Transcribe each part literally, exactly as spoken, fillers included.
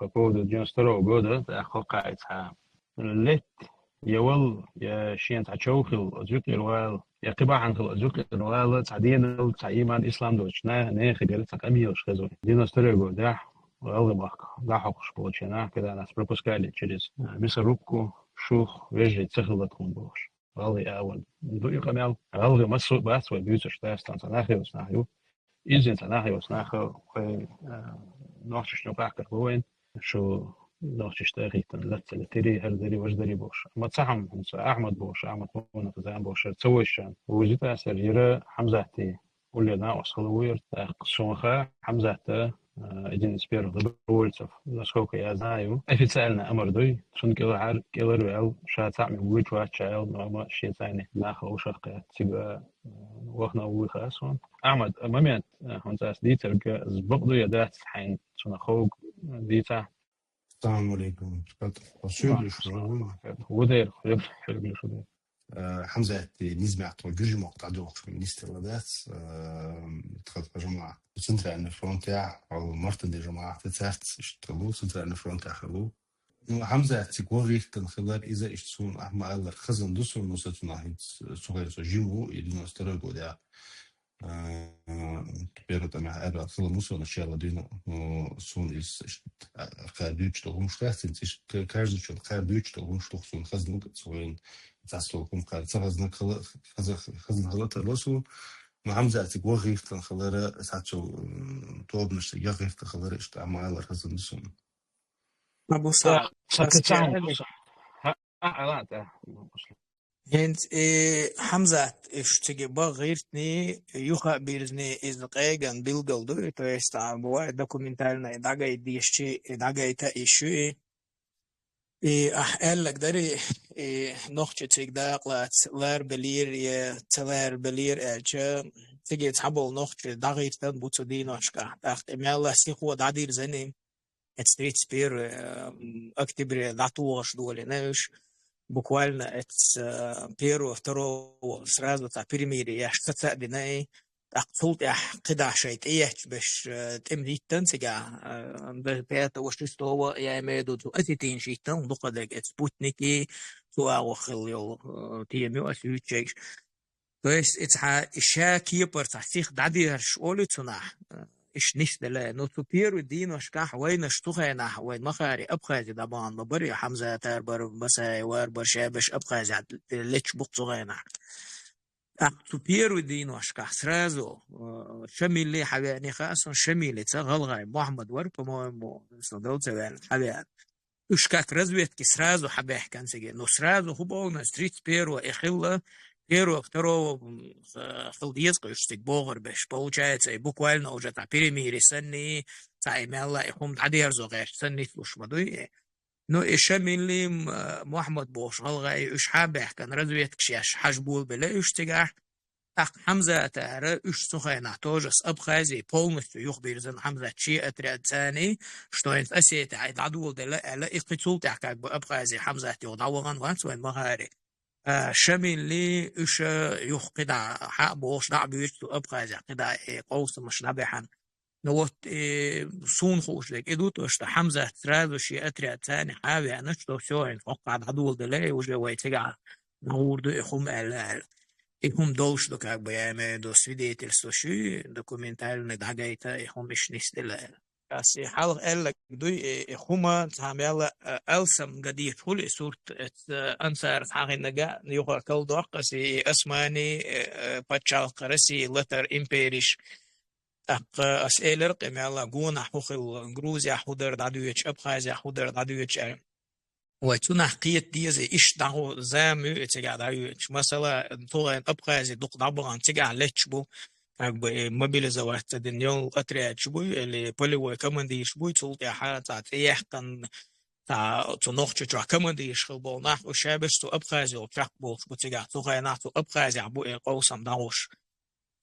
по поводу девяносто второго года, тӀаккха хьокхаьча цхьа летта, е вала, е шийна цхьа чов хила, оцу юкъера вала, е кхы бахьан хила, оцу юкъера вала, цхьа денал, цхьа иман, ислам долча на-, нахагара цхьа къамаьлаш хеза вай. Девяносто второй годехь, гӀалгӀай мохк дӀахьокхаш болча наха, когда нас пропускали через, э, мясорубку, шух, вежарий ца хилла тхона бохаш. ГӀалгӀай а ван. Ду и къамаьл. ГӀалгӀай массо а бац вай буьйцаш, Дагестанца нах йоцу нах ю. Иззенца нах йоцу наха вай, а, нохчашта юкъахкар бу вайна, шу нохчашта хӀиттина лаьццале тири, хӀара дари, важа дари бохаш. Амма цхьа хӀама хӀинца Ахьмад бохаш, Ахьмад Мунахазан бохаш, ца вайшан. Вузитасар яра Хьамзатий уллера накъост хила ву яр. ТӀаккха сона ха Хьамзата, а, один из первых добровольцев, насколько я знаю, официально амар дуй, цун кӀелхьар-, кӀелхьарваьнна, ша цхьаъ мел вуйчу вац ша аьлла, но амма шен цӀайна нах вовшах кхаьча цига, а, вахна вуй ха сона. Ахьмад, а, момент, а, хӀанз ас дийцарг, а, бакъ ду е дац хьайна цунах ховг, а, дийцахь? Ассаламу алейкум. Ва алейкум ассалам. Вудер, хьоьг-, хьоьгуш вудер. Э, Хьамзатий низ мегаш тхо гуьржий мохк дӀадохаш министр ладац, э, тха, тха жамаӀат. Центральный фронтехь, хьал мартан де жамаӀат царц, иштта хилла, Центральный фронтехь хилла. Ну, Хьамзат цига ваха гӀерташ хилар, из иштта сона ахма аллар хазан ду сона, ну, са цунах хӀинца, цу хӀара со жима ву, и девяносто второй годехь. А, первый тӀамехь аьлла хила мусо начало дина, но сона из, а, кхаьра дуьйцуш долу хӀумнаш дац, цхьаьна иштта каждый чун кхаьра дуьйцуш долу хӀумнаш ду сона хазна, цхьа вайн цхьа стол хӀума кхаьра ца хазна хала, хаза-, хазна хала тарло сона. Но Хьамзат цига ваха гӀерташ хилара, схьа цу, м, тобанашца яха гӀерташ хилара, иштта амма аллар хазан ду сона. Абу Са-, Са-, Са-, Са-, Са-, Са-, А, а, ладно, да. ХӀинца, э, Хьамзат, уьш цига баха гӀерташ, юха а бирзина, иза къеган билгал ду, то есть, а, бывает документальный дӀагайта дезаш, и дӀагайта а йиш ю, и, и ахь аьлларг дарий, и нохчий цига дакъа лаца ларбелира е ца ларбелира аьлча, цига цхьаболу нохчий дӀагӀерташ бу цу дийношкахь, тӀаккха и мелла сихо дӀадирзина. Эц тридцать первый, э, м, октябре дӀатохаш долийна уьш. Буквально эц, э, первого, второго сразу цхьа перемирие еш саца а дина, и тӀаккха цул тӀаьхьа кхидӀа шайн тӀеетташ беш, э, тӀема диттина цигахь, э, до пятого, шестого, я имею в виду, цу осетинаш диттина дукха дерг, эц спутники, цу агӀо хилла йолу, э, тема ю ас юьйцуш. То есть, и цхьа, и ша кепара цхьа сиха дӀадерзош олий цунах, э, иштта нисделла. Ну, цу первый дийношкахь вайнаш цу хенахь, вайн махари Абхази дӀабахана бара, я Хьамзатар бара, Басаевар бара, ша беш Абхази леташ бу-кх цу хенахь. ТӀаккха цу первый дийношкахь сразу, э, Шамили хьавеана хаьа сона, Шамили ца, ГӀалгӀай Мухьаммад вара, по-моему, со дал ца ваьлла, хьавеана. Уьш как разведки сразу хьабаьхкина цига. Ну, сразу хӀун боху, с тридцать первого и хилла, первого, второго, м, х-, хила деза-кх уьш цига богӀур беш. Получается, и буквально уже цхьа перемирие санна, цхьа и мелла, и хӀума дӀадерзо гӀерташ санна ницлуш ма дуй. Ну, и Шамили, м, Мухьаммад бохуш гӀалгӀай, уьш хьабаьхкина разведкаш еш хьажа болабелла уьш цигахь. ТӀаккха Хьамзатара уьш цу хенахь тоже с Абхазии полностью юхабирзина Хьамзат шен отряд царний, что хӀинца Осетехь дӀадоладелла аьлла, и кхин цул тӀаьхьа как бы Абхази Хьамзат юха дӀавахана вац вайн махари. А, Шамили уьш юха кхидӀа хьа а бохуш дӀа а буьйцу цу Абхазехь кхидӀа и къовсамаш дӀабаьхьна. Ну вот, и суна хууш дерг и ду, то, что Хьамзат сразу шен отряд царний хьа а веана, что всё, хӀинца хӀокхахь дӀадоладелла, и уже вай цигахь дӀагӀур ду и хӀума аьлла, аьлла. И хӀума долуш ду, как бы, я имею в виду, свидетельствош ю, документальный дӀагайта, и хӀума иштта нисделла аьлла. Ас и хьалха аьлларг дуй, и, и хӀума цхьа мелла, а, алсам ган дезаш хуьлу и сурт, эц, а, Ансара хьахиннарг а юха калдоккху ас, и Османи, э, э, пачхьалкх, Россия латар империш. ТӀаккха ас элира-кх и мелла гонахь хӀун хилла, Грузехь хӀун дара дӀадоьдуш, Абхазехь хӀун дара дӀадоьдуш аьлла. Вай цунах кхета деза, иштта дӀахо зама ю и цигахь дӀайоьдуш. Масала, тхо вайн Абхази дукха дӀабахана цигахь леташ бу, как бы, э, мобилизоваться дина йолу отрядаш буй, или полевой командирш буй, цул тӀаьхьа цхьа цӀе яьккхина, цхьа цу Нохчийчохь командирш хилла болу нах, уьш шаберш цу Абхази йолу чекх болуш бу цигахь, цу хенахь цу Абхазехь бу и къовсам дӀагӀуш.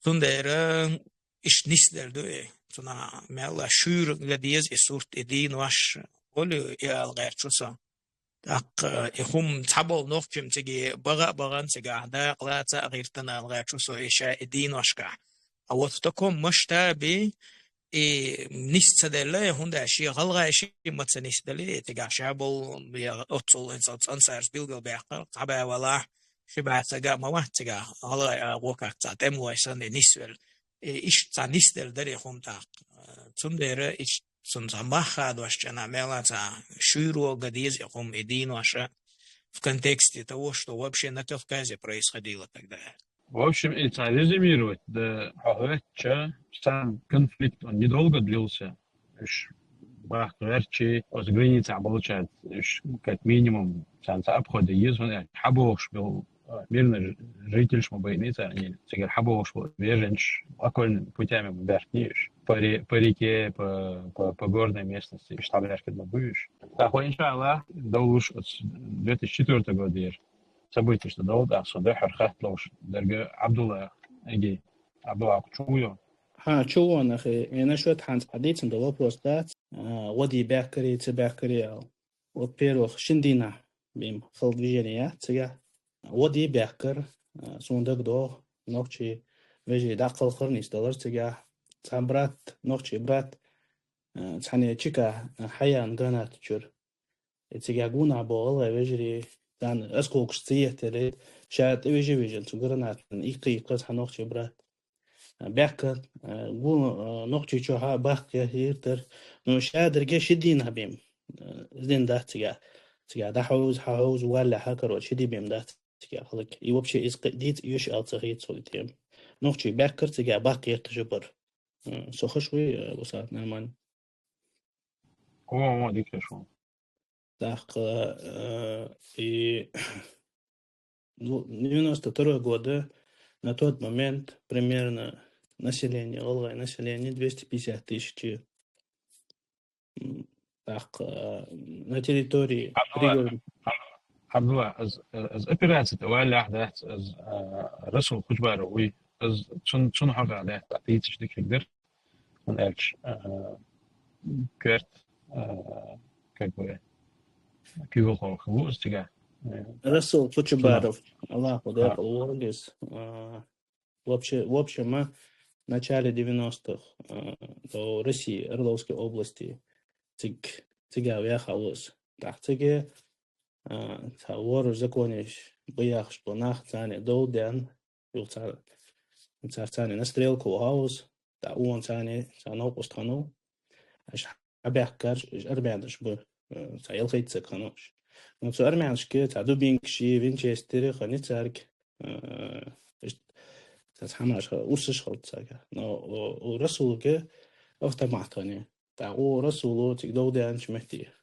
Цундела иштта нисделла ду и. Цунах мелла шуьйра ган деза и сурт, и дийнош, олу и ала гӀерташ ву со. ТӀаккха и хӀума цхьаболу нохчий цига баха а бахана, цигахь дакъа лаца а гӀиртина ала гӀерташ ву со и ша и дийношкахь. А вот в таком масштабе и нийса ца делла, хӀунда аьлча ший гӀалгӀай ший ма ца нийса дале, цигахь ша болу, я оццул хӀинца цӀенцарш билгалбаьккхар, цхьа бӀаь валахь, ши бӀаь саг а ма вац цигахь, гӀалгӀай агӀо как цхьа тӀемалой санна нисвелла. И иштта цхьа нисделла дара и хӀума тӀаккха. Цундела иштта цунна цхьа мах хадош чӀанахь мел а цхьа шуьйро ган деза и хӀума, и денош а в контексте того, что вообще на Кавказе происходило тогда. В общем, и цхьа резюмировать, да, хьо хӀоьттича, сам конфликт, он недолго длился. Уж бахка гӀертача, оцу границехь болчаьрца, уж как минимум, царна цхьа обход е еза, хӀунда аьлча хьабогӀуш болу, а, мирный ж-, жительш ма байъинехь царна, цигара хьабогӀуш болу беженцаш окольными путями ма баьхкинехь уж. По ре-, по реке, по, по, по горной местности, уж дӀабаьхкина ма буй уж. ТӀаккха, иншааллахӀ, довлуш оцу две тысячи четвёртого годера событешна довла, тӀаккха со дуьххьара хатта ловш дерг Ӏабдулла Эгей. Ӏабдулла, чу ву? Хьа, чу ву, нах, э, насчёт хьанца хьадийцина долу вопрос дац, а, гӀо де баьхкарий, ца баьхкарий аьлла. Вот, во-первых, шина дийнахь бен хала движени яц цигахь. ГӀо де баьхкар, а, суна дагадогӀу, нохчий вежарий дӀакхалхар, нисдалар цигахь. Цхьа брат, нохчий брат, а, цхьана чекахь, а, хьаяьнна граната чуьра. И цигахь гонахь болу гӀалгӀай вежарий, царна осколкаш ца еттара, ша тӀе вижа-вижа цу гранатана иккха-иккха цхьа нохчий брат. Баьхка, а, гу-, а, нохчий чохь а бахка яхьийтар. Ну, ша дерриге ши дийнахь бен, а, из дина дац цигахь. Цигахь дӀахьовза, хьахьовза, валлехь а, короче, ши ди бен дац цигахь хӀаллак. И вообще иза кхин дийца йиш аьлла ца хета суна и тема. Нохчий баьхкар, цигахь бахка етташ а бар. М, со хаш вуй, э, Вусат, нормально? О, о, дика хаш ву. ТӀаккха, э, и, ну, девяносто второй года, на тот момент примерно население, гӀалгӀай население двести пятьдесят тысяч. М, тӀаккха, э, на территории Абдулла, пригород- Аб-, Абдулла, аз, аз операци тӀе валлехь дац, аз, э, Расул Хучбаров вуй, аз цун, цун хьокъехь дац, тӀаккха дийцаш дика хир дара. ХӀунда аьлча, а, коьрта, а, как бы, куьйгалхо хилла ву из цигахь. Э, Расул Хучбаров, Аллахо декъала вогӀийла из, а, вообще, в общем, а, в начале девяностых, а, до России, Орловской области, циг-, цигахь ваьхна ву из. ТӀаккха цига, а, цхьа ворхӀ законеш бу яхаш болу нах царна дов даьнна, юха цар, цар царна на стрелку вахьа ву из, тӀаккха вон царна, царна новкъост хьанал, уж хьабаьхкарш, уж армянаш бу, э, цхьа ялхайтта саг хьанал уж. Ну, цу армянашка цхьа дубинкаш, винчестери хиннай цаьрга, э, уж цхьа хӀамаш ха-, урсаш хилла цаьрга. Но у, у Расулга автомат хиннай. ТӀаккха у Расуло цига дов даьнначу метте.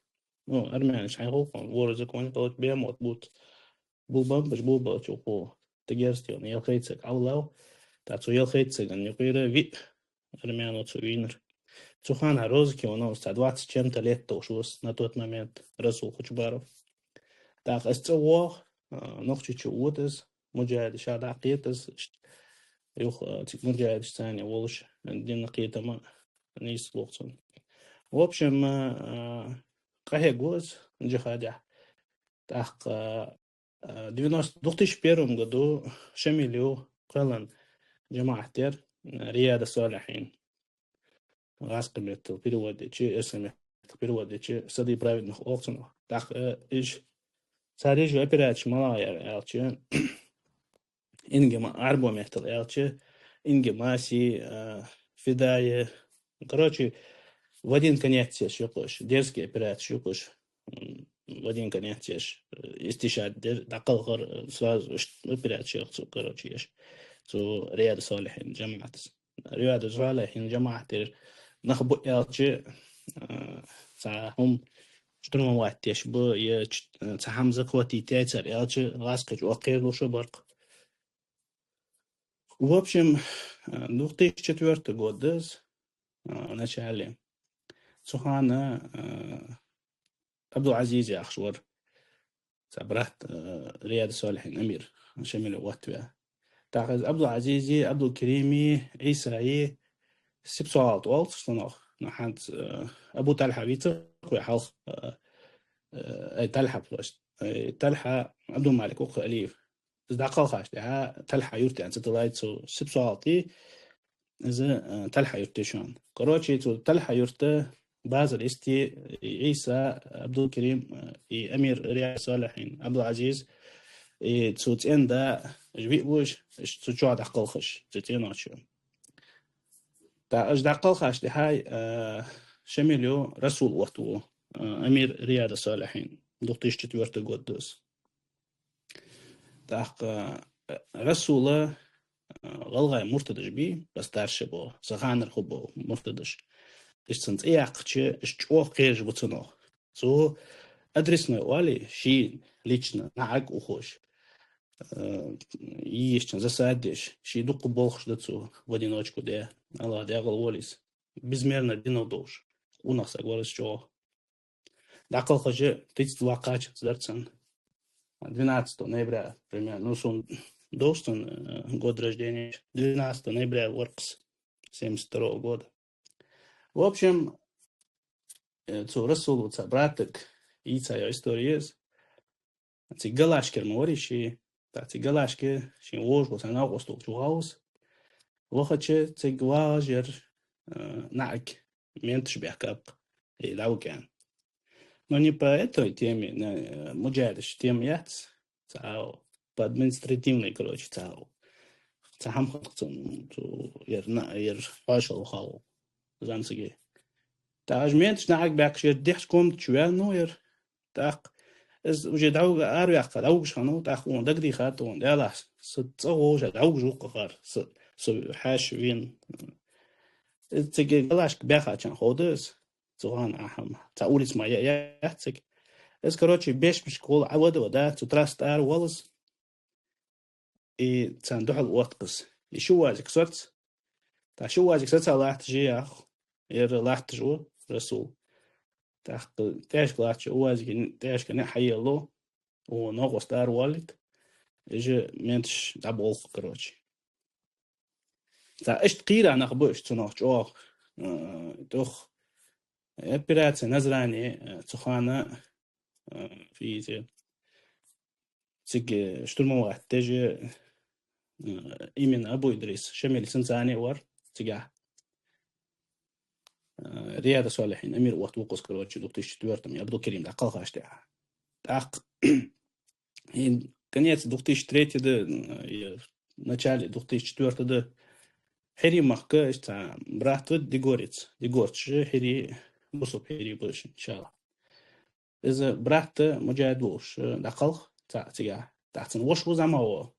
Ну, армянаш хьайн гӀуллакх, ворхӀ закон хилча бен мотт бу. Бу бамбаш бу баьлча, укхо тӀегерза тӀе ялхайтта саг Ӏовлав, тӀаккха цу ялхайтта сагана юкъера виъ армяно цу вийнар. Цу хана розыске ваьнна ву из, цхьа двадцать с чем-то лет долуш ву из на тот момент Расул Хучбаров. ТӀаккха из цӀа вогӀу, а, Нохчийчу вода из, муджахӀидаш дӀакхета из, ишт-, юха, а, цига муджахӀидаш царна волуш, дина кхетам а нийса лоху цунна. В общем, а, а, къахьегна ву из джихадехь. ТӀаккха, а, девяносто, две тысячи первом году Шамилев кхоьллина джамаӀат яр, а, Рияда Солихьин. ГӀазкхий меттала перевод дича, эрсий меттала перевод дича, Сады праведных олу цунах. ТӀаккха, э, уж, цара еш йолу операцеш малагӀа яра аьлча, Инга Ма-, Ӏарбой меттала аьлча, Инга Маси, э, Фидая, короче, в один конец еш ю-кх уж, дерзкий операцеш ю-кх уж, м, в один конец еш, э, истишхад дер, дӀакхалхар, э, сразу уж операцеш ю-кх цу, короче, еш. Цу Рияда Солихьин джамаӀатаца. Рияда Солихьин джамаӀат тӀера нах бу аьлча, а, цхьа хӀума штурмовать деш бу, я ч-, цхьа хӀума захватить яьй цара аьлча, гӀазкхий чу кхералуш а бара-кх. В общем, а, две тысячи четвёртый год да из, а, в начале. Цу хана, а, Абдул-Азиз яхаш вара цхьа брат, э, Рияда Солихьин Амир, Шамилев оттаваь. ТӀаккха из Абдул-Азизи, Абдул-Керими, Ӏийсаи, Сипсоалт олу цу шиннах. Ну, хӀанз, э, Абу Талхьа вийцира вай хьалха, э, э, ай, Талхьа просто. Ай, Талхьа Абдул-Малик ву-кх Алиев. Из дӀакхалхаш тӀехьа Талхьа юрта яьнна ца тиллай цу Сипсоалти, из, э, Талхьа-Юрт я шоана. Короче, цу Талхьа-Юрта базар исти, и Ӏийса, Ӏабдулкарим, э, и Амир Риад Салихьин, Ӏабдул-Ӏазиз, и цу цӀен да, уж виъ ба уж, уж цу чу дӀакхалхаш, цу цӀеночу. ТӀаккха уж дӀакхалхача тӀехьагӀа, э, Шамило Расул оттаву, э, Амир Риада Салихьин, две тысячи четвёртый год да из. ТӀаккха, э, Расула, э, гӀалгӀай муртадаш бий, постарше бола, са ханара хургбола муртадаш. Уж цун цӀи яьккхача, уж чӀоагӀа кхераш ба цунах. Цо адресной оалий, ший лично, наӀарга ухаш. Э, йийшачун засада деш, ший дукха болхаш да цо, в одиночку де, АллахӀ декъала волва из. Безмерно динах долаш, къонах саг вар из чӀоагӀа. ДӀакхалхаш тридцать два кхаьчанза дар цун. Двенадцатого ноября, примерно, ну, сона довз цун, э, год рождения, двенадцатого ноября вар из, семьдесят второго года. В общем, э, цу Расулаца братага йийца йола истори я из. Цига Галашкера ма варий ше, тӀаккха цига Галашке шийна вож ва са новкъост волча вахав из. Вахача цига вагӀаш яр, э, наӀарга менташ баьхкаб-кх, э, дӀавига аьнна. Но не по этой теме, на, э, муджахӀидаш тема яц, цхьа по административной, короче, цхьа, цхьа хӀама хиннад-кх цун, цу, яр на-, яр хьоашалгӀа вахав зӀамсаге. ТӀаккха уж менташ наӀарга баьхкача яр дехьа комнате чу ваьннав яр. ТӀаккха из уже дӀавига, араваьккха, дӀавигаш хиннав, тӀаккха цунна дагадехад, цунна, Даьллахь, са цӀагӀа вож, дӀавигаш ва-кх акхар, са, са хьаьша вена. Из цига Галашка баьхача хана ховргда из, цу хана а хӀама, цхьа улица мара я-, яц цига. Из, короче, беш-бешка гӀолла Ӏовада-вада, цу трасса тӀа ара воал из. И царна духьал отт-кх из. И ши УАЗик соц. ТӀаккха ши УАЗик соца латташ я, йоах, ер латташ ва Расул. ТӀаккха тӀехьашка латтача УАЗика тӀехьашка ниӀ хьаеллав, укх новкъост ара воалийта, уж менташ дӀаболх, короче. ТӀаккха иштта кхийра нах ба уж цунах чӀоагӀа, э, тӀех операция «Назрани», э, цу хана, э, фу из, цига штурмовать деш, э, именно Абу-Идрис Шамиль цунца цхьана вар цигахьа. Э, Риада Салихьин Амир оттаву-кх из, короче, две тысячи четвёртом, Абдулкерим дӀакхалхача тӀехьагӀа. ТӀаккха и конец две тысячи третьего, э, и начале две тысячи четвёртого хӀирий мехка, иштта брат ва Дегорец. Дегорцаш хӀирий, бусалба хӀирий ба уж, иншаллахӀ. Из брат муджахӀид волаш, э, дӀакхалх цхьа цигахьа. ТӀаккха цун воша ва зӀамагӀа вола.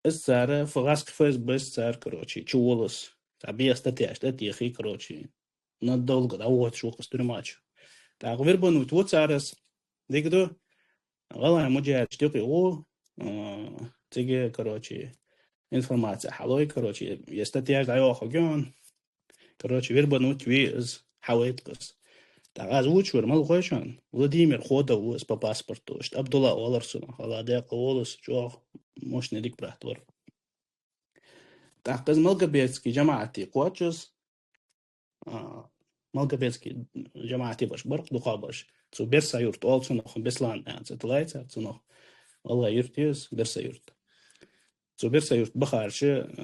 Из цар, ф-, гӀазкхий ФСБ-с цар, короче, чувоал из. Цхьа беса тӀатеш, тӀатехий, короче, надолго дӀавоацаш ва-кх из тюрьма чу. ТӀаккха вербануть ву цар из, дика ду, гӀалгӀай муджахӀидашта юкъе гӀо, э, цига, короче, информаци хьалой, короче, е статьяш дӀайоахаргья хьона. Короче, вербануть ве из, хьавайт-кх из. ТӀаккха из вувцаш вар мала хой шоана? Владимир Ходов ва из по паспорту, иштта Абдулла оалар цунах, АллахӀ декъала волва из, чӀоагӀа мощный дика брат вар. ТӀаккха из Малгобекский жамаӀате кхоач из, а, Малгобекский жамаӀате бараш бар-кх, дукхагӀбараш. Цу Берса-Юрт оал цунах, Беслан аьнна цӀи тиллай цар цунах, гӀалгӀай юрт я из, Берса-Юрт. Цу Берса-Юрта бахараш,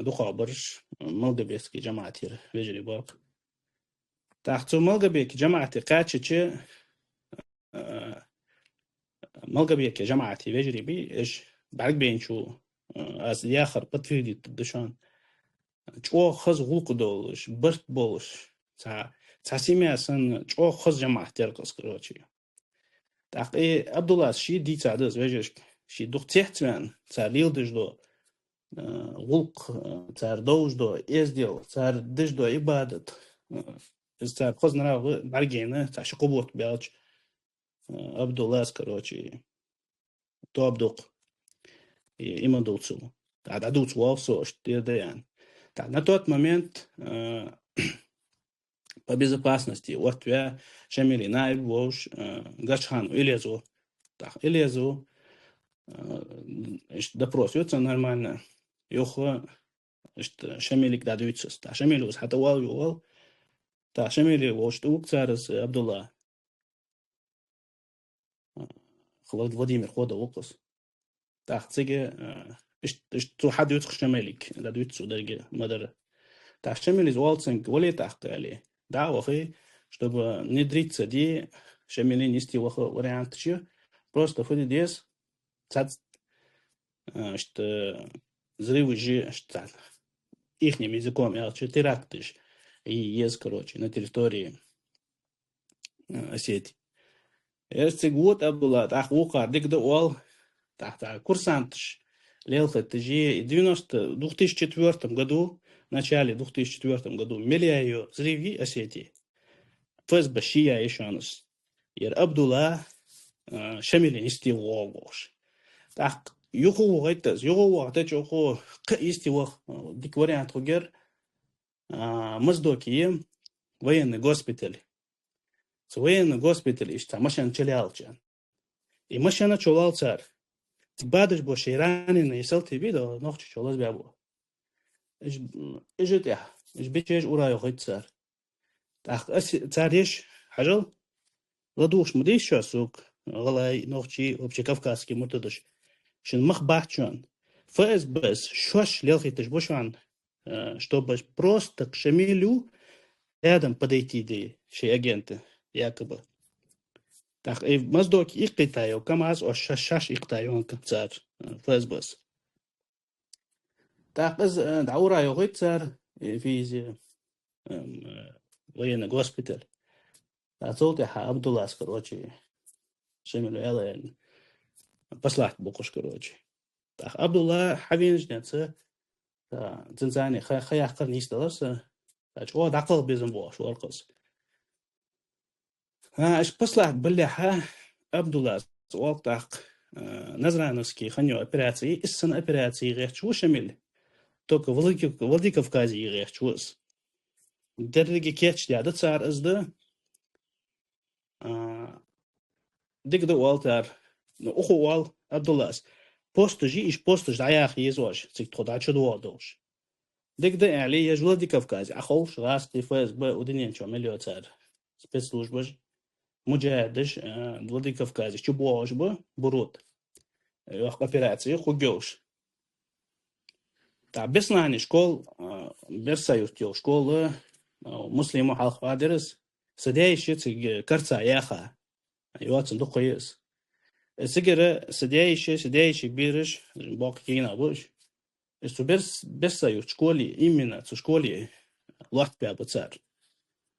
дукхагӀбараш Малгобекский жамаӀатера вежарий бар-кх. ТӀаккха цу Малгобекский жамаӀате кхаьчача, э, Малгобекский жамаӀата вежарий бий, уж бӀаргабайначул, э, аз яхар подтвердить ду шоана. ЧӀоагӀа хоза гӀулакх долаш, барт болаш, цхьа, цхьа семья санна чӀоагӀа хоза жамаӀат яр-кх из, короче. ТӀаккха и Абдуллас ше дийцад из вежарашка, ше дукха цецваьнна, цар леладеш дола, э, гӀулакх, э, цар довш дола эздел, цар деш дола Ӏибадат, э, из цар хоза нрав бӀаргаяйна, цхьа ши-кхо бутт баьлча, э, Абдуллас, короче, тоба ду-кх. И, и ма дувцал. ТӀаккха дӀадувца воалл со, иштта дер да аьнна. ТӀаккха на тот момент, э, по безопасности оттаваь, Шамила наиб волаш, э, Гачханов Илез ва. ТӀаккха Илез ва, э, иштта допрос ю цун нормально. Юха иштта Шамилага дӀадувц из. ТӀаккха Шамила из хьатӀавоал, йоал. ТӀаккха Шамила волча тӀавуг цар из Абдулла. Хлад Владимир Ходов ва-кх из. ТӀаккха цига, э, ишт-, ишт-, цо хьадувц-кх Шамилага, дӀадувц цо деррига ма дарра. ТӀаккха Шамилас оал цунга: «Вале тӀаккха», аьле. ДӀа а вахе, чтобы внедриться де, Шамила йисте ваха варианташ я. Просто фу де деза, цхьацца, э, иштта взрываш, иштта, ихним языком аьлча, теракташ е еза, короче, на территории, э, Осетии. Ер цига вода Абдулла, тӀаккха вокхар дика да оал, тӀаккха курсанташ лелхийташ, и девяносто, двух тысячи четвёртом году, в начале двух тысячи четвёртом году мел яь я взрыв Осетии. ФСБ ший яь я шоана из. Ер Абдулла, э, Шамила йисте воагӀаш. ТӀаккха юха воагӀийт из, юха воагӀа тӀа чӀоагӀа кхы йисте ваха, э, дика вариант хургьяр, э, Моздоке я военный госпиталь. Цу военный госпитале иштта машен чулоалаьлча. И машен чулоал цар. Цига бадаш бола шоай раненый салтий ба, да, нохчий чулоазбаь бола. Уж, уж а тӀехьа, уж бичеш ура йохийт цар. ТӀаккха ас цар еш, хьажал, ладувгӀаш ма дий шо сога, гӀалгӀай, нохчий, вообще кавказский муртадаш. Шун мах бац шоана. ФСБ-с шоаш лелхийташ ба шоана, э, чтобы просто к Шамилу рядом подойти де, шоай агенты, якобы. ТӀаккха и Моздоке иккхийта йола КамАЗ оаш шоаш, шоаш иккхийта йола цар, э, ФСБ-с. ТӀаккха из, э, дӀаура йохийт цар, э, физи, эм, э, военный госпиталь. ТӀаккха цул тӀехьа Абдуллас, короче, Шамила аьлар, послать бу укхаш, короче. ТӀаккха Абдулла хьавенача денз, тӀаккха цунца ха, ха яьккхар нийсделар са, тӀаккха чӀоагӀа дӀакхалха безам бу оаш варкъаз. ХӀа, уж послать балехьа, Абдуллас оал тӀаккха, э, Назрановский хинна йола операци, из санна операци гӀерташ ва Шамил. Только Владик-, Владикавказе гӀерташ ва из. Деррига кийчдаь да цар из да. А, дика да оал цар. Ну, укхо оал Абдуллас. Посташ я, уж посташ дӀаяха еза оаш, цига тхо дӀачудоагӀа долаш. Дика да, аьле, еш Владикавказе Ӏоховш, гӀазкхий, ФСБ, удинен чу мел йола цар спецслужбаш, муджахӀидаш, э, Владикавказе чубоагӀаш ба, Бурут. Йоккха операци хургйолаш. ТӀаккха Беслане школа, э, Берса-Юрте йола школа, э, Муслима хьалха хьадир из, са даь-йиший цига карца яьха. Йоацаш дукха я из. Э, цигара са даь-йиший, са даь-йиший бераш, боккхий кагий нах ба уж. Э, цу Берс-, Берса-Юрта школе, именно цу школе лоаттабаь ба цар.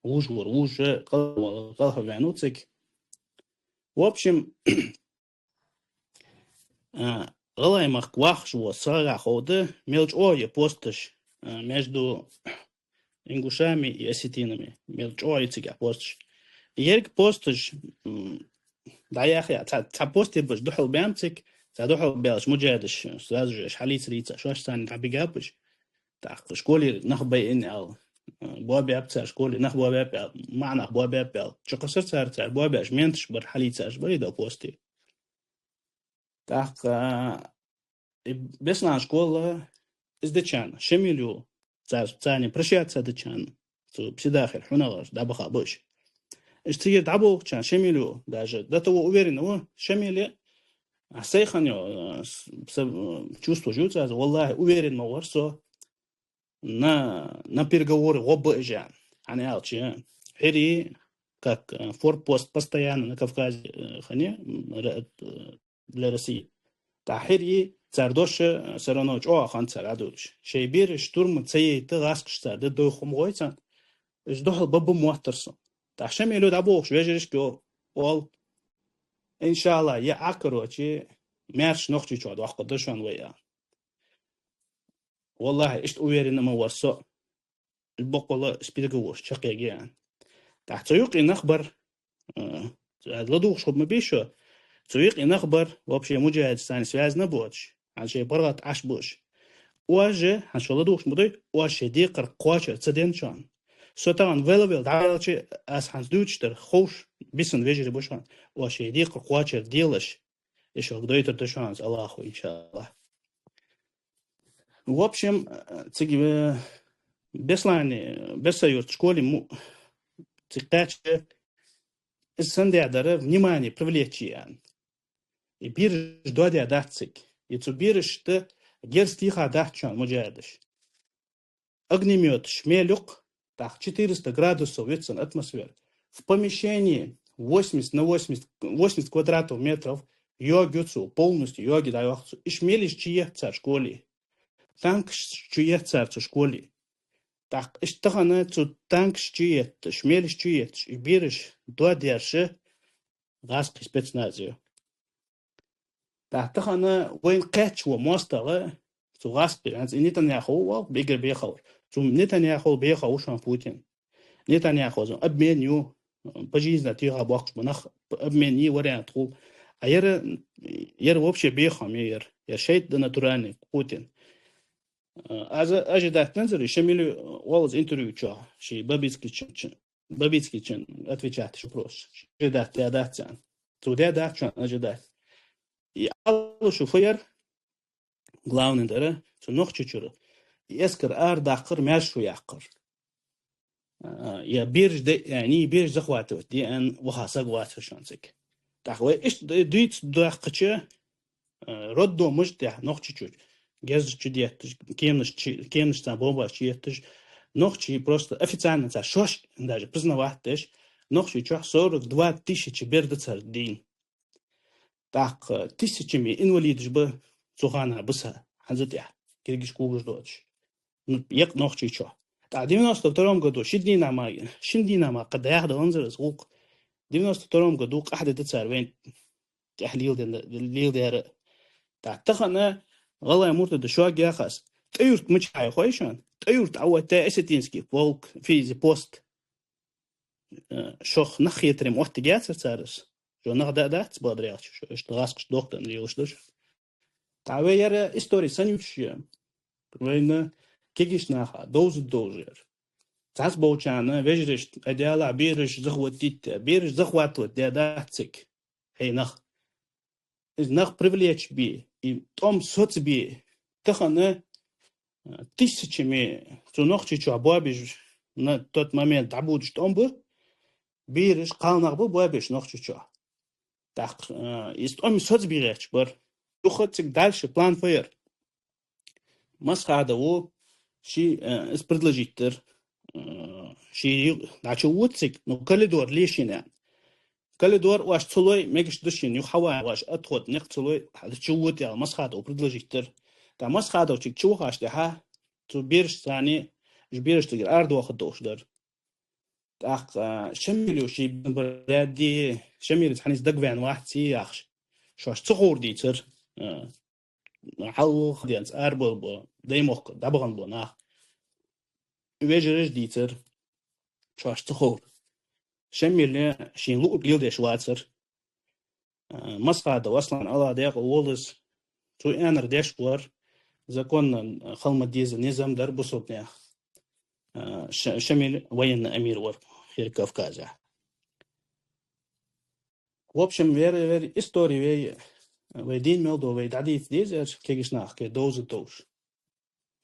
Вож вар, вож, кӀал-, кӀалха ваьннав цига. В общем, а, ГӀалгӀай мехка вахаш вола сагага ховргда, мел чӀоагӀа я посташ, а, между ингушами и осетинами. Мел чӀоагӀа я цига посташ. Еррига посташ, м, дӀаяха, цхьа, цхьа посте баш духьал баьннаб цига, цхьа духьал баьлча муджахӀидаш сразу же уж хьалийца-лийца, шоаш царна дӀабигаб уж. ТӀаккха школе нах байина аьле, боабаьб цар, школе нах боабаьб аьле, маӀа нах боабаьб аьле. Чукхоссар цар, цар боабаьб, менташ бар хьалийцаш, барий да посте. ТӀаккха, а, и Беслан школа из дечан, Шамило, цар, царна прощаться дечан, цу Псидахьера хьунагӀар дӀабаха ба уж. Уж цигара дӀаболхача хана Шамило, даже до того уверенный ва, Шамиле, а, сайхан йо, а, с-, с-, чувстваш ю цар, валлахӀи, уверен ма вар со, на, на переговоры гӀоргба уж, хӀана аьлча, хӀирий, как, э, форпост постоянно на Кавказе, э, хиннай, м, ра-, э, для России. ТӀаккха хӀирий, цар дош, э, всё равно чӀоагӀа хиннад цар дӀадувлаш. Шоай бераш штурма ца яйта, гӀазкхашца де дой хӀама гой царна. Уж духьал бабба моттар сона. ТӀаккха Шамило дӀаболхаш вежарашка оал: «Иншалла, я Ӏа, короче, маьрша Нохчийчоа доаккхаргда шоана вай», аьнна. ВаллахӀи, иштта уверенный ма вар со. Боккъала уж переговораш чакхъяргья, аьнна. ТӀаккха цу юкъе нах бар, э, ладувгӀаш хургба ма бий шо, цу юкъе нах бар, вообще муджахӀидашца связь а боацаш, хӀанз шоай паргӀата Ӏаш ба уж. Оаш же, хӀанз шо ладувгӀаш ма дий, оаш шоай декхар кхоачар ца денна шоана. Со тахан велавелла дӀаваьлча, аз хӀанз дуьйцуш дар ховш, бисана вежарий ба шоана, оаш шоай декхар кхоачар делаш, из шуга дойтаргда шоана из АллахӀа, иншалла. В общем, цига, э, Беслане, Берса-Юрта школе му-, цига кхаьчача, из санна даь дар внимание привлечь е аьнна. И бераш доадаь дац цига. И цу берашта герз теха дац шоана муджахӀидаш. огнемёташ мел юкъ, тӀаккха четыреста градусов вицан атмосфера. В помещении восемьдесят на восемьдесят, восемьдесят квадратных метров йоаг ю цо, полностью йоаг дӀайоаккх цо. Уж мелаш чуетт цар школе. Танкаш чуетт цар цу школе. ТӀаккха уж тахан цу танкаш чуетташ, мелаш чуетташ, уж бераш доадаьраш гӀазкхий спецназ я. ТӀаккха тахан вайна кхаьча вола моастагӀа цу гӀазкхий, хӀанз и Нетаньяху вол, бегар бехавар. Цу Нетаньяху бехав шоана Путин. Нетаньяху зун обмен ю, пожизненно тӀехьа боаккхаш ба нах, обмен е вариант хул. А яр, яр вообще бехам я яр. Яр шайтӀа натуральный Путин. Аз ожидать даьнзар, Шамиль волча интервью чу, ший Бабицкийчун, Бабицкийчун отвечать вопрос. Ожидать даь дац царна. Цо даь дац шоана ожидать. И Алуша фу яр, главный дар, цу Нохчийчура. И эскар арадаккхар, маьрша фу яьккхар. А, я бераш де, я ни бераш захватывать де аьнна ваха саг вацар шоана цига. ТӀаккха вай иштта д-, дуьйцу даккхача, а, роддомаш тӀехьа Нохчийчу геза чу детташ, кеманаш чу, кеманаш царна бомбаш чу етташ, нохчий просто официально цар шоаш даже признавать деш, Нохчийчохь сорок две тысячи бер да цар дийна. ТӀаккха тысячами инвалидаш ба цу хана биса, хӀанз тӀехьа, киргиш кугаш доацаш. Ну, екъ Нохчийчохь. ТӀаккха девяносто втором году, ши дийнахьа мара, шин дийнахьа мара кхы дӀаьха даланзар аз гӀулакх. Девяносто втором году къахьде да цар вайна тӀехьа леладе-, леладаьр. ТӀаккха тахан гӀалгӀай муртада шуга яхаш, ТӀой-Юрт мичахь я хой шоана? ТӀой-Юрт Ӏооттаяьй осетинский полк, фи-, пост. Э, шох нах хетаре-м оттаергьяцар цар из. Шо нах да а дац, бадар яхача, шо иштта гӀазкхашта дохдан лелаш да шо. ТӀаккха вай яр истори санна ю шоана. Вайна кегийча наха довза довзар. Цхьаболчарна вежарашта, а, дела бераш захватить, бераш захватывать даь дац цига. Хье нах. Из нах привлечь бе, и тӀом соцабе. Тахан, а, тысячами цу Нохчийчохь боабеш на тот момент дӀабодаш тӀом ба, бераш, кхалнах ба боабеш Нохчийчохь. ТӀаккха, а, из тӀом соцабе гӀерташ бар. Юха цига дальше план фу яр? Масхадов ший, а, из предложить дир, а, ший ю-, дӀачувода цига, ну, коридор ле шийна. Коридор оаш ца лой, мегаш да шийна, юха хьаваха оаш отход никъ ца лой, хьачувода аьнна Масхадов предложить дир. ТӀаккха Масхадов цига чувахача тӀехьа, цу берашца цхьана, уж бераш цигара арадоахаргдолаш дар. ТӀаккха, а, Шамило ший бинбар даьдий, Шамилаца хьанийса дагаваьнна вац из яхаш, шоаш ца ховр дийцар, а, хьалха денз арабаьнна бола, Даймохк дӀабаханбола нах. Вежараш дийцар, шоаш ца ховр. Шамил шийна луург леладеш вацар. А, Масхадов Аслан, АллахӀ декъала волва из, цо аьннар деш вар, законно хила ма деза низам дар бусалба наьха. А, Ша-, Шамил военный амир вар хӀара Кавказехь. В общем, вер, вер, истори вай, вай дийна мел дола вай дӀадийца дезар, кегийча наха кхы довза довзаш.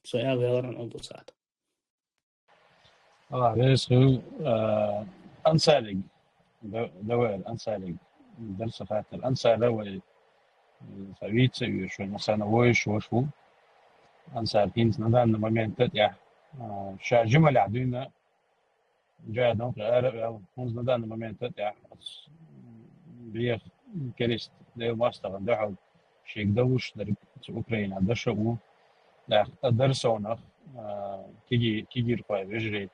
Со аьнна ваьлар хьона, Абдусад. АллахӀ раьза хилва, а, Ансарага, да-, давай Ансарага, дар са хаттар. Ансара вай, м, са вица веш, вай массанена вовзаш вола ва. Ансар хӀинца на данный момент тӀехьа, а, ша жималехь дуьйна, жадон кхы ара а ваьлла, хӀинца на данный момент тӀехьа, ас бех кераста Даьла моастагӀа духьал шийга далуш дерг цу Украинехь дешаш ва. ТӀаккха а дар совнах, а, кеги-, кегийрхой вежарий,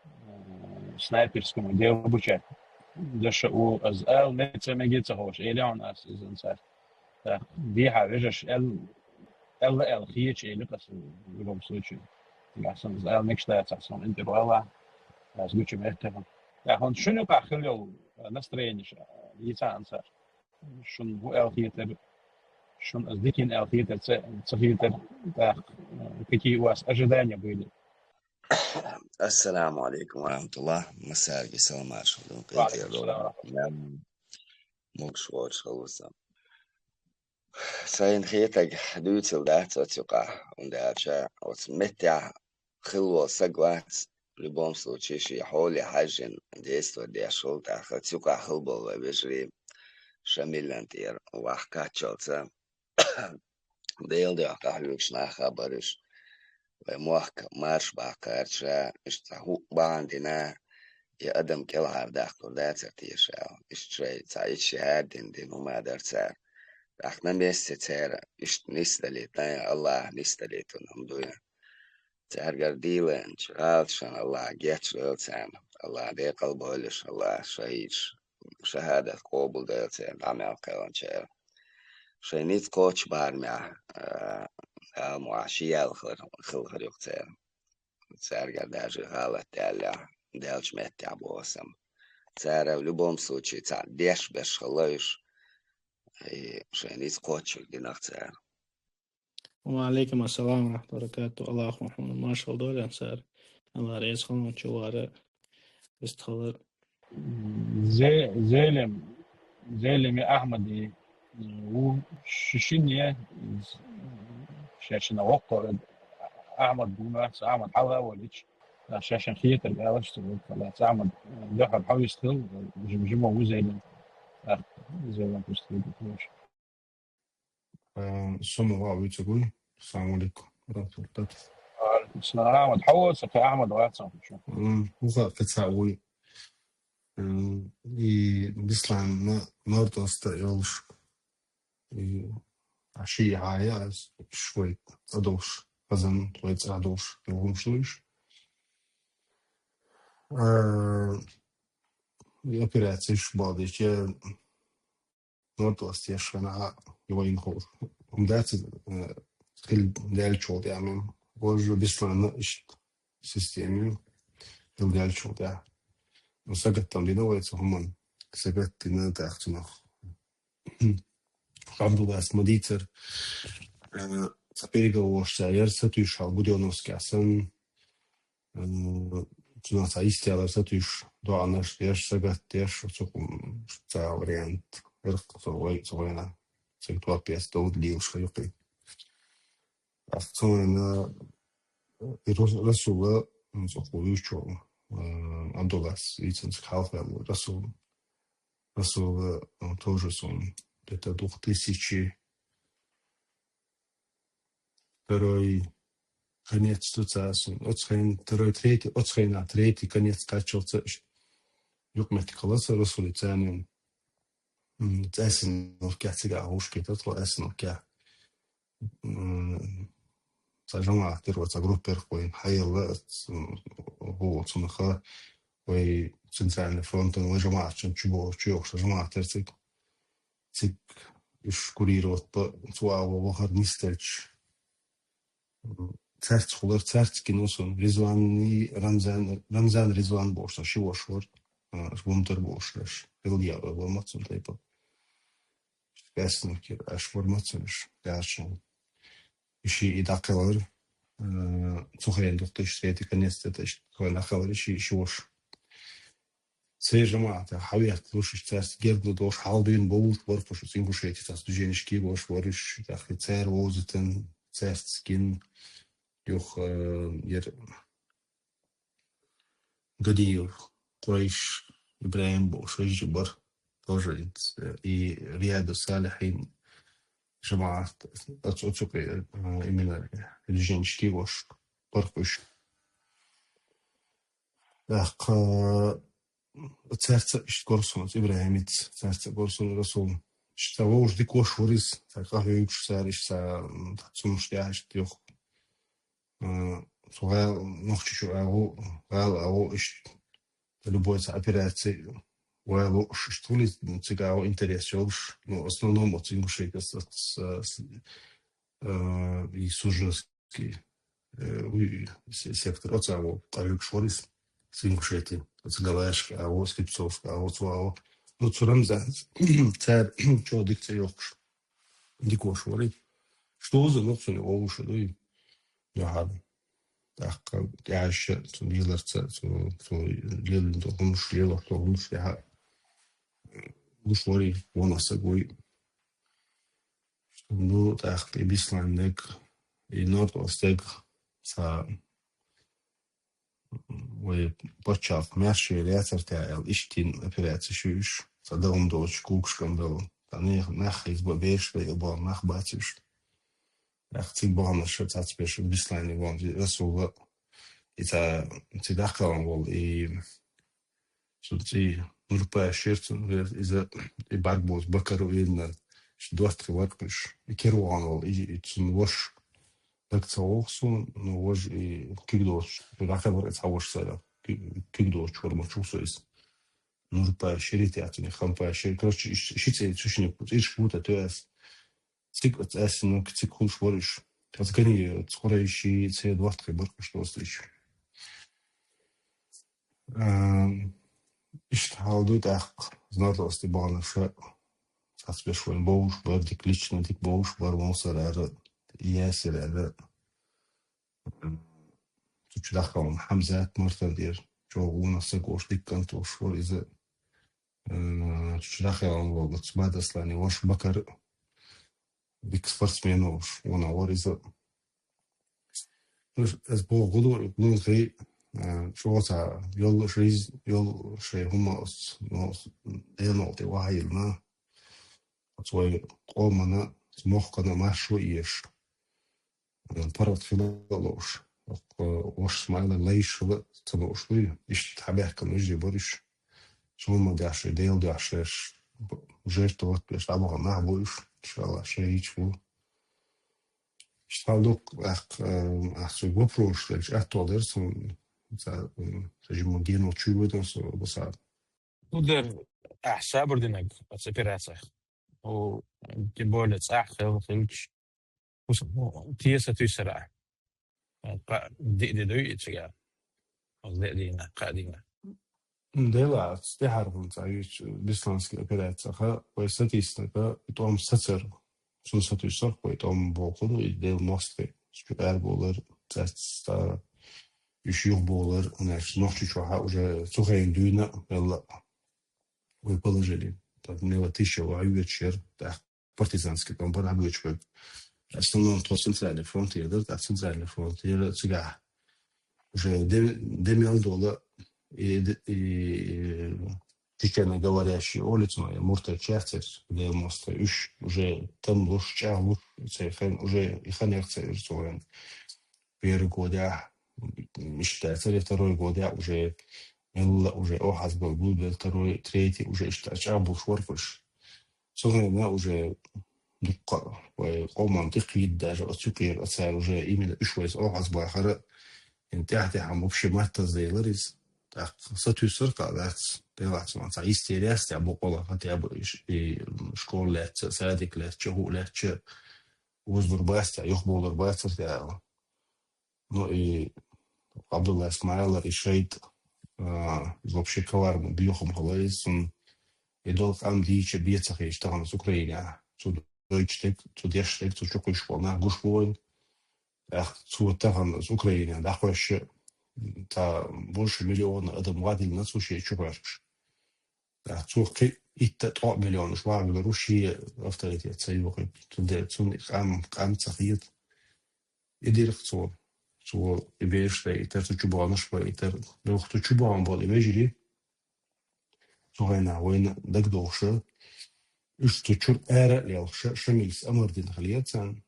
а, снайперскому делу обучать дешаш ва. Аз ала меца мега ца ховш, элаьнна ас из Ансар. ТӀаккха дехьа вежарий аьл-, аьлла аьлла хеташ элира ас в любом случае. Цига сан из ала мегаш дацар сона интервала, ас гуча меттехана. ТӀаккха хӀанз шун юкъахь хила йола настроенеш йийца, Ансар. Шун фу аьлла хетар, шун аз дика йина аьлла хетар, ца, ца хетар, тӀаккха, э, какие у вас ожидания были? Ассаламу Ӏалайкум ва рахьматуллахӀ. Массарга салам-маршал ду. Ва Ӏалайкум ассалам ва рахьматуллахӀ. Могаш-воагӀаш хилва со. Сайна хетарг дуьйцал дац оцу юкъахь, хӀунда аьлча оцу меттехь хила вола саг вац, в любом случае, ший хьоле хьаьжжина действовать деш вола, тӀаккха цу юкъахь хила бола вай вежарий Шамилан тӀера ваха кхаччалца, Даьла духьа къахьоьгуш нах а бар уж. вай мохк марша баккхарца, иштта цхьа хӀуъа бахьан дина, и адам кӀелхьардаккхар дацар теша аьлла. Иштта шоай цхьа итт ши хӀара дина, дина хӀума дар цар. ТӀаккха на месте цар иштта нисдалийта, Аллахӏа нисдалийта хӀума дуй. Царгара дийлача гӀалаташна Аллахӏа гечдойла царна. Аллахӏа декъал бойла уж, Аллахӏа шахӀидаш, шахӀадат къоабалдойла царна, дӀа мел кхелхинчар. Шоай низ кхоачаш барамехь, а, Дала мукъ лахь, ши ял хилар, хилхар юха цар. Царгара даже гӀалат даьллехь, даьлча меттехь боху ас. Цара в любом случае цхьа деш беш хилла уж, и шоай низ кхоачаш динарг цара. Ва Ӏалайкум ассалам ва рахьматуллахӀи ва баракатухӀ. Аллахӏа хьона маршалла дойла, Ансар. Аллахӏ реза хилва хьона, чувара, вистхилар. Зе-, Зелим, Зелими Ахьмади, э, ву ши шин я, шаьшшинна воккха Ахьмад гуна, ца Ахьмад хьала а валича, шаьшшинна хетарг алаш ца воккха, ца Ахьмад, э, дуьххьара хьовистхила, жим-, жима ву Зелим. Ах, Зелим пусть выйдет лучше. Э, сона ваха вуьйцург вуй. Ассаламу Ӏалайкум ва рахьматуллахӀи. Ва Ӏалайкум ассалам. Ахьмад, хьо вац, кхы Ахьмад вац, хьо чу. М, вуха кхы цхьа вуй. М, и Беслан ма-, Норд-Оста йолуш. И, а, ши хьая аз, швай цӀа долуш, хазан вай цӀа долуш, йолуш луйш. Э, и операцеш баьлча, Норд-Оста еш хана а, и вайна хууш. ХӀума дац, э, хила даьллачул тӀехьа мел. Вожа Бесланна иштта система хила даьллачул тӀехьа. Ну, сагатдан дина вай цу хӀуманна. Сагатдина тӀаккха цунах. Ӏабдуллас ма дийцар. Э, цхьа переговораш цхьа яр, сатуьйсуш хьал Будённовскехь санна. М, цунах цхьа йистелар сатуьйсуш, доӀанаш деш, сагатдеш, цу хӀума цхьа вариант. Ирх цу вай, цу вайна. Цига топ яц, довда лелаш ха юкъе. Ах, цу вайна, и Рас-, Расула, м, цу хӀу вуьйчу, м, Ӏабдуллас, вийцинчу хьалха ваьлла Расул. Расула, м, тоже сон, где-то двух тысячи второй конец ду царна. Оцу хенахь второй, третий, оцу хенахь третий конец кхаччалца иш-, юкъаметтиг хилла сан Расулица царна. М, цӀаьссина нуркехь цигахь гӀуш кхетар тхо, Ӏаьссина нуркехь. М, цхьа жамаӀат дира вай, цхьа группа яра вайн, хьаелла, ц-, м, гӀо цунах, вай Центральный фронтан, вай жамаӀатчун чу бо-, чу йохуш жамаӀат яра цига. Цига уьш курировать ба, цу агӀо вахар нисделча. Цаьрца хулар, цаьрца гина сон, Ризванни Рамзан, Рамзан Ризван бохуш, ши воша вара, а, гумтар бохуш, аш, хила яа, ва мацун тайпа. Баьсна кир, аш вара мацун, аш, яьрча. И ши и дӀакхелхар, а, цу хенахь духтуш, третий конец, это, аш, хой нахалар, и ши, ши воша. Церан жамаӀата хьаветта луш, иштта цаьрца герга долуш, хьалдуьйна бовлуш бара уьш, Ингушетица цхьа движенешка болуш бара уьш, тӀаккха цара вовзийтина, цаьрца гина, юха, э, яр Гадиев Къурайш ИбрахӀим бохуш, вежарий бара, тоже, э, и Риаду Салихьин жамаӀат, оцу, оцу, э, именно движенешка болуш бара уьш. ТӀаккха цаьрца иштта гора сона, ИбрахӀимица, цаьрца гора сона Расул. Иштта вовшашка дика воша вара иза, цхьа къахьоьгуш цара, иштта цхьа, м, цхьа цунаш тӀехь иштта юха. М, цу гӀала, Нохчийчу агӀо, гӀала агӀо иштта, любой цхьа операци, вай лууш, иштта хуьлий, цига агӀо интерес йолуш, ну, в основном оцу Ингушетии, с-, с-, с-, э, и Сунженский, э, уй, се-, сектор, оцу агӀо къахьоьгуш вара иза, с Ингушетии, оцу Галаевский агӀо, Слепцовский агӀо, цу агӀо. Ну, цу Рамзан, цара чӀогӀа дика цӀе йохуш, дика воша вара. Что за нохчо не вовшаш дуй? Яхьа. ТӀаккха тӀаьхьа цу леларца, цу, цу лелийна долу хӀумаш, лелош долу хӀумаш тӀехьа гуш вара, вон а саг вуй. Ну, тӀаккха и Бесланнег, и Норд-Остег цхьа вай паччахьалкхе маьрша яр яцара те аьлла, иштта йина операцеш ю уьш, цхьа дагӀма доцуш, когаш кӀандала. Цхьа нах, нах хеза ба, бераш бен а бола нах бац уьш. ТӀаккха цига баханарш цхьацца беш, Беслане вон, Расула, и цхьа, цига дӀакхелхана вола, и цун цӀи Нурпа Шер, цун вер, из, и бӀаргагуш Бакар а венна, ш-, доттагӀий вар-кх уж, и кер вахана вола, и, и цун воша, дага ца воагӀа сона, но вож и куьг долча, дӀакхелхар цхьа воша цар, куь-, куьг долча вар, ма чу со из. Нурпа Шер яц цун, Хампа Шер, короче, иш-, ши цӀи, цу шиннех цӀераш бутта тоьа аз. Цига оцу Аьсси-Нуьрках цига хулаш вар уж. Оцу Гани, оцу Къурайши, цхьа доттагӀий бар-кх уж доссараш. А, иштта хьал ду тӀаккха, знарлоста баханарш, цхьацца беш вайна бовш бар, дика лично дика бовш бар, Мовсарара, Ясирара. Цу чу дахкалан Хьамзат, Мартан тӀера, чӀоагӀа гӀонах саг волаш, дика кӀант волаш вар из. Э, цу чу дахкалан вола Бадаслана воша Бакар, дика спортсмен волаш, гӀонах вар из. Аз боху гӀулакх, гӀулакхий, э, чӀоагӀа цхьа йолла жизнь, йолла шоай хӀума оц, но, Даьла новкъа тӀа вахьа йиллина. Оцу вай къомана, мехкана маршо еш. ПаргӀата хила а лууш, воккха воша Смаила лайш хила ца лууш дуй, иштта хьабаьхкина вежарий бар уж. Цу хӀуманна дехьа шоай Даьла духьа шоаш жертва оттабеш дӀабаха нах ба уж, иншаАллахӀ, шоай йича бу. Иштта хьал ду-кх, тӀаккха, э, ахь цу вопросаш делча, аьттув дар сона, ца, м, ца жима генал чуйвойтан со, баса. Ду дер, ахь сабар динарг оцу операцех. О, тем более цӀагӀа хила хилча, фусам, ну, те сатуьйсура. Кхаъ, диъ ди дуй цига. Аз диъ дийнахьа, кхаъ дийнахьа. М, делахь, цу тӀехьархьа цхьа ювцаш, Бесланский операцех вай сатийсинарг, и тӀом сацар. Цунна сатуьйсур-кх вай, тӀом бохург, и Даьла моастагӀий, цу чу арабовлар, цаьрца цхьа уж юхабовлар, значит, Нохчийчохь уже цу хенахь дуьйна а велла вай положени. ТӀаккха мел тиша вай вуьйцуш яр, тӀаккха партизанский тӀом бар вуьйцуш вай. Основном тхо Центральный фронт тӀера дар, тӀаккха Центральный фронт тӀера цигахь уже де-, де мел дола и, и чеченоговорящий улица, ну, и мурталча церс, девяносто, уж уже там луш, чӀагӀлуш, церан уже и хан яр церан цо вайн. Первый годехь, иштта церан второй годехь уже мелла уже охьазбал гулбел, второй, третий уже иштта чӀагӀбулуш вар-кх уж. Цу хенахь уже дуккха вай къоман тӀекхийда даже оцу юкъера, цара уже именно уж вайца охьазбахар, ин тӀехь-тӀехьа вообще маттаза делар из. ТӀаккха сатуьйсур-кх, а, дац, делахь цунах цхьа истерия яц тӀехь бокъонца, хотя бы иш-, и школа лаьцча, садик лаьцча, хӀуъа лаьцча, озадур бац тӀехь, юхабовлар бацар тӀехь. Ну и Абдулла Исмаилов, и шайтӀа, а, из вообще коварный, боьха хӀама хила из, цун и дола къам дийча бе ца хеташ тахан из Украинехь. Цу дойчу дерг, цу дешна дерг, цу чу кхуьйсуш бола нах гуш бу вайна. ТӀаккха цо тахан из Украинехь дӀакхоьссача, цхьа больше миллиона адам вадилла цо шен чу гӀерташ. ТӀаккха цо кхин итт-ткъо миллион уж вагӀа вуьллур ву шен авторитет ца йохийта. Цундела цунна къам, къам ца хета. И дира-кх цо. Цо и бераш дайтар, цу чу боагӀанаш байтар. Юха цу чу боагӀа бола и вежарий, цу хенахь вайна дагадохуш, уж цу чура ара а лелхаш, Шамилас амар дина хилар царна.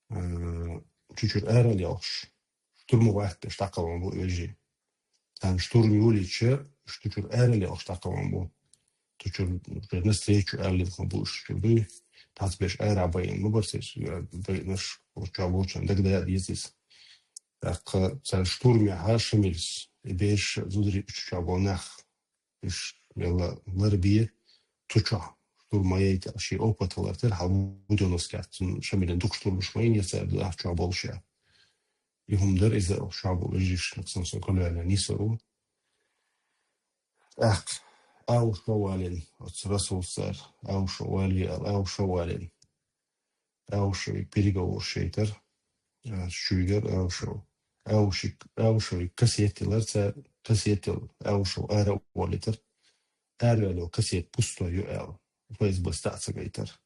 Э, цу чура ара а лелхаш, штурмовать деш дӀакхелхана бу и вежарий. Царна штурм йолийча, уж цу чура ара а лелхаш дӀакхелхана бу. Цу чура уже навстречу аьлла хӀама бу уж цу чура дуй. Цхьацца берш ара а байина ма бара церан, байинарш, оцу чу болчарна дагадоагӀа деза из. ТӀаккха царна штурмехь Шамилас и бераш, зударий, цу чу бола нах, уж мелла ларбе, цу чу штурм ма яйта, шен опыт хилар тера, хьалха Будённовскехь цун, Шамилан дукха штурмаш ма йинера цара, цу чу болуш а. И хӀума дара иза, цу чу бола вежарий, нах санна со кулоарна нийсвелла. ТӀаккха Аушев валийна, оцу Расулца цар, Аушев валийна аьлла, Аушев валийна. Аушевга переговораш яйтар, а, цу чуйгара Аушев. Аушик-, Аушевга кассета елар цара, кассета елла Аушев ара а волийтар. Араваьлла йола кассета пустой ю аьлла, ФСБ-с дӀа а ца гайтар.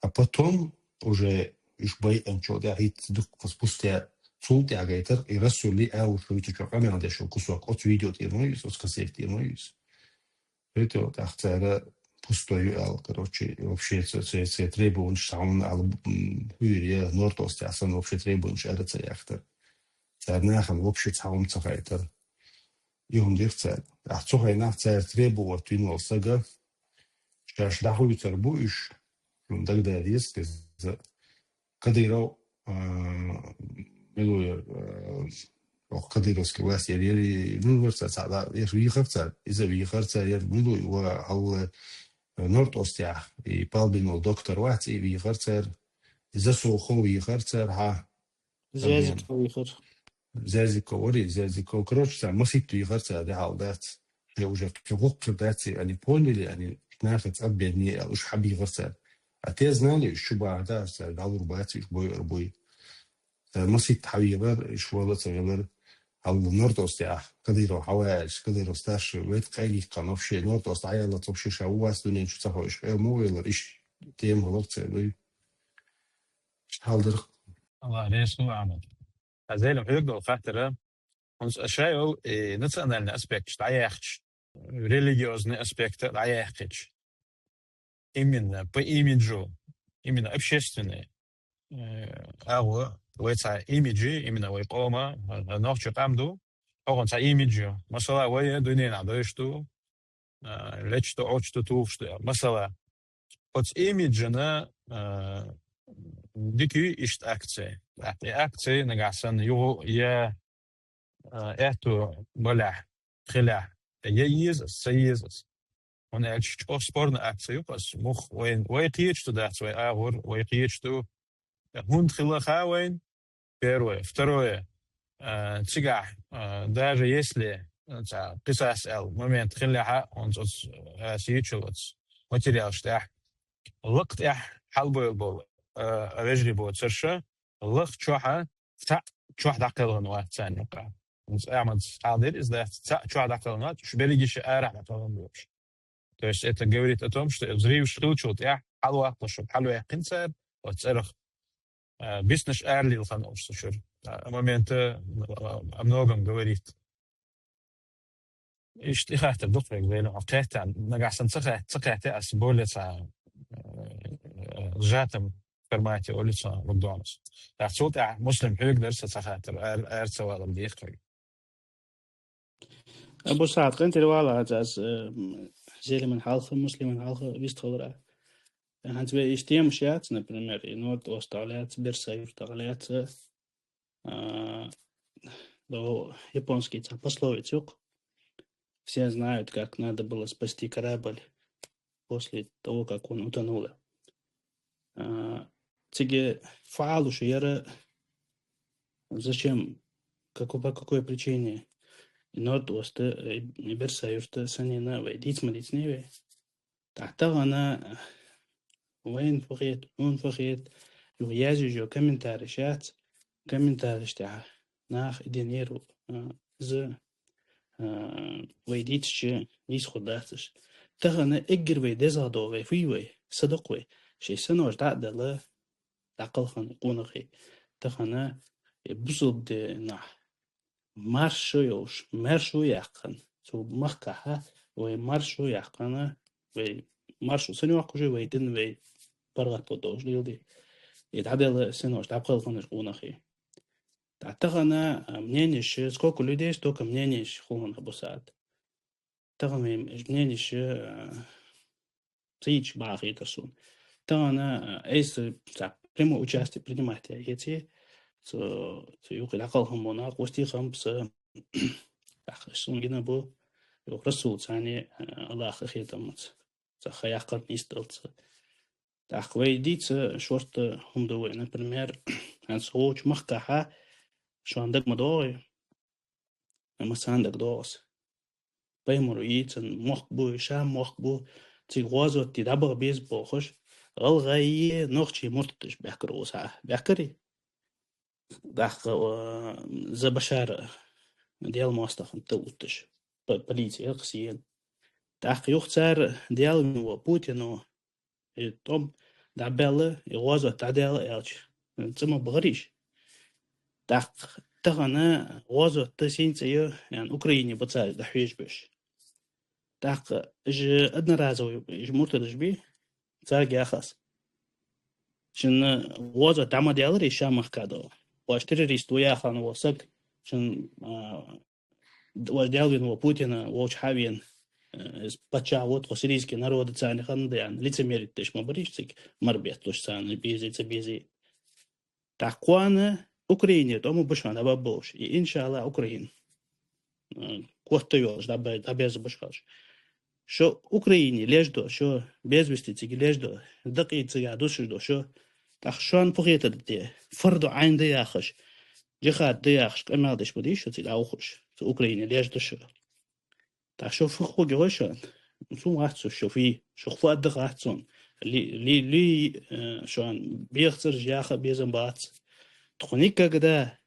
А потом уже уж байинчул тӀехьагӀа хӀинца дукха спустя цул тӀехьагӀа гайтар, и Расули Аушеви цу чу къамел деш йола кусок оцу видео тӀера ма ю из, оцу кассета тӀера ма ю из. Хетий, тӀаккха цара пустой ю аьлла, короче, вообще цу, цу, цу требованеш цхьа хӀама аьлла, м, хӀуьйре, Норд-Остехь санна вообще требованеш ара ца яхийтар. Цар нахана вообще цхьа хӀама ца хаийтар. Из хӀама дир цар. ТӀаккха цу хенахь цар требовать вина вола саг, шоаш дӀахьуьйцур бу уж, шун дагадоагӀа деза, Кадыров, а, мила ва ер, а, ох, кадыровский власть ер, ер, мила вар цар, цхьа, ер вийхар цар, из вийхар цар, ер мила ва, ва, хьал, э, Норд-Остехь, из Палбин вола доктор вац, из вийхар цар, из Сухов вийхар цар, хьа. Зязиков вийхар. Зязиков, вари, Зязиков. Короче, цар масийтта вийхар цар, де хьал дац. Уже кхы гӀулакх дац, они поняли, они нахаца объединили, уж хьабийхар цар. А те знали, уж чу бахьа дац цар, дӀалур бац, уж бойур буй. Цар масийтта хьавийхар, уж вала ца велар, хьал Норд-Остехь, Кадыров хьаваьлча, Кадыров старший, вайта къайликкхана вообще, Норд-Ост хьаяллалца вообще ша ву вац дунен чу ца хой, уж хьел ма вайлар, иш тема гӀалар ца дуй. Иш хьал дар. АллахӀ раьза хилва, Ахьмад. Аз Зелим хьоьга дола хаттар, хӀанз аш шоай, э, национальный аспекташ дӀаяьхача, религиозный аспект дӀаяьккхача, именно по имиджу, именно общественный, э, агӀо, вай цхьа имидж, именно вай къома, э, нохчий къам ду, хӀокхун цхьа имидж ю. Масала, вай дуненахь дойш ду, а, лечту, очту, тухуш ду. Масала, оцу имиджана, а, дика ю иштта акци. ТӀаккха и акци нагахь санна юха я, а, аьтту балехь, хилехь, я еза, ца еза. ХӀана аьлча чӀоагӀа спорный акци ю-кх из. Мух вай, вай кхеташ ду дац, вай агӀор, вай кхеташ ду. ХӀунда хила ха вайна, первое. Второе, а, цигахь, а, даже если, а, цхьа кхисас аьлла момент хилалехьа, хӀанз оцу, а, сийчул оцу материалаш тӀехь, лакха тӀехь хьалбойла бола, а, вежарий боцурша, лаха чохь цхьаъ чохь дӀакхелхина вац царна юкъахь. ХӀанз Ахьмада хьалдер из дац, цхьаъ чохь дӀакхелхина вац, уж берригаш арахь дӀакхелхина ду вообще. То есть это говорит о том, что взрываш хилчул тӀехь хьалваккхалуш, хьалваьккхина цара оцу цӀерах, а, биснарш аралийла хиннаб уж цу чура. А, момент, а, о многом говорит. Иштта и хаттар ду-кх вайга, Зелим, хьо кхетта, нагахь санна ца хаьт-, ца кхетта, ас более цхьа, э, сжатом формате оли цо Рудонас. ТӀаккха цул тӀехьа Муслим хьоьга дар са цхьа хаттар, ара, ара ца валар дех вайга. Абу СаӀад, къинтӀера вала аз, аз, э, м, Зелиман хьалха, Муслиман хьалха вистхилара. ХӀанз вай иштта темаш яц, например, и Норд-Ост тӀехьалаьца, Берса-Юрт тӀехьалаьца, а, до японский цхьа пословица ю-кх. Все знают, как надо было спасти корабль после того, как он утонул. А, цига фу алуш яра, зачем, как, по какой причине Норд-Оста, э, Берса-Юрта санна вай дийца ма дийциней вай. ТӀаккха тахан вайна фу хет, хьона фу хет, юха язъеш йола комментареш яц, комментареш тӀехь нах идинер, а, из, а, вай дийцача нийса хургдац уж. Тахан эггара вай дезагӀа дола вай фу я вай, са доккха вай, шоай синош дӀа а дала, дӀакхелхина къонахий. Тахан, э, бусалба динах маршо йолаш, маршо яьккхина. Цу махкахьа вай маршо яьккхина, вай маршо санна йоаккхаш я, вай дин, вай паргӀато долаш леладе. И дӀаделла синош дӀакхелхинараш къонахий. ТӀаккха тахан, а, мненеш, сколько людей, столько мненеш хулхана, Абу СаӀад. Тахан вай мненеш, а, ца йича бахийта сона. Тахан, а, айса цхьа прямое участие принимать яь эций, цу, цу юкъе дӀакхелхина бола нах къоастаде хиннаб са, тӀаккха сона гина бу, юха Расулаца, а, АллахӀа къахетамца, цхьа ха яьккхар нийсдалца. ТӀаккха вай дийца шортта хӀама да вай, например, хӀанз вочу махкахьа шоана дага ма доагӀий, массанена дага доагӀа из. Пайхамаро йийцина мохк бу, ша мохк бу, цига гӀазот де дӀабаха беза бохуш, гӀалгӀайи нохчийи муртаташ баьхкар укхаза, баьхкарий? ТӀаккха, а, за Башара Даьла моастагӀа тӀаотташ, по-, полице кхаьчна. ТӀаккха юха цар Даьла вина вола Путино, и тӀом дӀабаьлла, и гӀазот дӀадаьлла аьлча, цӀа ма бахарий уж. ТӀаккха тахан гӀазот да сийна цӀа я, аьнна, Украине бацараш дӀахьежаш ба уж. ТӀаккха уж одноразовый, уж муртадаш бий, царга яхаш. Шун вовза дӀа ма деллара из шоай мехка дола. Оаш террорист ва яха вола саг, шун, а, оаш Даьла вена вола Путина вовча хьавена, э, из паччахь ва тхо сирийски народаца, царна ханна да аьнна, лицемерить деш ма барий уж цига, мара бетталуш царна, безий, ца безий. ТӀаккха кхоана Украине тӀом ба шоана дӀабаббалуш. И, иншаллахӀ, Украина, э, котта йолаш, дӀабе-, дӀаберза ба уж хӀанз. Шо Украине леш дола, шо без вести цига леш дола, дакъий цига дусаш дола шо, тӀаккха шоана фу хетаргда те, фарду Ӏайн да яхаш, джихӀад да яхаш, къамаьл деш ма дий шо цига дӀаухаш, цу Украине леш дола шо. ТӀаккха шо фу хургья шоана? Сона хац шо фу, шо фу аргда хац сона. Ли, ли, ли, э, шоана бехацараш яха безам бац. Тхо никогда,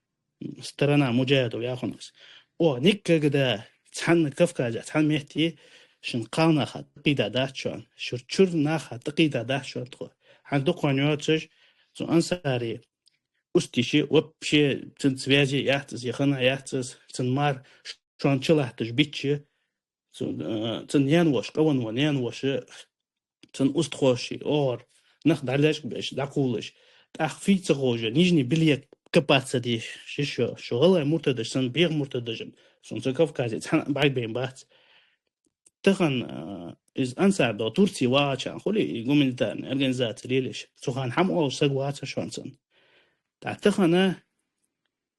сторона муджахӀидов яханас, оаха никогда цхьанна Кавказе, цхьан метте шун кхалнаха тӀакхийттадац шоана, шун чура наха тӀакхийттадац шоана тхо. ХӀанз дукха ха йоацаш, цу Ансари устиши вообще цун связи яц из, е хана яц из, цун мар шоана чулатташ бича, цун, э, цун наьна-воша, къавенна ва наьна-воша, цун устхоши, оагӀора нах дӀалечкъабеш, дӀакхувлаш. ТӀаккха фу ца ховш, Нижний Белье копаться деш, ши шо, шо гӀалгӀай муртадаш санна, бӀеха муртадаш, сона цу Кавказе цхьанна бӀаргабайна бац. Тахан, э, из Ансар дола Турце вагӀача хана хулий, и гуманитарная организация лелаеш. Цу хана хӀама оалаш саг вацар шоана санна. ТӀаккха тахан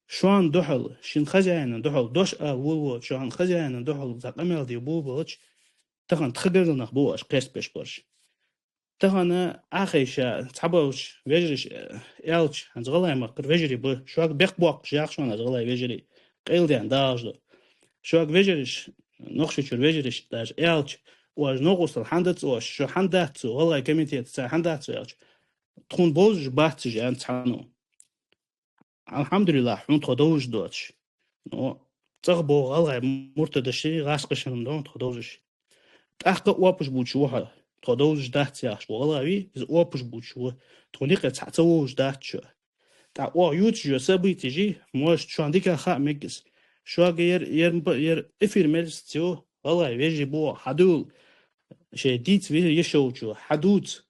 шоана духьал, шун хозяина духьал дош ала волавелча, шоана хозяина духьал цхьа къамаьл де болабелча, тахан тха гаргара нах ба оаш кхестабеш бараш. Тахан Ӏохайша цхьаболча вежарий, э, аьлча, хӀанз гӀалгӀай мехкара вежарий ба, шуга бехк боаккхаш яхаш шоана из гӀалгӀай вежарий, къайладаьнна дагӀаш да. Шуга вежарий, Нохчийчура вежарий даже аьлча, оаш новкъостал хӀана дац оаш, шо хӀана дац цу гӀалгӀай комитетаца, хӀана дац аьлча, тхона бовзаш бац уж аьнна цхьанне. Алхьамдулиллахь, хьона тхо довзаш доацаш. Но цӀагӀа боагӀа гӀалгӀай муртадаши гӀазкхаши хьона тхо довзаш. ТӀаккха оапаш бувцаш ва хьо, тхо довзаш дац яхаш ва гӀалгӀа вий, из оапаш бувцаш ва, тхона юкъе цхьаъ ца вовзаш дац шо. ТӀаккха оаха ювцаш йола событеш, может, шоана дика хаа мегаш. Шуга ер, ер, ер эфир мел сеций, гӀалгӀай вежарий ба, хьадувла, шоай дийца ве-, йиш йолчо, хьадувца.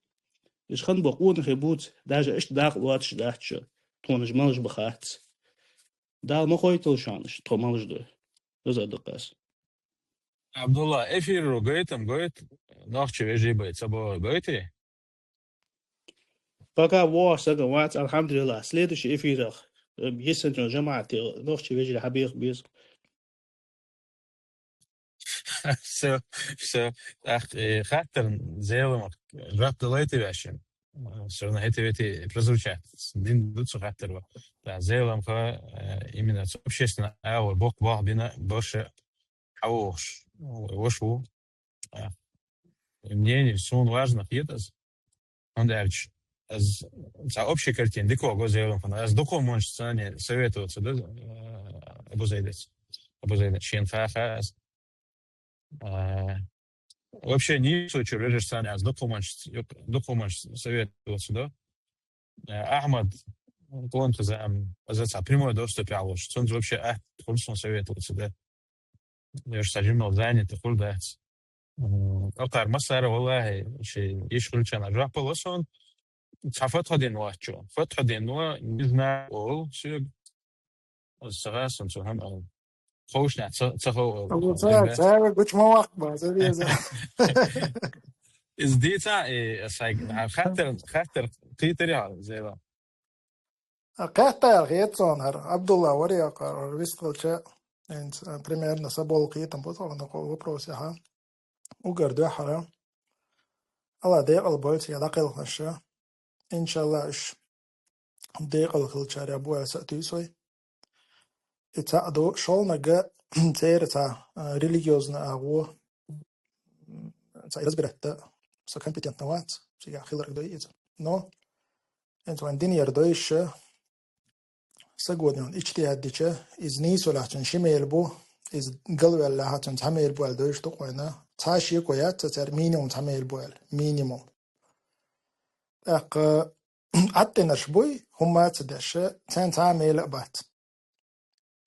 Уж хинна бола къонахий бувца, даже иштта дакъа лоацаш дац шо, тхона уж малаш ба хац. Дала ма хойталда шоана уж, тхо малаш да. Из а да-кх аз. Абдулла, эфир гойтам гойт, нохчий вежарий бай ца бо гойтий? Пока воагӀаш саг вац, алхьамдулиллахь, следующий эфирах, э, йисача жамаӀате нохчий вежарий хьабеха беза. Всё, всё. ТӀаккха, э, хаттар Зелимха жоп далайта вешин. Всё равно это ведь и прозвучат. Дин ду цу хаттара. Да, Зелимха, э, именно цу общественни агӀор боккха болх бина, баша хьавоагӀаш воша ва. А, мнение сона важно хеташ. ХӀана аьлча, аз цхьа общая картина дика вагӀа Зелимхана. Аз дукхагӀа монашца советоваться даьд, э, Абу Зайдаца. Абу Зайда шийна ха-, ха аз. А, вообще, Нийсочура вежарашца аз дукхагӀа монашца, дукхагӀа монашца советоваться даьд. Э, Ахьмад, клон хазаам, аз цхьа прямой доступ яхаш. Цунца вообще атта хул сона советоваться даьд. Ер са жимал занят хул дац. М, акхар массара, валлахӀи, ши йиш хилча жоп лу сона. Цхьа Фатхьудин вац цо. Фатхьудин ва, не знаю, ол, сога. Аз ца гӀа сона цу хӀама. Ховш наха ца, ца хов, Абу, ца, ца гуча ма ваккха, ца веза. Из дийца, э, сай, а, хаттар, хаттар кхийтарий хьо, Зелимха? А, кхетта аьлча хет сона хӀара, Абдулла вар яхар, вистхилча, хӀинца, а, примерно са болх кхетам ба тхона кхо вопросаца. Угар дуьххьара. АллахӀ декъала бойла цига дӀакхелхаш. ИншаАллахӀ, уж декъала хилчарех ба аьнна са а туьйсу вай. И цхьаъ ду, шоллагӀа церан цхьа, а, религиозни агӀо, м, цхьа разбирать да, со компетентни вац, цигахь хиларг дой иза. Но, хӀинца вайна динера дойша, саго динан иджтихӀад дича, из нийсвелахь цун ши мел бу, из галвеллехь цун цхьа мел бу аьлла дойш ду-кх вайна. Цхьа шеко яц цар, минимум цхьа мел бу аьлла. Минимум. ТӀаккха Ӏаттинарш буй, хӀумма а ца деш, царна цхьа мел а бац.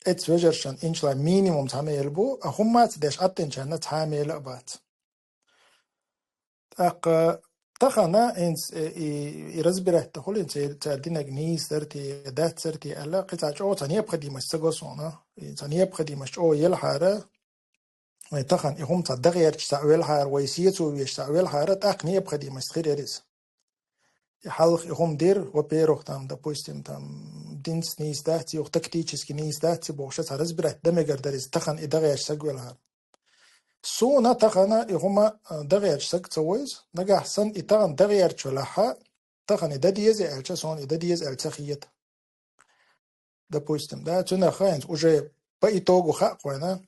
Эцу вежаршна, иншаАллахӀ, минимум цхьа мел бу, а хӀумма а ца деш Ӏаттинчарна цхьа мел а бац. ТӀаккха тахан хӀинца, э, и, и разбирать да хул, хӀинца цар динаг нийса дар те, дац дар те аьлла, кхы цхьа чӀоагӀа цхьа необходимость ца го сона. И цхьа необходимость чӀоагӀа елхьара, вай тахан и хӀума цхьа дагӀа ярча цхьа велхьара, вай сецо веш цхьа велхьара, тӀаккха необходимость хир яр из. И хьалха и хӀума дир, во-первых, там, допустим, там, динца нийса дац, юха тактически нийса дац, бохуш цхьа разбирать да мегар дар из, тахан и дагӀа ярча саг велхьара. Сона тахан и хӀума, а, дагӀа ярча саг ца войз, нагахь санна и тахан дагӀа ярча велахьа, тахан и да деза аьлча, сона и да деза аьлла ца хета. Допустим, да, цунах хӀинца уже по итогу хаьа кхойна,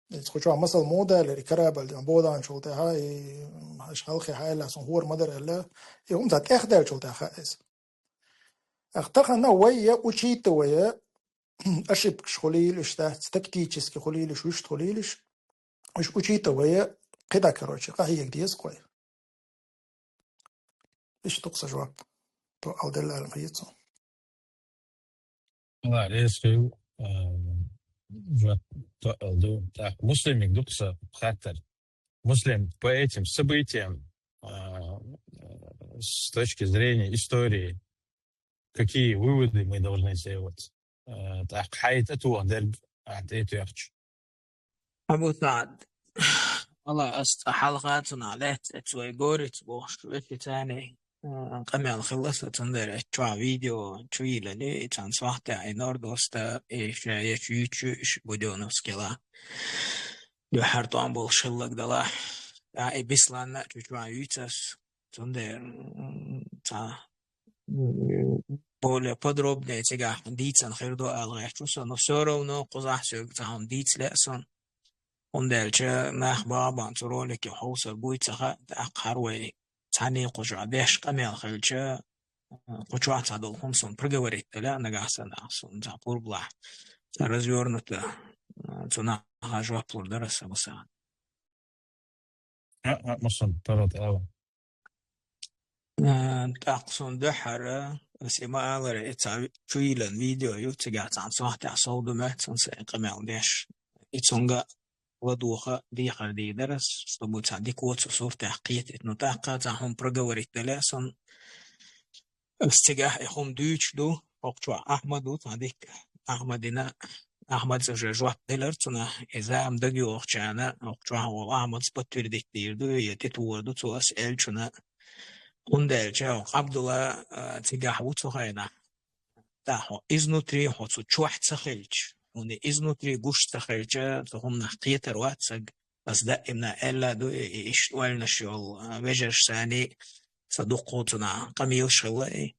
из кху чу масал мо далар, и корабль дина боданчул тӀехьа, и аш халхи хьайла сон хӀора ма дар аьлла, и хӀума цхьа тӀехдаьлчул тӀехьа хаьа из. Ах, тахан вай я учитывая, ошибкаш хулийлаш дац, тактически хулийлаш, вуьшта хулийлаш, уж учитывая, кхида, короче, къахьега деза кхой. Иштта дукха са жоп. То алделла алам хьецу. Ла, резко, а, жоп то алду. Так, Муслимиг дукха са хаттар. Муслим, по этим событиям, а, с точки зрения истории, какие выводы мы должны сделать? А, так, хьайта то дерг, а, тӀе тохча. Абу СаӀд, валла, ас цкъа хьалха цунах лаьцна, эц вай гори ца бохуш, вешийца, а, къамел хилла са, цундела эц чохь видео чу йиллале, и цхьана сохьтехь и нордоста, и ша еш юьйцуш, Будённовски ла. Дуьххьара тӀом болуш хилларг далахь. ТӀаккха и Бесланна а чу чохь юьйцу ас, цундела, м, цхьа более подробнее цигахь дийцина хир ду ала гӀерташ ву со, но всё равно кхузахь соьга цхьа хӀума дийца лаьа сон. ХӀунда аьлча нах бахьа-бахьана цу ролике хьовсар буй ца хаьа, тӀаккха хӀара вай цхьаьна кху чохь деш къамел хилча, кху чохь цхьа долу хӀума суна проговорить дан лаьа нагахь санна, суна цхьа пурба лахь, цхьа развёрнуто, цу наха жоп лур дара аса, масала. А, а, Муслим, тара тӀе ала. А, тӀаккха суна дуьххьара, ас и ма-аллара, и цхьа ви-, чу йиллина видео ю, цигахь цхьана сохьтехь сов ду моьтту суна сайн къамел деш. И цунга ладугӀа дехар дийр дара ас, чтобы цхьа дика воцу суртехь кхетийта. Ну, тӀаккха цхьа хӀума проговорить дан лаьа суна. Ас цигахь и хӀума дуьйцуш ду, хӀокху чохь Ахьмад ву цхьа дика. Ахьмадина, Ахьмада уже жоп делира цунах, и зама дагайогӀучарна, хӀокху чохь волу Ахьмада подтвердить дийр ду, я тӀетухур ду цо ас аьллачунна. ХӀунда аьлча хӀокху Ӏабдулла, а, цигахь ву цу хенахь. ТӀаккха хьо изнутри, хьо цу чохь ца хилча, хьуна изнутри гуш ца хилча, цу хӀуманах кхетар вац саг. Ас даимна аьлла ду, и, и иштта ойланаш йолу, а, вежаршца санна, сан дуккха цунах къамелаш хилла и.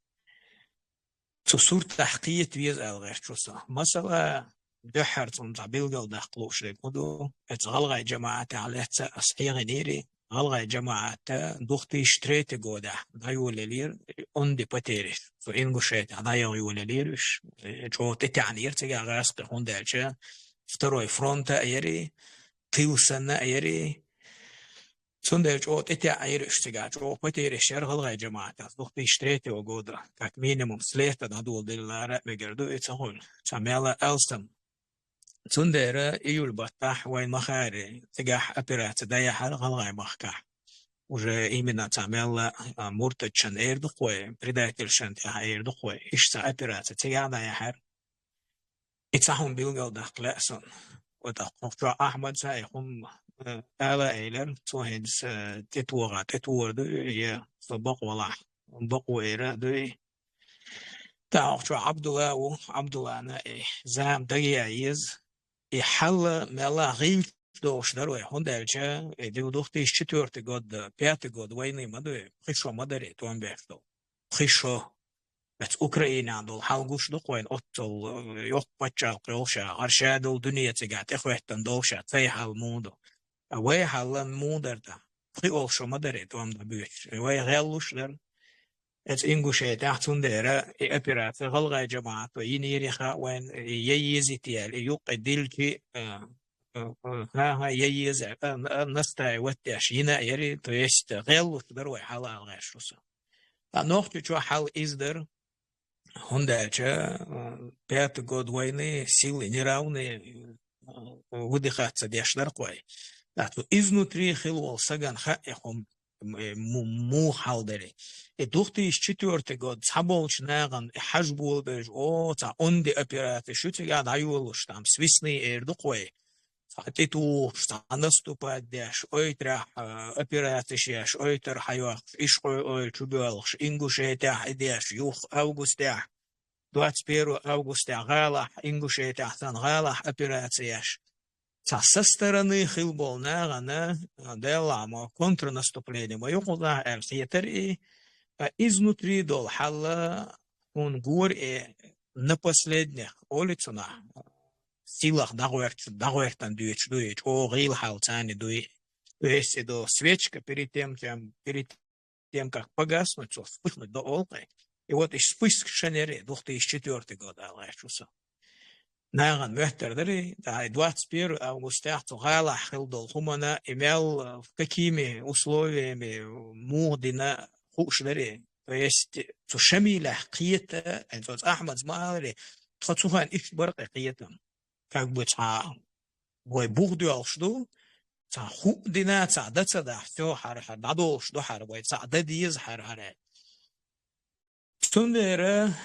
Цу суртах кхета веза аьлла гӀерташ ву со. Масала, дуьххьара цунна цхьа билгалдаккха лууш дерг хӀун ду? Эцу гӀалгӀай жамаӀатехь лаьцна ас хьехийнера, гӀалгӀай жамаӀат две тысячи третий годехь дӀайолаелира, онда потеряш, цу Ингушетехь дӀайолаелира уьш. ЧӀогӀа тӀетаьӀнера цигахь гӀазкхи, хӀунда аьлча второй фронт а яра, тыл санна а яра. Цундела чӀогӀа тӀетаьӀнера уьш цигахь, чӀогӀа потеряш яра гӀалгӀай жамаӀатехь две тысячи третьего года, как минимум, с лета дӀадоладеллара а мегар ду и ца хуьлу, цхьа мел алсам. Цундела июль баттахь вайн ма-хаъара, цигахь операци дӀаяьхьира гӀалгӀай махкахь. Уже именно цхьа мел, а, муртадашна эр ду-кх вай, предательшна тӀехь эр ду-кх вай, иштта цхьа операци цигахь дӀаяьхьира. И цхьа хӀума билгалдаккха лаьа суна. Вот, а, хӀокху чохь Ахьмада и хӀума, э, ала а элира, цо хӀинца, э, тӀетоха, тӀетухур ду, я со бакъ валахь, бакъо эр а ду. ТӀаккха хӀокху чохь Ӏабдулла ву, Ӏабдуллана и зама дагаяла еза. И хьал мелла гӀийлачу долуш дара вай, хӀунда аьлча и две тысячи четвёртый год, пятый год войны ма ду, пхи шо ма дарий тӀом беш долу. Пхи шо. Эцу Украинехь долу хьал гуш ду-кх вайна, оццул, э, йоккха паччахьалкх йолуш а, гӀарша долу дуьне цигахь тӀехӀоьттина долуш а, цай хьал муха ду. Ткъа вай хьал муха дара тӀаккха? Пхи-олу шо ма дарий тӀом дан буьйцуш. Вай гӀеллуш дара. Эцу Ингушетехь цундела и операци гӀалгӀай жамаӀато йинера хаьа вайна, и ян езийта аьлла, и юккъе дилчи, а, а, а, хӀан-хӀа, ян еза, а, а, настаивать деш йина а яра, то есть гӀеллуш дара вай хьал ала гӀерташ ву со. Ткъа Нохчийчохь хьал иза дара, хӀунда аьлча, а, пятый год войны, силы неравные, а, выдыхаться деш дара-кх вай. ТӀаккха изнутри хилла волу сагана хаьа и хӀума. м-, э, му-, муха хьал дар. И две тысячи четвёртый год цхьаболча нахана хьажа болабеш, о, цхьа онди операцеш ю цига дӀайолалуш, там, свистные эр ду-кх вай. Цхьа тӀатухаш, цхьа наступать деш, ойтарахьа, э, операцеш еш, ойтар хьайоаккхаш, ишкъой ойла чубоалаш, Ингушетехь и деш, юха августехь, двадцать первого августехь гӀалахь, Ингушетехь санна гӀалахь операцеш. Цхьа со стороны хила бола нахана, э, Даьла ма контрнаступлени ма ю кхузахь аьлла хетар и, а изнутри дола хьал, хьона гора и на последних, олий цунах, силах дӀагӀоьрт-, дӀагӀоьртан дуьйцуш ду, и чӀоагӀа гӀийла хьал царна дуй. То есть, и до свечка перед тем, чем, перед тем, как погаснуть, цо вспыхнуть до олкъе. И вот и вспышка шанери, две тысячи четвёртый год, ала гӀерташ ву со. Нахана моттар дарий, да, и двадцать первого августехь цу гӀалахь хила дола хӀумана, и мел, э, в какими условиями, муха дина хууш дарий. То есть, цу Шамилехь кхета, э, цо Ахьмада ма аларий, тхо цу хана иштта бар-кх кхетам. Как бы цхьа вай бух доьлхуш ду, цхьа хӀуъа дина, цхьа дан ца дахь, всё, хӀара, хӀара дӀадолуш ду хӀара, вай цхьа дан деза хӀара, хӀара. Цундела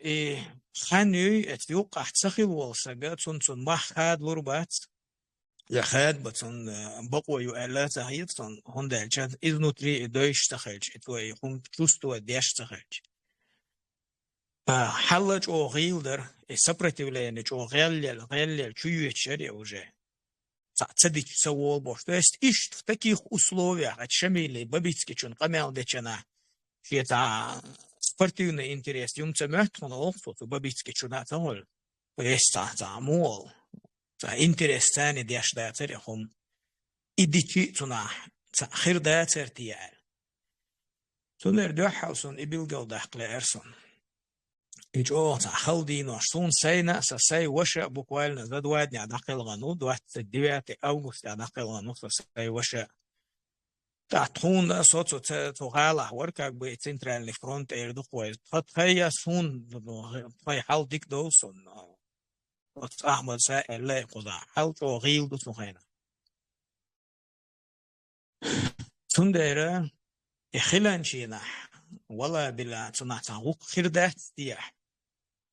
и хьан юй, эцу юккъахь ца хила волу сага, цунна цунна мах хадалур бац. Я хадабан цунна, э, бакъо ю аьлла ца хета цунна, хӀунда аьлча изнутри и дойш ца хилча, и твой хӀума чувствовать деш ца хилча. А, хьал чӀогӀа гӀийла дара, и сопротивление чӀогӀа гӀелъел, гӀелъел чу йоьдуш яра и уже. Цхьа ца дича ца волу бохуш. То есть иштта в таких условиях, а Шамиле Бабицкийчун къамел дечу нах, шен цхьа спортивный интерес юм ца моьтту хьуна олу цо, цу Бабицкийчунна ца хуьлу. То есть цхьа, цхьа муха, цхьа интерес царна деш дацара и хӀума. И дичи цунах цхьа хир дацара те аьлла. Цундела дуьххьал суна и билгалдаккха лаьара суна. И чӀогӀа цхьа хала денош. Суна сайна а, сан сай ваша а буквально за два дня дӀакхелхина ву, двадцать девятый августехь дӀакхелхина ву сан сай ваша. ТӀаккха тхуна со цу, ца-, цу гӀалахь вара, как бы, и Центральный фронт эр ду-кх вай. Тха тхай а суна, ну, тхай хьал дика довла суна. Оцу Ахьмада аьлла кхузахь, хьал чӀогӀа гӀийла ду цу хенахь. Цундела и хиланчийнахь, валла-билла, цунах цхьа гӀуллакх хир дац дехьа.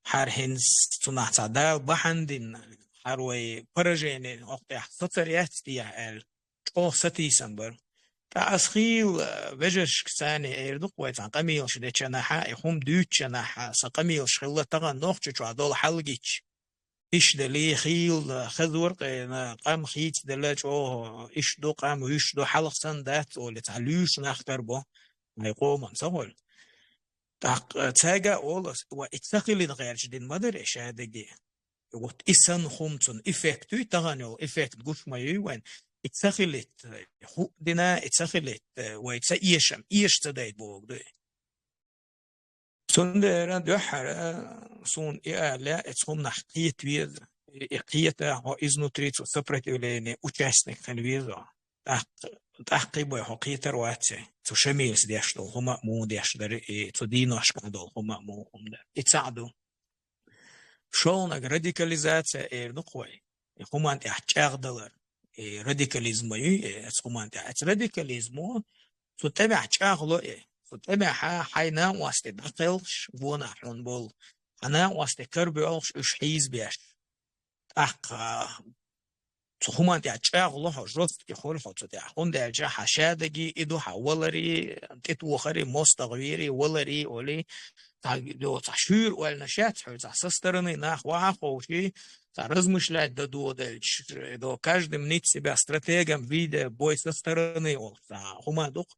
ХӀара хӀинца цунах цхьа Дала бахьана дина, хӀара вай поражение хӀокху тӀехь сацар яц дехьа аьлла, чӀогӀа сатийсам бара. ТӀаккха ас хийла вежаршка царна эр ду-кх вай цхьа къамелаш дечу нахьа, и хӀума дуьйцучу нахьа, сан къамелаш хилла тахана Нохчийчохь долу хьал гича. Иштта дале, хийла хазор къена, къам хийцаделла чӀогӀа, иштта ду къам, вуьш ду, хьалха санна дац олий, цхьа луьйш нах карабо, вай къоман ца хуьлу. ТӀаккха цаьрга а олу ас, ва и ца хилина гӀерташ дина ма дара и шадерриге. Вот и санна хӀума цунна эффект юй, тахана йолу эффект гуш ма юй вайн. И ца хилийта, хӀуъа дина, и ца хилийта, вай ца эшам, эша ца дайта бохург ду и. Цундела дуьххьара суна и ала лаьа, эцу хӀуманах кхета веза, и, и кхета хьо изнутри цу сопротивление участник хила веза. ТӀаккха, тӀаккха и бой хьо кхетар вац, цу Шамилас деш долу хӀума а муха деш дара, и цу дийношкахь долу хӀума а муха хӀума дара. И цхьаъ ду. ШолгӀаниг радикализация эр ду-кх вай. И хӀуманна тӀехь чӀагӀдалар. И радикализм ма ю, и эцу хӀуманна тӀехь. Эцу радикализмо цу тӀамехь чӀагӀло и. Цу тӀамехьа хьайн накъостий дӀакхелхаш, гонахь хьуна болу, хьан накъостий карабоьлхуш, уьш хьийзабеш. ТӀаккха цу хӀуманна тӀехь чӀагӀло хьо, жёсткий хуьлу хьо цу тӀехь. ХӀунда аьлча хьан шадерриге и ду, хьан валаре, тӀетохаре, мостагӀа вере, валаре олий, цхьа, цхьа шуьйра ойланаш яц хьуьнан, цхьа со стороны нах ваха а ховший, цхьа размышлять дан доделча, до каждый мнит себя стратегом, видя бой со стороны олуш, цхьа хӀума ду-кх,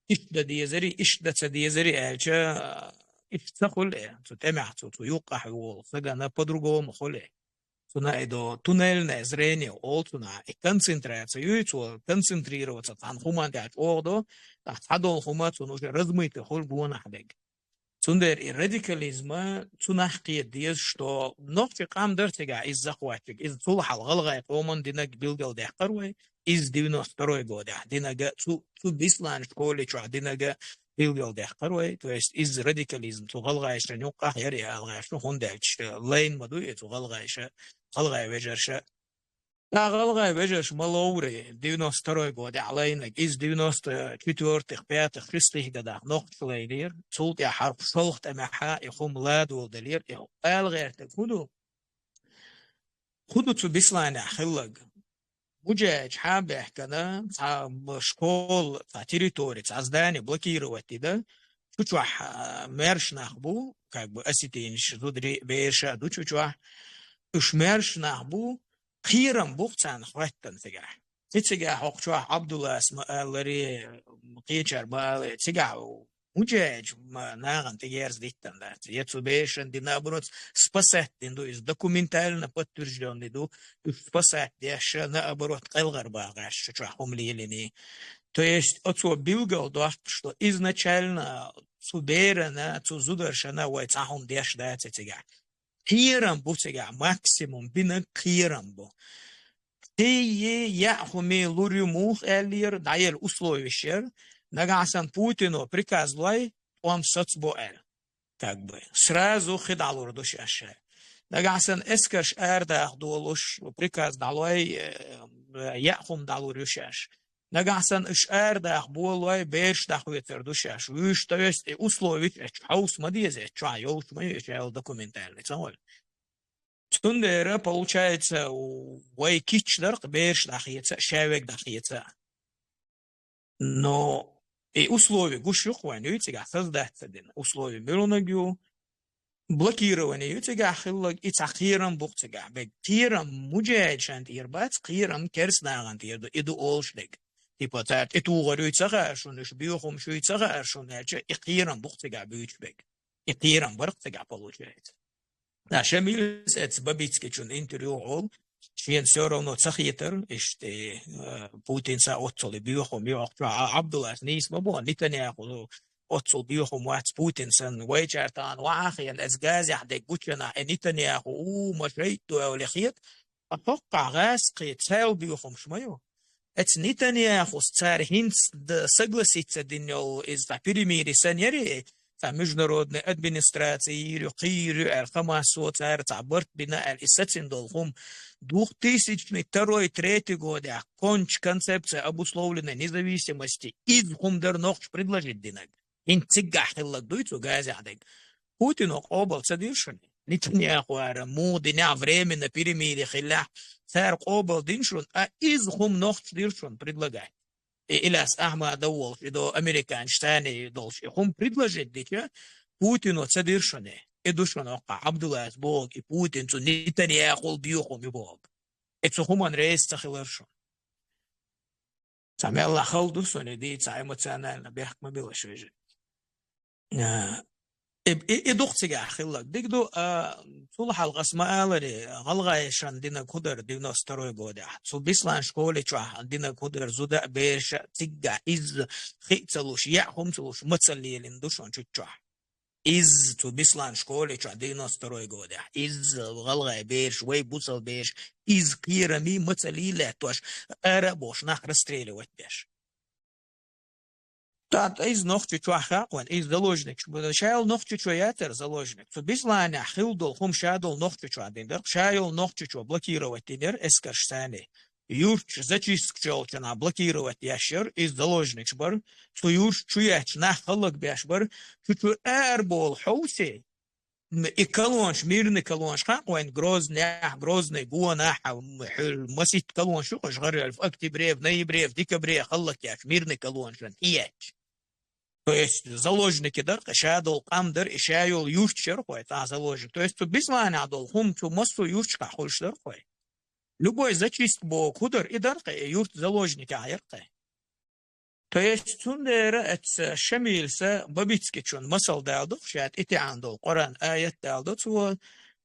иштта дан дезарий, иштта дан ца дезарий аьлча, иштта ца хуьлу, э, цу тӀамехь цу, цу юккъехь волу сагана по-другому хуьлу. Цунах и до туннельное зрение олу цунах, и концентрация ю, цо концентрироваться цхьана хӀуманна тӀехь чӀогӀа до, тӀаккха цхьадолу хӀума цунна уже размытый хуьлу гонахь дерг. Цундела и радикализм цунах кхета деза, что нохчийн къам дара цигахь иза захватчик, иза цул хьалха гӀалгӀай къоман динарг билгалдаьккхира вай, иза девяносто второй годехь динарг, цу, цу Беслан школи чохь динарг билгалдаьккхира вай, то есть иза радикализм цу гӀалгӀайшна юккъехь яра и гӀалгӀайшна, хӀунда аьлча лайна ма ду и цу гӀалгӀайша, гӀалгӀай вежарша. ТӀаккха гӀалгӀай вежарий ма ловра девяносто второй годехь лайнарг, из девяносто четвёртых, пятых, шестых годах нохчаша лайнар, цул тӀехьагӀа шолха тӀамехьа и хӀума ладувгӀа далар, и ала гӀертарг фу ду? Фу ду цу Бесланехь хилларг? Муджахьидаш хьабаьхкина, цхьа школа, цхьа территори, цхьа здани блокировать дан, цу чохь, а, маьрша нах бу, как бы осетинаш, зударий, бераш а ду цу чохь, уж маьрша нах бу, кхерам бу-кх царна хӀоттан цигахь. Цигахь хӀокху чохь Ӏабдуллас ма аллара, кхечара ма аллара, цигахь муджахьидаш ма нахана тӀеерза диттан дац. Я цу берашна дина, наоборот, спасать дина ду, иза документально подтверждённый ду, уж спасать деш, наоборот, къайлаха багӀаш цу чохь хӀума лелийна. То есть, оцо билгалдоккху, что изначально цу берана, цу зударшна вай цхьа хӀума деш дац цигахь. Кхерам бу цигахь, максимум бинарг кхерам бу. Кхин яа хӀума лур ю муха аьллера, дӀаелла условиш яр, нагахь санна Путино приказ лой, тӀом соцабо аьлла. Как бы сразу хи дӀалур ду шаьш. Нагахь санна эскарш арадаха долуш, приказ дӀалой, э, яа хӀума дӀалур ю шаьш. Нагахь санна уж арадаха болой, бераш дӀахоцар ду шаьш. Вуьш, то есть, и условиш эчу хьовса ма деза, эчу чохь йолуш ма ю, эчу аьлла документальный ца волу. Цундела, получается, вай кийча дара-кх бераш дӀахеца, шаверг дӀахеца. Но и услови гуш ю-кх вайна, ю цигахь создать ца дина. Услови муьлханиг ю, блокирование ю цигахь хилларг, и цхьа кхерам бу-кх цигахь берг. Кхерам муджахьидашна тӀера бац, кхерам керста нахана тӀера ду, и ду олуш дерг. Типа, цара тӀетухур ю ца хаьара шуна, уьш боьхамаш ю ца хаьара шуна аьлча, и кхерам бу-кх цигахь буьйцуш берг. И кхерам бара-кх цигахь, получается. Да, Шамилс эцу Бабицкийчун интервью хьол, шена всё равно ца хетар, иштта, э, Путинца оццул боьхам ю, хӀокху чохь Ӏабдуллас нийса ма боху, Нетаньяху оццул боьхам вац Путинца, вайчара тахана вахьа а хиъна, эцу Газехь дерг гучу хенахь, э, Нетаньяху, у, ма шайтта ду аьлла хета, ткъа хӀокхахь гӀазкхий цаьрал боьхамаш ма ю. Эцу Нетаньяхус цара хӀинца д-, согласиться дина йолу иза цхьа перемирие санна яра, цхьа международный администраци йийр ю, кхийр ю аьлла, Хамасо цара цхьа барт бина аьлла, и сацина долу хӀума. Двух тысячный второй, третий годехь конч-, концепция обусловленной независимости, иза хӀума дара нохчаша предложить динарг. ХӀинца цигахь хилларг дуй цу Газехь дерг. Путино къобал ца дира шуна. Нетаньяхура муха динехь, временно перемирие хиллехь, цара къобал дина шуна, а иза хӀума нохчаша дира шуна предлагать. И Ильяс Ахмадов волуш, и до американцаш царна долуш, и хӀума предложить дича, Путино ца дира шуна. И ду шуна хӀокхахь Ӏабдуллас бохург, и Путин цу Нетаньяхул боьхам ю бохург. И цу хӀуманна реза ца хилар шуна. Цхьа мелла хала ду шуна и дийца, цхьа эмоционально бехк ма билаш вежарий. А, и, и, и ду-кх цигахь хилларг. Дика ду, а, цул хьалха ас ма аллара, гӀалгӀайшна динарг хӀун дара девяносто второй годехь. Цу Беслан школи чохь динарг хӀун дара, зуда а, бераш а, цигахь иза хи а ца луш, яа хӀума ца луш, мацалла лелийна ду шуна цу чохь. Иза цу Беслан школи чохь девяносто второй годехь. Иза гӀалгӀай бераш, вай бусалба бераш, иза кхераме мацалла латтош, ара а бохуш, нах расстреливать деш. ТӀаккха иза Нохчийчохь хакъ вайн, иза заложникаш бу. Ша йолу Нохчийчоь яцара заложник. Цу Бесланехь хилла долу хӀума ша долу Нохчийчохь дина дара. Ша йолу Нохчийчоь блокировать динера эскарш санна. Юрташ зачисткаш йолчунахь блокировать деш яра, иза заложникаш бара. Цу юрташ чу етташ нах хӀаллакбеш бара. Цу чу арабовла хьовсий, м, и колоннаш, мирный колоннаш хакъ вайн Грозныйхь, Грозный гонахь, м, хьуьлла маситта колоннаш ю-кх уьш гӀаролла, в октябре, в ноябре, в декабре хӀаллакъеш, мирный колоннашна тӀеетташ. То есть заложники дара-кх, ша долу къам дара, и ша йолу юрташ яра-кх вайн цхьа заложник. То есть цу Бесланехь долу хӀума цу массо а юрташкахь хуьлуш дара-кх вайн. Любой зачистка бохург хӀун дара, и дара-кх, и юрт заложникехь яра-кх. То есть цундела эцу Шамилса Бабицкийчун масал даладо-кх, ша тӀетаьӀна долу Къуръан аят даладо цо,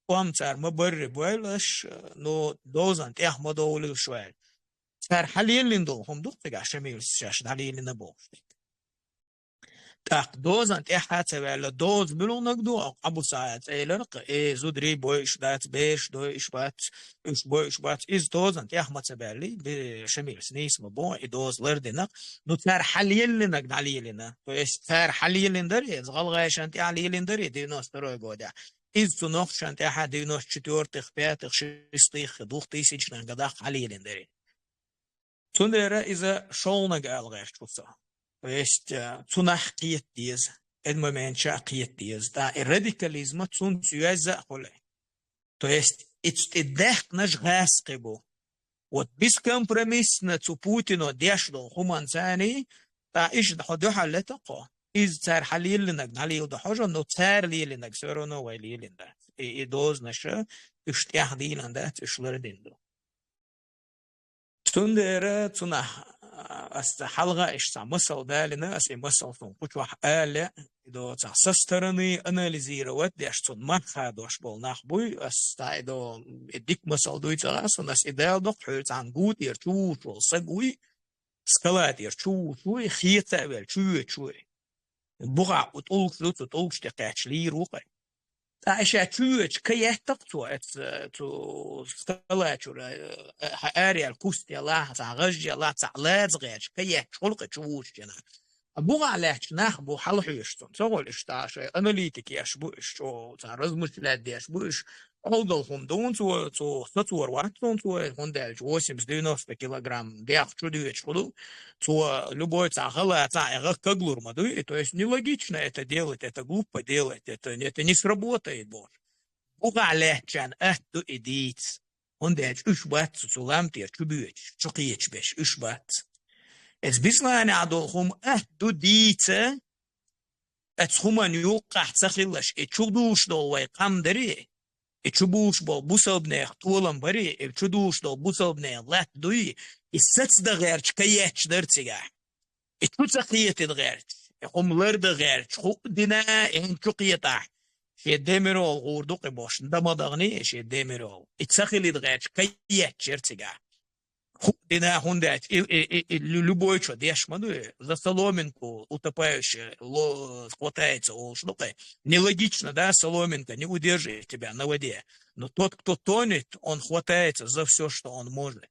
тӀом цара ма баррий бойла аш, ну, дозан тӀех ма довлийла шу аьлла. Цара хьалеллина долу хӀума ду-кх цигахь Шамилс шаьш дӀалеллина бохуш дерг. ТӀаккха дозан тӀехьа ца ваьлла, доза муьлханиг ду, Ӏабуса цӀе йиллира-кх, э, зударий бойуш дац, бераш дойуш бац, уьш бойуш бац. Иза дозан тӀехь ма ца баьллий, бе-, Шамилс нийса ма боху, и доза лардина-кх. Ну, цара хьалеллинарг дӀалеллина. То есть цара хьалеллина дарий, иза гӀалгӀайшна тӀехь леллина дарий, девяносто второй годехь. Из цу нохчашта тӀехьа девяносто четвёртых, пятых, шестых, двухтысячных годах хьалелаенна дар. Цудухьа из шоллагӀа ала гӀерташ ва со. То есть, э, цунах кхета деза, эд моментаца кхета деза. ТӀаккха и радикализм цунца йоазза а хуле. То есть, ицу тӀа даьккханаш гӀаскхи бу. Вот бескомпромиссно цу Путино деш дола хӀуманца царна, тӀаккха иштта хьо духьал летакхо. Из цар хьалелаеннар, хьалелаеннар хьожа, но цар лелаеннар всё равно вай лелаенна дац. И, и дозанаш, уж тӀехдийлла дац, уж лардина да. Цудухьа цунах, а, аз цхьа хьалха иштта цхьа масал далийна, аз и масал сона кху чу ала, и до цхьа со стороны анализировать деш, цун марха дош бола нах буй, аз цхьа и до, и дика масал дувцаш ва сона, аз и дала доккха хьоьга цхьан гу тӀера чу вувш вола саг вуй, скала тӀера чу вувш вуй, хеца а ваьлла, чу воьдаш вуй. БухӀа у тӀулгаш ду, цу тӀулгаш тӀа кхаьча лийр ву-кх. ТӀаккха ше чу воьдаш ка еттакх цо, эц, э, цу скала чура, э, хьа араяьлча куст ялахь, цхьа гӀаж ялахь, цхьа лаза гӀерташ, ка етташ хул-кх чу вувш чена. А бухӀа лаьтташ нах бу хьалхьоьжуш цунна. Ца гӀолаш тӀаккха шоай аналитика еш бу уж, чӀоагӀа цхьа размышлять деш бу уж. Ӏовдал хӀума ду цо, цо сацор вац цунна цо, хӀунда аьлча восемьдесят-девяносто килограмм дегӀ чу доьдуш хул. Цо любой цхьа гӀалгӀа цхьа эгӀа каглур ма дуй. То есть нелогично это делать, это глупо делать, это, это не сработает, бохаш. БухӀа лаьттачарна атта ду и дийца. ХӀунда аьлча уж бац цу, цу лам тӀера чу боьдуш, чу кхеташ беш, уж бац. Эц Бесланегӏа дола хӀума атта ду дийца, эц хӀуманна юкъахь ца хилалаш, и чу дувш дола вай къам дарий, и чу бувш бола бусалба наьха толам барий, и чу дувш дола бусалба наьха латта дуй, и сацадан гӀерташ ка етташ дар цигахь. И чу ца кхетадан гӀерташ, и хӀума лардан гӀерташ, хӀуъа дина, и хӀума чу кхетахь, шен Демирёл гӀур ду-кх бохаш, да ма дагӀний шен Демирёл. И ца хилийта гӀерташ ка етташ яр цигахь. ХӀуъа дина, хӀунда аьлча и, и, и, и лю-, любой чо деш ма дуй, за соломинку утопающий ло-, хватается, олуш ду-кх. Нелогично, да, соломинка не удерживает тебя на воде. Но тот, кто тонет, он хватается за всё, что он может.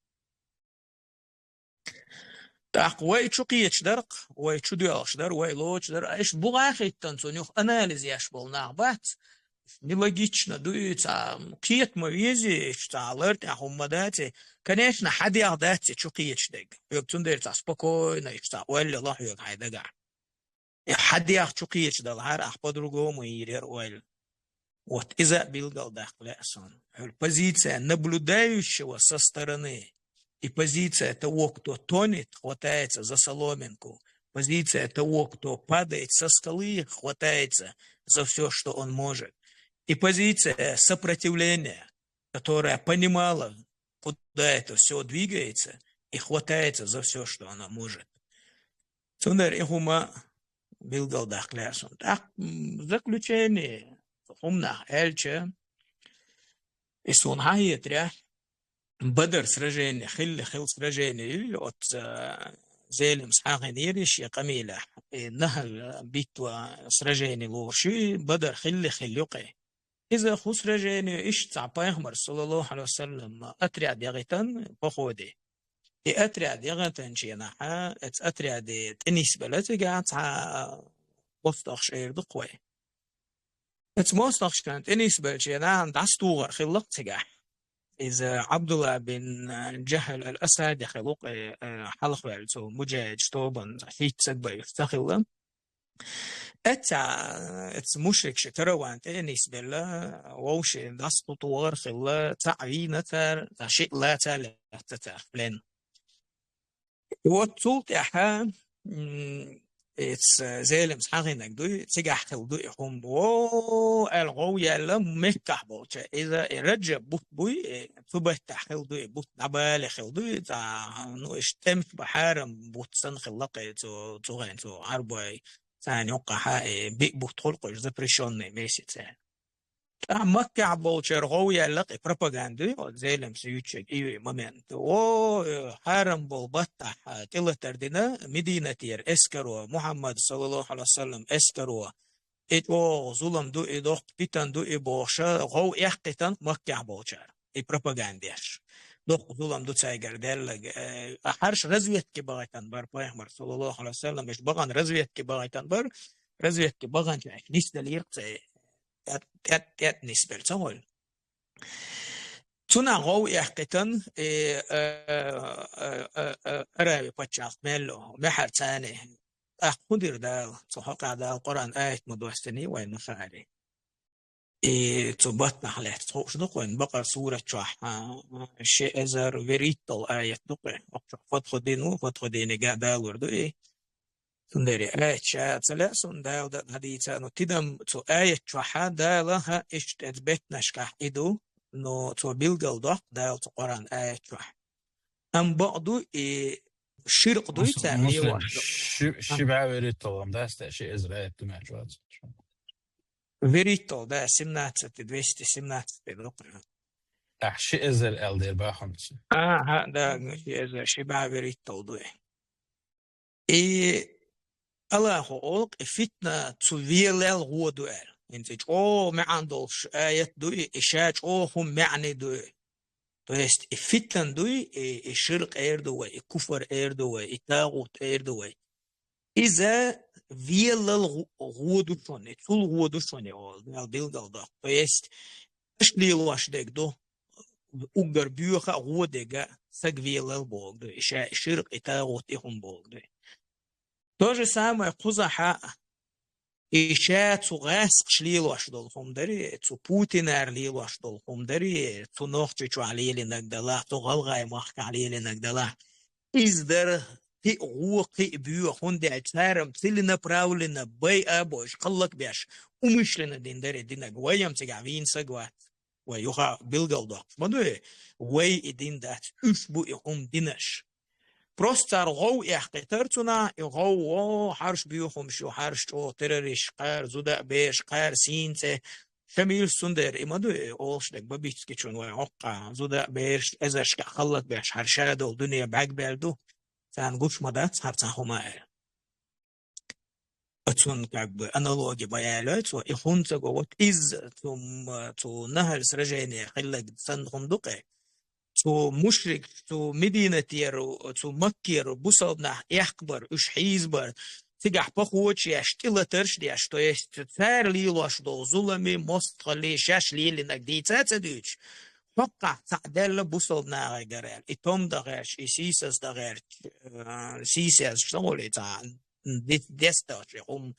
ТӀаккха вай чу кхеташ дар-кх, вай чу доьлхуш дар, вай лоацаш дар. Иштта бухахийтта цунна юха анализ еш бола нах бац. Нелогично ду и, цхьа кхета ма везий, иштта цхьа лар тӀехь хӀума ма даций. Конечно, хьа дегӀ дац и чу кхеташ дерг. Хьоьга цундела цхьа спокойно, иштта цхьа ойла ло хьоьга хьай дагахь. И хьа дегӀ чу кхеташ далахьара, ахь по-другому йийр яр ойла. Вот иза а билгалдаккха лаьа сона. Хьол позиция наблюдающего со стороны и позиция того, кто тонет, хватается за соломинку, позиция того, кто падает со скалы, хватается за всё, что он может, и позиция сопротивления, которая понимала, куда это всё двигается, и хватается за всё, что она может. Цундела и хӀума билгалдаккха лаьа сона. ТӀаккха, м, заключение, хӀуманах аьлча, и сона хьахетарехь, Бадар сражение хилла хилла сражение ю, оцу, э, Зелимс хьахийнера шен къамелехь. И Нахал битва сражение лоруш ю, Бадар хилла хилла ю-кх. Иза хӀу сражение, иштта цхьа Пайхамар, саллаллаху Ӏалайхи ва саллам, отряд яхийтина походе. И отряд яхийтинчу хенахь, эц отряде тӀенисбелла цигахь цхьа мостагӀча эр ду-кх вай. Эц мостагӀчунна тӀенисбеллачу хенахь дӀасатохар хилла-кх цигахь. Иза Ӏабдулла бин Джахьл ал-Асади хилла-кх, э, хьалхаваьлла цу муджахӀидаш тобанна хӀитта саг бен уьш ца хилла. Эццахь, эц мушрикаш караван тӀенисбелла, вовшийн дӀасатохар хилла, цхьаъ вийна цара, цхьа шиъ лаца лаьтта цара в плен. И вот цул тӀаьхьа, м, эц Зелимс хьахийнарг дуй, цигахь хилла ду и хӀума. Во аьлла гӀов яьлла Меккахь болча. Иза и Раджаб бутт буй, и цу баттахь хилла ду и бутт, дӀабале хилла ду и, цхьа, ну, иштта тӀемаш бан хьарам бутт санна хилла-кх и цу, цу хенахь цу Ӏарбой царна юккъехь, э, биъ бутт хул-кх уж запрещённый месяц. ТӀаккха Маккахь болчара гӀов яьлла-кх и пропаганда, вот Зелимс юьйцуш йолу и момент. О, э, хьарам болу баттахь, э, тӀелатар дина Мединатера эскаро, Мухьаммад, саллаллаху Ӏалайхи ва саллам, эскаро. И чӀогӀа зулам ду, и доккха питана ду, и бохуш, гӀов эккхийтина Маккахь болчара. И пропаганда деш. Доккха зулам ду цигара даьлларг. Э, а хьарш разведке бахийтина бара Пайхамар, саллаллаху Ӏалайхи ва саллам, иштта бахана разведке бахийтина бара, разведке баханчаьрга нисделира-кх цу тӀаьт-, тӀаьт-, тӀаьт нисбелла ца хьойла. Цунах гӀов эккхийтан, э, э, э, э, э, Аравий паччахьалкхе мел йола, мехьар царна. ТӀаккха хӀун дир Дала, цу хьакъехьа Дала Къуръан аят ма доссадий вайна хаарий. И цу баттах лаьцна ховш ду-кх вайна Бакъара сурат чохь, а, ши эзар вуьрхӀитталгӀа аят ду-кх. Укх чохь фатхӀу дин ву, фатхӀу динага далур ду и. Цундела аят ша ца лаьа сона Дала дан хьадийца, но тидам цу аят чохь Дала хьа иштта эца беттанашкахь и ду, но цо билгалдоаккх Дала цу Къуръан аят чохь. Амма бакъду и ширкъ дуй Мус-, цар муслим, лелаш ду. Ши-, ши бӀаь вуьрхӀитталгӀа ма дац те, ши эзар аят ду мегаш вац. ВуьрхӀитталгӀа, да, семнадцать, двести семнадцать ду-кх. Ахь ши эзар аьлла дер бахьан ца. Аха, да, ши эзар, ши бӀаь вуьрхӀитталгӀа ду. И Аллахьо олу-кх, и фитна цу велал гӀо ду аьлла. ХӀинца и чӀогӀа маьӀна долуш аят ду и, и ша чӀогӀа хӀума маьӀна ду и. То есть и фитан дуй, и, и ширкъ эр ду вай, и куфар эр ду вай, и тагӀут эр ду вай. Иза велал гӀо-, гӀо ду шуна, и цул гӀо ду шуна, олу Дала билгалдоаккх. То есть аша лелош дерг ду, уггар боьха а, гӀо дерг а саг велал бохург ду, и ша и ширкъ, и тагӀут, и хӀума бохург ду. То же самое кхузахь а, и ша цу гӀаскхаша лелош долу хӀума дарий, цу Путинара лелош долу хӀума дарий, цу Нохчийчохь лелийнарг далахь, цу ГӀалгӀай махкахь лелийнарг далахь. Иза дара кхин а гӀо, кхин а боьха, хӀунда аьлча цара-м целенаправленно, байъа а бойуш, кхаллакбеш, умышленно дина дарий динарг. Вай-м цигахь вийна саг вац. Вай юха билгалдоккхуш ма ду, вай и дина дац, уьш бу и хӀума динарш. Просто цара гӀов эккхийтар цунах, и гӀов, о, хьарш боьха хӀумаш ю, хьарш чӀогӀа террористаш, кхара зуда а, бераш, кхара сийна цӀе. Шамилс цундела и ма ду, и олуш дерг Бабицкийчун вай хӀокху зуда а, бераш эзаршкахь кхаллакбеш, хӀара ша долу дуьне бӀаьрг баьлла ду, царна гуш ма дац хӀара цхьа хӀума аьлла. Цунна как бы аналоги ма яьллий цо, и хӀунда ца го, вот иза цу, м, цу Нахьал сражени хилларг санна хӀума ду-кх. Цу мушрик, цу Мединатера, цу Маккера бусалба нах эккхабар, уьш хьийзабар, цигахь похочеш, тӀелатарш деш, то есть цара лелош долу зуламе, мостагӀалле, шаьш лелийнарг дийца а ца дуьйцуш, хӀокхахь цхьаъ даьлла бусалба нахе гӀерташ, и тӀом дан гӀерташ, и сийсаз дан гӀерташ, э, сийсазаш ца гӀоле цхьа ди-, дестагӀча хӀума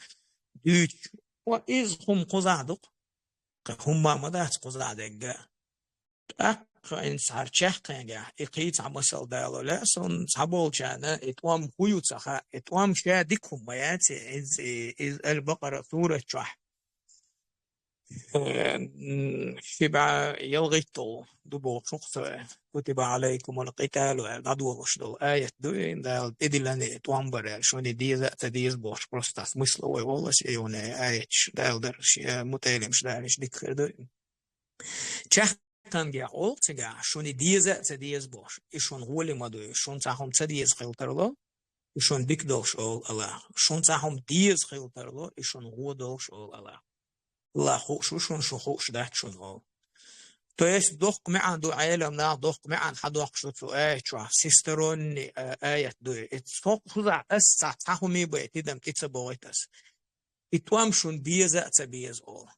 дуьйцуш. Ва иза хӀума кхузахь ду-кх. Кхин хӀумма ма дац кхузахь дерг а. ТӀаккха хӀинца хӀара чаккхенгахь и кхин цхьа масал дало лаьа суна, цхьаболчарна и тӀом хӀун ю ца хаьа, и тӀом ша дика хӀума ма яц, иза, и, иза Аль-Бакъара сурат чохь. Э, м, ши бӀе ялхитталгӀа ду бохуш хӀокху цо, «كتب عليكم القتال» аьлла дӀадолуш долу аят ду, и Дала тӀедиллина и тӀом бар аьлла, шуна и деза а ца деза бохуш, просто смысл вай воллас, и юна аяташ Дала дара, ши, э, мутаӀеллимаш далийча дика хир ду. Чаккхенгахь олу цигахь, шуна и деза а ца деза бохуш, и шуна гӀоли ма дуй, шуна цхьа хӀума ца деза хила тарло, и шуна дика долуш олу Аллахьо. Шуна цхьа хӀума деза хила тарло, и шуна гӀо долуш олу Аллахьо. Аллахь хууш ву шуна, шу хууш дац шуна олу. То есть доккха маьӀна ду, Ӏелам наха доккха маьӀна хьадоккхуш ду цу аят чохь, всесторонний, а, аят ду. И цо кхузахь ас цхьа, цхьа хӀума бен тидам тӀе ца бохуьйту ас. И тӀом шуна деза а ца беза олу.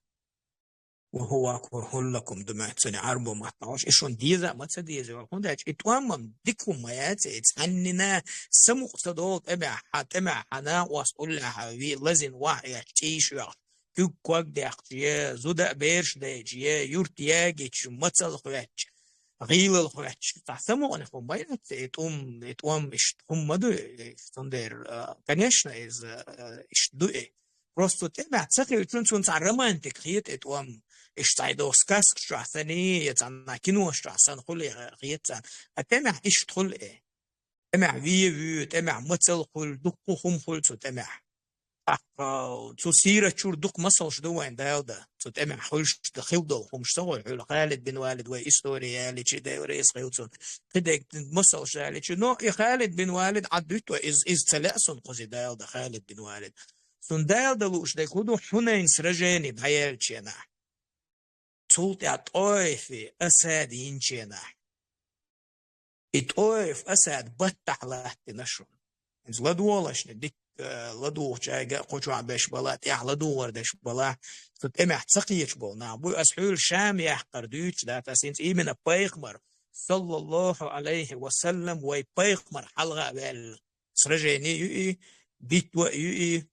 «وهو كره لكم» ду моьтту цуьнан Ӏарбо маттахь, и шуна деза а ма ца деза йолу. ХӀунда аьлча и тӀом-м дика хӀума ма яц, и цхьаннена самукъа ца долу тӀемехь, хьан тӀемехь, хьан накъост уллехь, хьан ве-, лазийна вахь а эцча, чӀийш йоьхча, куьг ког даьккхича е, зуда а бераш дайча е, юрт ягийча, мацалла хоьттича, гӀийлалла хоьттича, цхьа самукъане хӀума ма яц и тӀом, и тӀом иштта хӀума ма ду, и цундела, а, конечно, иза, а, иштта ду и. Просто тӀемехь ца хилча, цунна цхьа романтика хета и тӀом. Иштта цхьа и доху сказкаш чохь санна, я цхьана кинош чохь санна хуьлий хета царна. Ткъа тӀемехь иштта хуьлу и. ТӀемехь вен вуьй, тӀемехь мацалла хуьлу, дуккха хӀума хуьлу цу тӀемехь. ТӀаккха цу сират чуьра дукха масалш ду вайна Дала дан. Цу тӀемехь хуьлуш дан хила долу хӀумаш ца гӀой хьуьлу. Халид бин Валид вай истори ялийча, Дела реза хила цунна. Кхидерг масалш далийча. Но и Халид бин Валид Ӏадуьту вай, иза, иза ца лаьа суна кхуза Дала дан Халид бин Валид. Цунна Дала дан лууш дерг хӀун ду, Хьунайн сражени дӀаяьллачу хенахь. Цул тӀаьхьа ТӀоифе Асад йинчу хенахь. И ТӀоиф Асад баттахь латтина шуна. Иза ладогӀалашна дика э, ладувгӀачаьрга а кхо чу беш бала, тӀехьа ладувгӀар деш бала, цу тӀемехь ца кхеташ бола нах бу. Аз хьоьга Шам яхар дуьйцуш дац, аз хӀинца именно пайхамар, саллаллахӀу Ӏалайхи ва саллам, вай пайхамар хьалха а ваьлла сражени ю и, битва а ю и,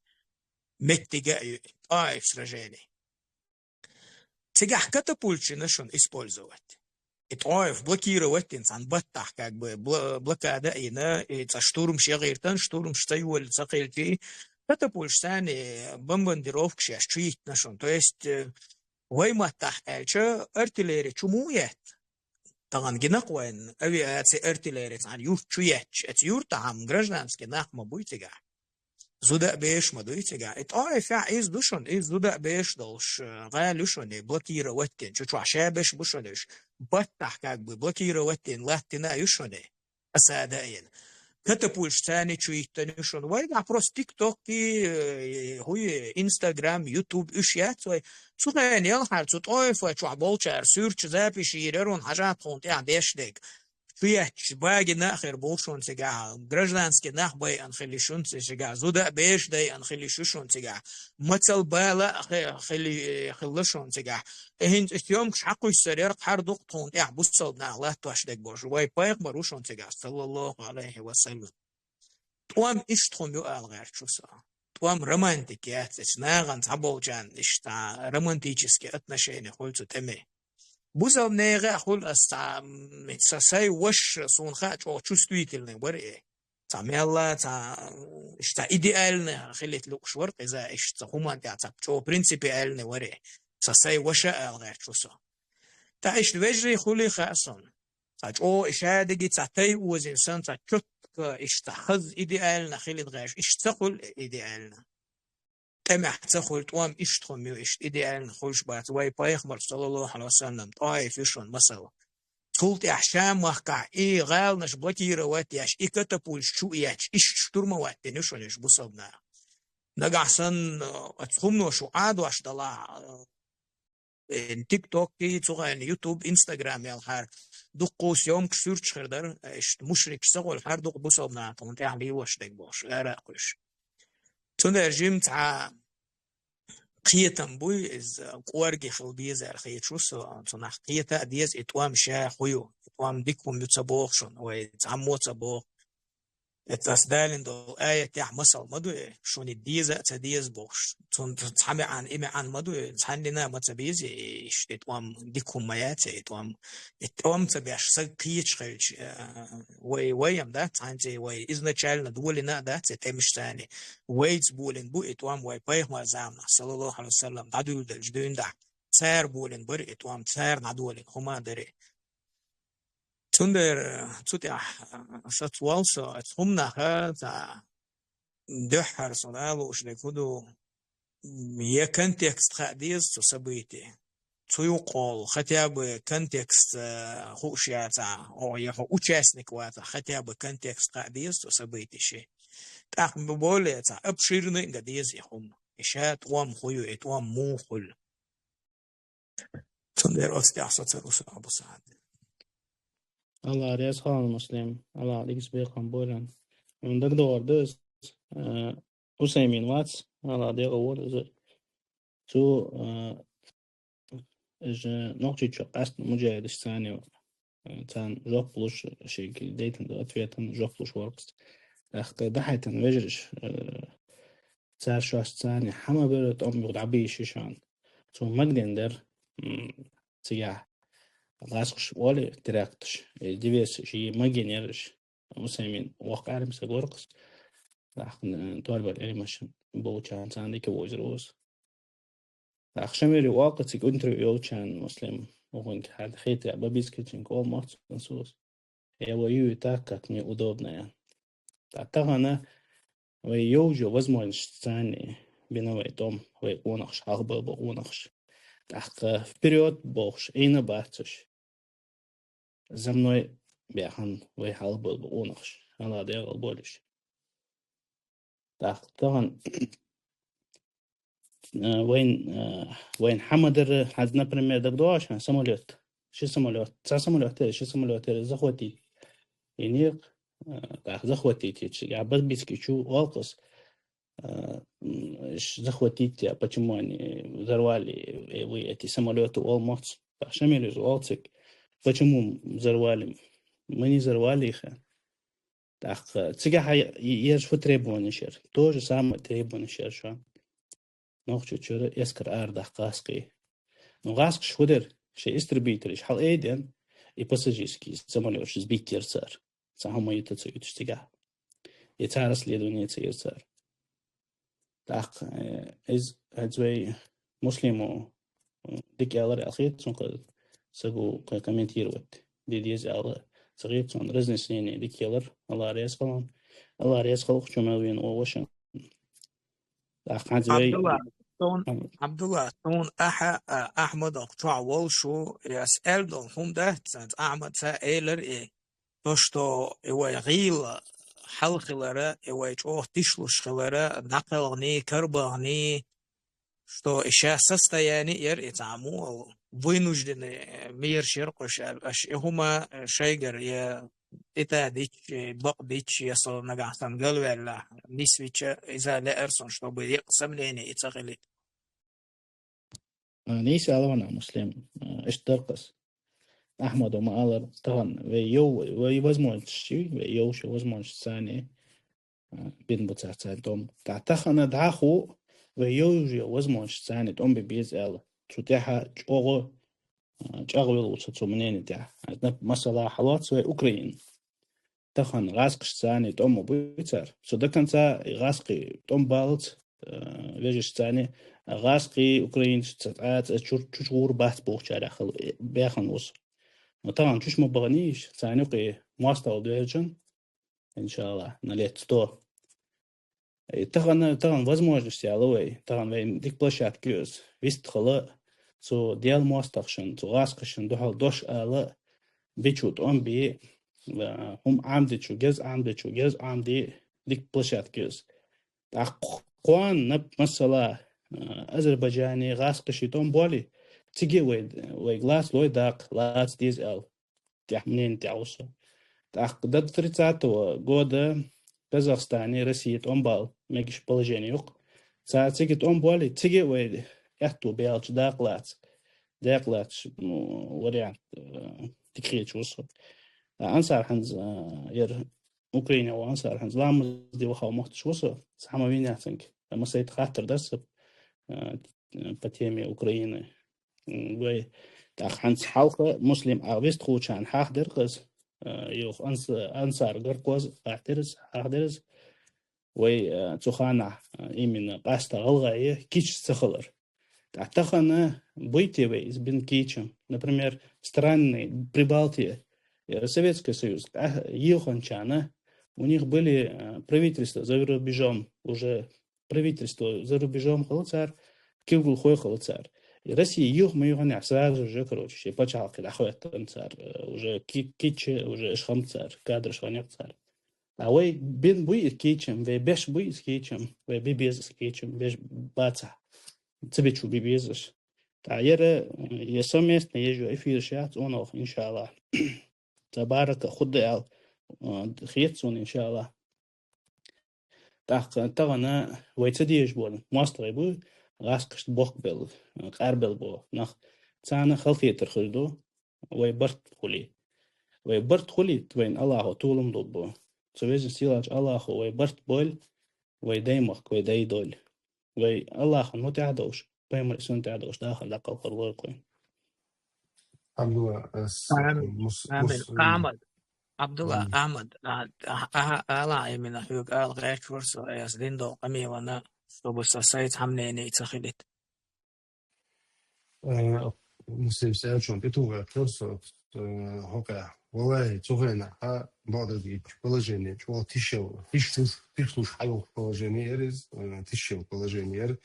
меттига а ю и, ТӀаиф сражени. Цигахь катапульташ йина шуна использовать. И ТӀаиф блокировать йина, цхьан баттахь, как бы, бла-, блокада а йина, и цхьа штурмаш ягӀиртан, штурмаш ца йолла ца хилчи, катапульташ царна бомбардировкаш еш чу йиттина шуна. То есть, э, вай маттахь аьлча, артиллери чу мо етт? Тахан гинакъ вайн авиаци, артиллери цхьан юрт чу етташ. Эцу юртахь-м гражданский нах ма буй цигахь. Зуда а беш ма дуй цигахь. И ТӀаифехь из ду шуна, из зуда а беш долуш, э, гӀала ю шуна, и блокировать йина, чу чохь шабеш бу шуна уьш. Баттахь, как бы, блокировать йина латтина а ю шуна, осада а йина. Катапульташ царна чу йиттина ю шуна. Вайгахь просто тиктокки, э, хӀуй, Instagram, YouTube, уьш яц вай. Цу хенахь ялхьара цу ТӀаифа чохь болчара суьрташ, записаш йийр яра хьуна, хьажа тхуна тӀехь деш дерг. Чу етташ багина а хир бу шуна цигахь, гражданский нах байъина хили шуна цигахь, зуда а беш дайъина хили шу шуна цигахь, мацал бала а хи-, хили, хилла шуна цигахь. И хӀинца и съёмкаш хьакхуьссур яра, хьардукха тхуна тӀехь бусалба нах латтош дерг бохуш. Вай пайхамар ву шуна цигахь, саллаллахӀу Ӏалайхи ва саллам. ТӀом иштта хӀума ю ала гӀерташ ву со. ТӀом романтика яц, эцу нахана цхьаболчарна иштта романтические отношения хуьлу цу тӀеме. Бусалба нехан а хуьлу ас цхьа, м, са сай ваша, суна хаа, чӀогӀа чувствительный вара и. Цхьа мелла, цхьа, м, иштта идеальный хилийта лууш вара иза, иштта цхьа хӀуманна тӀехь цхьа чӀогӀа принципиальный вара и. Са сай ваша ала гӀерташ ву со. ТӀаккха иштта вежарий хуьлий хаьа суна. Цхьа чӀогӀа и шадерриге цхьа тайпа озийна санна, цхьа чётко, иштта хаза идеально хилийта гӀерташ, иштта ца хуьлу идеально. ТӀемехь ца хуьлу, тӀом иштта хӀума ю, иштта идеально хуьлуш бац. Вай пайхамар, саллаллахӀу Ӏалайхи ва саллам, ТӀаиф ю шуна масала. Цул тӀехь Шам-махкахь и гӀаланаш блокировать еш, и катапульташ чу а етташ, иштта штурмовать дина ю шуна уьш бусалба наха. Нагахь санна, э, оцу хӀумано шу Ӏадош далахь, э, Э, тиктокки, цу хенахь ютуб, инстаграм ялхьара дуккха съёмкаш, суьрташ хир дара, иштта мушрикаш ца хуьлу, хьардукха бусалба наха тхуна тӀехь лелош дерг бохуш, ара а кхуьйсуш. Цундела жимма цхьа кхетам буй, иза кӀорге хила безар хеташ ву со, цунах кхета а деза, и тӀом ша хӀу ю, и тӀом дика хӀума ю ца боху шуна, вай цхьаммо а ца боху. Эцу ас далийна долу аятехь масал ма ду и, шуна и деза а ца деза бохуш. Цунна цхьа маьӀна, и маьӀна ма ду и, цхьаннена ма ца беза и, иштта и тӀом дика хӀума ма яц и тӀом. И тӀом ца беш саг кхеташ хилча, а, вай, вай-м дац, цхьаьнца вай изначально долийна а дац и тӀемаш царна. Вайца болийна бу и тӀом вай пайхамар заманахь, саллаллахӀу Ӏалайхи ва саллам, дӀадуьйладелча дуьйна тӀехь. Цара болийна бара и тӀом, цара дӀадолийна хӀума дара и. Цундела цу тӀехь, а, сацвала со, оцу хӀуманах, а, цхьа дуьххьара со ала лууш дерг хӀу ду, я контекст хаа деза цу события. Цу юкъахула хотя бы контекст, а, хууш яцахь, о, я хьо участник вацахь, хотя бы контекст хаа деза цу событий ши. ТӀаккха бу более цхьа обширный а ган деза и хӀума. И ша тӀом хӀу ю, и тӀом муха хуьлу. Цундела оцу тӀехь со ца русу Абу Саад. Алла реза хуьлда, Муслим. Алла дикс бекхам бойла. Хьуна дагадогӀур ду, э, Усаймин вац, Алла декъал войла иза. Цу, э, иза Нохчийчу къаьстина муджахидаш царна, э, царна жоп луш, шега дейтина ответан жоп луш вара-кх. ТӀаккха дӀахьайтина вежарий, э, цара шоашца царна хӀама бара, тӀом юха дӀабийши шоана. Цо магаден дара, м, цигахь гӀазкхаша олий теракташ, э, диверсеш е магаден яра уьш. Усаймин воккха Ӏилман саг вара-кх. ТӀаккха, э, торбар Ӏилмаш болчарна царна дика вовзар ву иза. ТӀаккха Шамири воккха цига интервью йолчарна, Муслим, вахунга хьада хетарехь, Бабицкийчуьнга оал мохцан сус. Я вою и так, как мне удобно, я. ТӀаккха тахана вай йовжо возможность царна бина вай тӀом, вай къонахаш, хьалхабала къонахаш. ТӀаккха вперёд бохуш, Ӏийна бацаш. За мной баьхна вай хьалхабала къонахаш. Алла декъал бойла уьш. ТӀаккха тахана, э, вайн, э, вайн хӀама дара, хьанз, например, дагадогӀий шуна самолёт. Ши самолёт, цхьа самолёт яра, ши самолёт яра захватить йинера, э, тӀаккха захватить йича, я Бабицкийчу оал-кх иза, а, м, ш-, захватить, а, почему они взорвали, э, вы эти самолёты, оал моц. ТӀаккха Шамиле из оал цига: «Почему взорвали? Мы не взорвали их». ТӀаккха цигахьа е-, еш фу требованеш яр? То же самое требованеш яр шоана. Нохчийчура эскар арадаккха гӀазкхий. Ну, гӀазкхаша фу дир? Шоай истребителаш хьалъайденна, и пассажирский самолёташ сбить йир цар. Цхьа хӀама юта ца юташ цигахьа. И цхьа расследование ца йир цар. ТӀаккха, э, из, хӀанз вай Муслима, э, дика аьлар аьнна хет сона, кхы саго кхы комментировать де деза аьнна ца хет сона, разъяснение дика аьлар, АллахӀ раьза хилва. АллахӀ раьза хилва хӀанз мел вена вола воша. ТӀаккха хӀанз вай Абдулла, сона, Ам- Абдулла, сона Ахьа-, а, Ахьмад кхы чохь волаш ва, аз аьлла дола хӀама дац, Ахьмада элира из. То, что и вай гӀийла хьал хилара, и вай чӀоагӀа тишлуш хилара, дӀакхелханий, карабаханий, что и шоай состояние яр и цхьа мо вынужденный мераш яр кхуш аьлла. Аша и хӀума шайгара е тӀетадича, е бакъдича, е со нагахь санна галваьлла, нисвича, иза лаьар сона, чтобы екъа сомнение и ца хилийта. А, нийса аьлар хьо, Муслим, а, иштта дар-кх из. Ахьмада ма аллара, тахан вай йов-, вай возможносташ, вай йовш йола возможносташ царна, а, бина ба царна тӀом. ТӀаккха тахан дӀахо вай йовш йола возможносташ царна тӀом бе беза аьле, цу тӀехьа чӀоагӀа, а, чӀагӀвелла ва со цу мнени тӀехьа. ХӀанз, нап-, масала, хьалоац вай Украина. Тахан гӀазкхашца царна тӀом ма буй цар. Со до конца гӀазкхий тӀом балац, э, вежарашца царна, гӀазкхий, украинцаш цхьацца чур-, чу-, чугӀур бац бохучарех хила, э, баьхна ва со. Но тахан чу ма баханийша, царна юкъе моастагӀал доьржан, иншаллахӀ, на лет сто. Э, тахан, тахан возможность яла вай, тахан вай дика площадка я из. Вистхила цу Даьла моастагӀашна, цу гӀазкхашна духьал дош ала, бичу тӀом бе, а, хӀума Ӏамдечу, герз Ӏамдечу, герз Ӏамде, дика площадка я из. ТӀаккха кхоана, нап-, масала, а, Азербайджане гӀазкхаши тӀом боале, цига вай, вайга лаца лой дакъа, лаца деза аьле. Тӏехьа мнени тӏехь ва со. ТӀаккха до тридцатого года Казахстане, Россе тӏом бала мегаш положени я-кх. Цар цига тӏом боале, цига а вай аьттув баьлча дакъа лаца. Дакъа лаца, ну, вариант, э, дика хеташ ва со. А Ансар хӏанз, э, ер Украине вола Ансар хӏанз ламаз де вахав мотташ ва со. Цхьа хӏама вийна яц цунга. Ма сайта хаттар дар са, э, по теме Украины. М, вай, тӏаккха хӏанз хьалха Муслим а вистхулчарна хьахдир-кх из, э, юха Анс-, Ансар Гаркоз хаттар из, хьахдир из. Вай, э, цу ханахь, э, именно къаьстта гӏалгӏай кийча ца хилар. Тӏаккха тахан буй-те вай из бина кийчам? Например, страны Прибалтии, э, Советский Союз, а, йоханчарна, у них были, э, правительства за рубежом уже, правительство за рубежом хилла цар, кулгалхой хилла цар. И Россия юха ма юханехь сразу же, короче, ший пачхьалкх дӏахоттар цар, э, уже ки-, кийча, уже уж хиннаб цар, кадраш хиннаб цар. А вай бина буй из кийчам, вай беш буй из кийчам, вай бе беза из кийчам, беш бацахь. Ца бича бе безаш. Тӏаккха ер, э, е совместно еш йола эфираш яц, онох, иншаллахӏ. Цхьа барака хургда аьле, э, хет сона, иншаллахӏ. Тӏаккха тахан вай ца дезаш бола моастагӏий ба, гӏазкхашта боккха бел, къарбел бола нах. Царна халахетар хир ду, вай барт хуле. Вай барт хулийта, вайна Аллахӏо толам лургба. Цу Везача Сийлахьча Аллахӏо вай барт бойла, вай даймахка вай дай дойла. Вай Аллахӏана мутӏахь долаш, Пайхамара суннатах долаш дахар дӏакхалхар лойла-кх вайна. Абдулла, э, с-, Амин. Мус-, Амин. Мус-, Ахьмад. Абдулла, Амин. Ахьмад. А, а, а, ала, именно хьога ала гӏерташ вар со, аз дина дола къамаьл а, чтобы со сайца хӏама мнени ца хилийта. Э, Муслим, саьлчун тӏетугӏа вар со, э, хьокъехь. Валлахӏи, цу хенахь бакъдерг дийцача положени чӏоагӏа тиша, тишлуш, тишлуш хьайола положени яр из, э, тиша положени яр.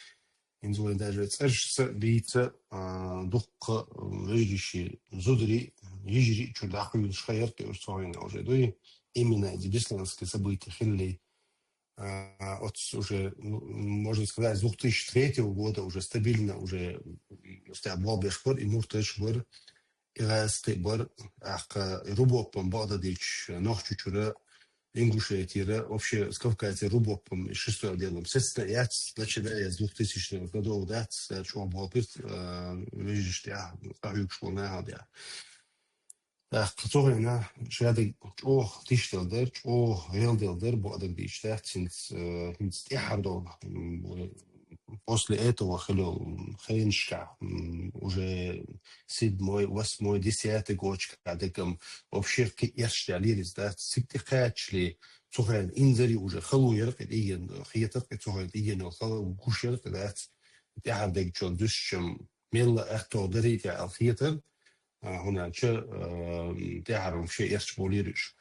Инза вай даже цӏерашца дийца, а, дуккха, а, вежарий, зударий, йижарий чура дӏакхуьйлуш ха яр те уж цу хенахь уже дуй. Именно эти бесланские события хилли. А, оц уже, ну, можно сказать, с двух тысячи третьего года уже стабильно уже, м, стя болбеш бар, и мурташ бар, и гӏазкхий бар, ахка и рубоппан бакъдерг дийцача Нохчийчура, Ингушетера, вообще, с Кавказа рубопом и шестой отделом. Сецна яц, начиная с двухтысячных годов, да, ц-, чӀоагӀа болх бир, э, вежарашта тӀехьа, къахьегаш бола нахал тӀехьа. ТӀаккха цу хана шадерг чӀоагӀа тиштел дар, чӀоагӀа гӀелдел дар, бакъдар дийцача, цунца, э, хӀинца тӀехьара дола, м, после этого хилла хенашка, м, уже седьмой, восьмой, десятый годашка дагам вообще кхы эрча даьлар из, да, цига тӀакхаьчача, цу хана инзаре уже хало яр-кх, дийна хетар-кх, цу хана дийна хало гуш яр-кх, да, тӀехьара дегачун дусчам мелла аьттув дарий тӀехьа хетар, а, хӀана аьлча, а, тӀехьара вообще эрча болаш яр уж.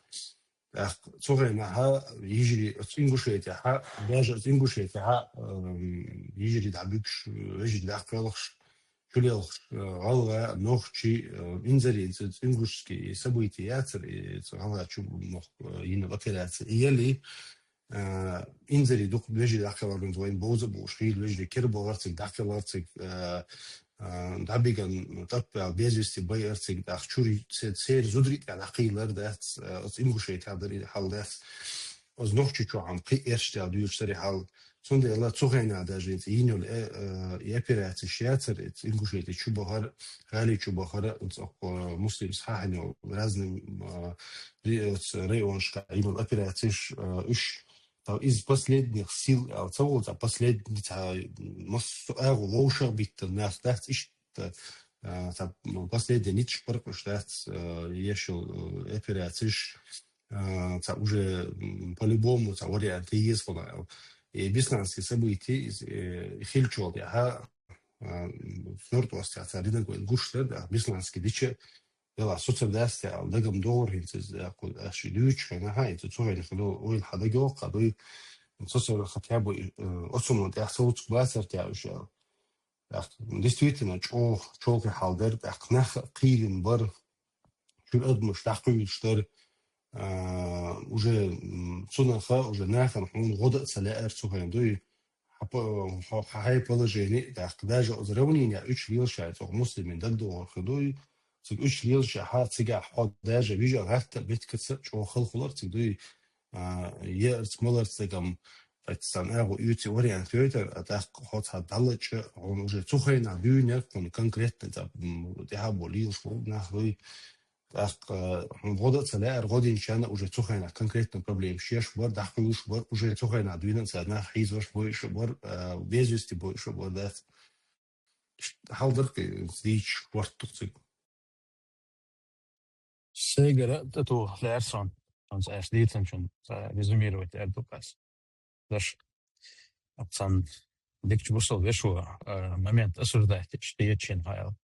ТӀаккха цу хана хьа, йижарий, оцу Ингушетехьа, даже оцу Ингушетехьа, ам, йижарий дӀабуьгуш, вежарий дӀакхелхаш, чулелхаш, а, гӀалгӀа, нохчий, а, инзаре, ц-, ц-, ингушский событие яцар, и ц-, гӀалгӀа чу нох, а, йина операци. И яле, а, инзаре дукха вежарий дӀакхелхар, вайна бовза а бовзаш, хийла вежарий кара бахар цига, дӀакхелхар цига, а, а, дӀабиган, тӀаппал, без вести байар цига, тӀаккха чура се-, сера зударий тӀа дӀакхийлар дац, а, оцу Ингушетехьа дар из хьал дац. Оцу Нохчийчохь-м кхы эрча даьлла дуьйцуш дар из хьал. Цундела цу хана даже хӀинца йина йола, э, э, и операцеш яцар, оцу Ингушете чу бахар, гӀалий чу бахар, оцу, э, Муслима хьахьийна йола разный, э, ре-, оцу районашка йина йола операцеш, э, уж, цхьа из последних сил аьле ца вола, цхьа последний, цхьа массо а агӀо вовшах биттар нах дац, иштта, э, цхьа, ну, последний ницкъ паргӀаташ дац, э, еш йола, э, операцеш, а, цхьа уже, м, по-любому цхьа вариант е еза хьона аьле. И Бесланский событие, из, э, хилча тӀехьа, а, м, Норд-Ост цхьа ринаг вайна гуш дар, да, Бесланский дича, вела соцар дац те аьле, дагам догӀар хӀинца из, а, кху-, а, ши дуьйцуча хана, хьа, хӀинца цу хана хилла ойла хьа дагайоагӀа, дуй, соцар хотя бы, э, оцунна тӀехьа совцаргбацар те уж аьле. ТӀаккха, действительно, чӀоагӀа чолхе хьал дар, тӀаккха нах кхийрина бар, чура адамаш дӀакхуьйлуш дар, а, уже, м, цунах уже нахана хьона гӀо дан а ца лаьар цу хана, дуй, хьа па-, хьо-, хьа-, хьай положени, тӀаккха даже оцу равнине уьш лелаш, цох Муслима дагадогӀар хи, дуй, цига уьш лелаш, хьа цигахь хьо даже вижа гӀатта а, беткаца а чӀоагӀа хала хулар цига, дуй, а, яарца, маларца дагам, кхетта цхьан агӀо оьций вариант йойтар, а тӀаккха хьо цхьа дӀалача, хьона уже цу хана дуьйна, хьона конкретно, цхьа, м, тӀехьа бола лелаш бола нах, дуй, тӀаккха, хьона гӀо дан а ца лаьар, гӀо динчарна уже цу хана конкретно проблемаш еш бар, дӀакхуьйлуш бар, уже цу хана дуьйна цхьа нах хьийзош, бойуш а бар, а, без вести бойуш а бар, дац. Хьал дар-кх из дийцача, хӀоттух цига. Сайгара тӀатоха лаьар сона, хӀанз аш дийцанчун цхьа резюмировать аьлла ду-кх аз. Даш, цхьан дикача бусалба вешо, а, момент осуждать еш хетача хьа аьле.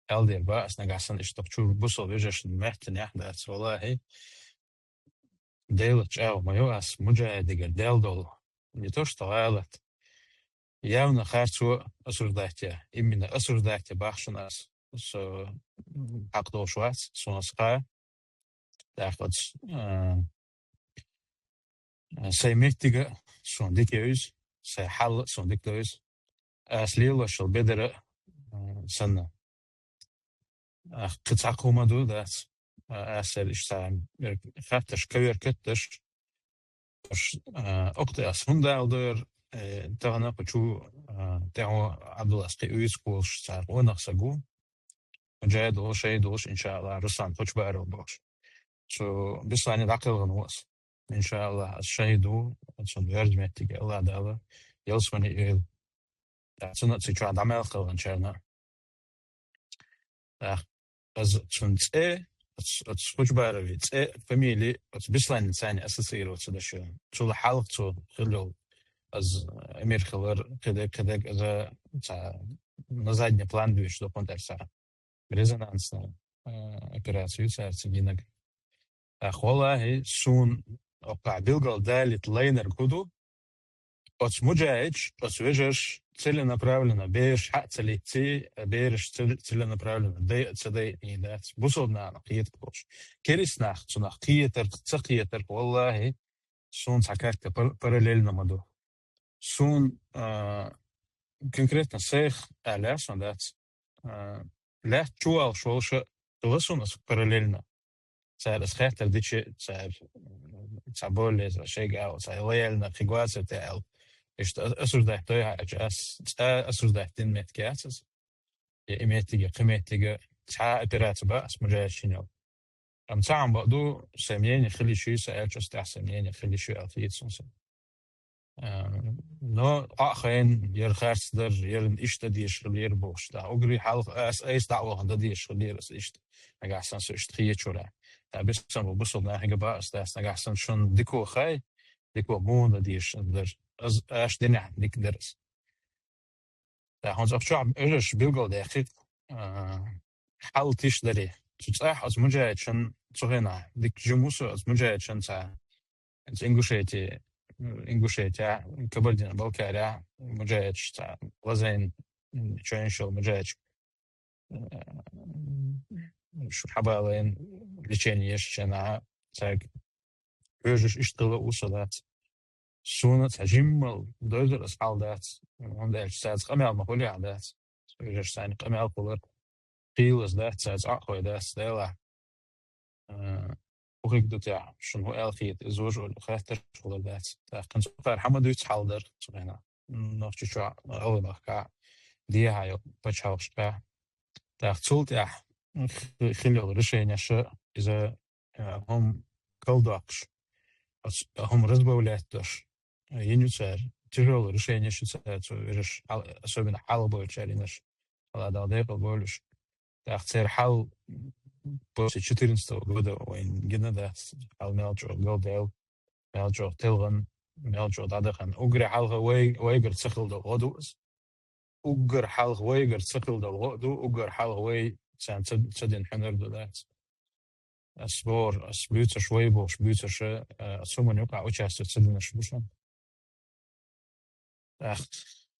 Аьлар ба аз, нагахь санна иштта чу бусалба вежарашта меттанехь дац, валлахӀи. Даьла чӀоагӀо ма йо аз, муджахӀидагара даьлла дола. Не то что гӀалат. Явно харцо осуждать я. Именно осуждать я бахаш аз. Со, м, хьакъ долаш вац, сона ца ха. ТӀаккха оцу, а, а, сай меттиг а сона дика я из, сай хьал а сона дика да из. Аз лелош йола бедар а, а, санна. А, кхы цхьаккха хӀума ду, дац. А, аз сар иштта цхьа, э, хаттарш кхы вер кетташ, уж, а, укх тӀа аз хӀунда аьлла дар, э, тахан кху чу, а, тӀехьо Ӏабдуллас кхы уйцколаш цар къонах саг ва. МуджахӀид волаш, шахӀид волаш, иншааллахӀ, Руслан Хучбаров бохаш. Цу Беслане дӀакхелхина ва из. ИншааллахӀ, из шахӀид ва, цун верда меттиге АллахӀ Дала ялсмани йойла. ТӀаккха цунна а, цу чу дӀа мел кхелхинчарна а. ТӀаккха из цун цӀи, оц-, оц Хучбаровий цӀи, фамили, оц Бесланца ассоциироваться деш. Цул хьалха цо хилла йола, из эмир хилар, кхидерг, кхидерг, из цхьа на задний план дуьйцуш ду хӀунтӀара цхьа резонансная, э, операци ю цар цига йинарг. ТӀаккха, валлахӀи, сона оцу билгал далийта лайнарг хӀун ду, оцу муджахӀидаш, оцу вежараш целенаправленно бераш хьа а ца леций, бераш цел-, целенаправленно дай а ца дайта дац. Бусалба нахах кхетарг болаш. Кераста нах, цунах кхетарг, ца кхетарг, валлахӀи, сона цхьа карта пар-, параллельно ма ду. Сона, а, конкретно сайх аьлча, сона дац. А, лаьтта чу валаш волаш а хила сона из параллельно. Цар из хаттар дича, цар, м, цхьа более, цхьа шайга ала, цхьа лояльно хи гвацар те аьлла. Иштта а-, осуждать дой хьа аьлча, аз цкъа осуждать дина меттиг яц из. Я и меттиге, кхы меттиге цхьа операци ба аз мужаьчинел. Ам цхьа ам ба ду, сай мнение хилиш ю, са аьлча, ас тӀехь сай мнение хилиш ю, аьлла хеташ сона. А, но а хайн, яр харц дар, яр иштта деш хилар бохуш. Да, угри хьалха ас айса дӀа а вахан да деш хилар ас иштта. Нагахь санна со иштта хеташ вара. Да, бисам бу бусалба нахига ба ас дац, нагахь санна шун дико хай, дико муна деш дар. Аз аш динехь дик дар ас. Да, хӀанз ах чохь уьжаш билгал дехи, а, хьал тиш дари. Цу цӀахь аз мужаьчан цу хена, дик жимусу аз мужаьчан ца. Ингушети, Ингушетя, Кабардино-Балкария, мужаьч ца, лазайн, чойншал мужаьч, э, ш-, хьабалайн лечение еш чана, цаьг хьоьжуш иштта хила уса дац. Суна цхьа жиммал дойзар ас хьал дац, хӀунда аьлча цаьца къамел ма хули хьал дац. Хьоьжуш цхьана къамел хулар, хилас дац, цаьца Ӏакхой дац, Дела. Э, ухиг ду тя, шун хӀу аьлла хета, иза вож олу хеттарш хулар дац. ТӀаккха цу кхара хьама дуьйцу хьал дар, цу хена. Нохчи чохь, гӀалгӀа нахка, дехьа йо, пачхьалкхашка. ТӀаккха цул тӀехь хи-, хила йолу решенеш, иза, э, хӀума калдоккхуш, оц-, хӀума разбавлять дош, э, йина ю цара, тяжёлые решенеш ю цара, цу вираш, хьал-, особенно хьалха болчара йинарш, Алла Дала декъал болуш. ТӀаккха церан хьал после четырнадцатого года вайн гина дац, хьал мел чӀогӀа галдаьлла, мел чӀогӀа телхина, мел чӀогӀа дӀадахана. Уггаре хьалха вай, вайгара ца хила долу гӀо ду иза. Уггар хьалха вайгара ца хила долу гӀо а ду, уггар хьалха вай царна ца, ца дина хьуьнар ду дац. Ас бохуш, ас буьйцурш, вай бохуш буьйцурш, а, ас хӀуманна юкъахь участие ца динарш бу шуна. ТӀаккха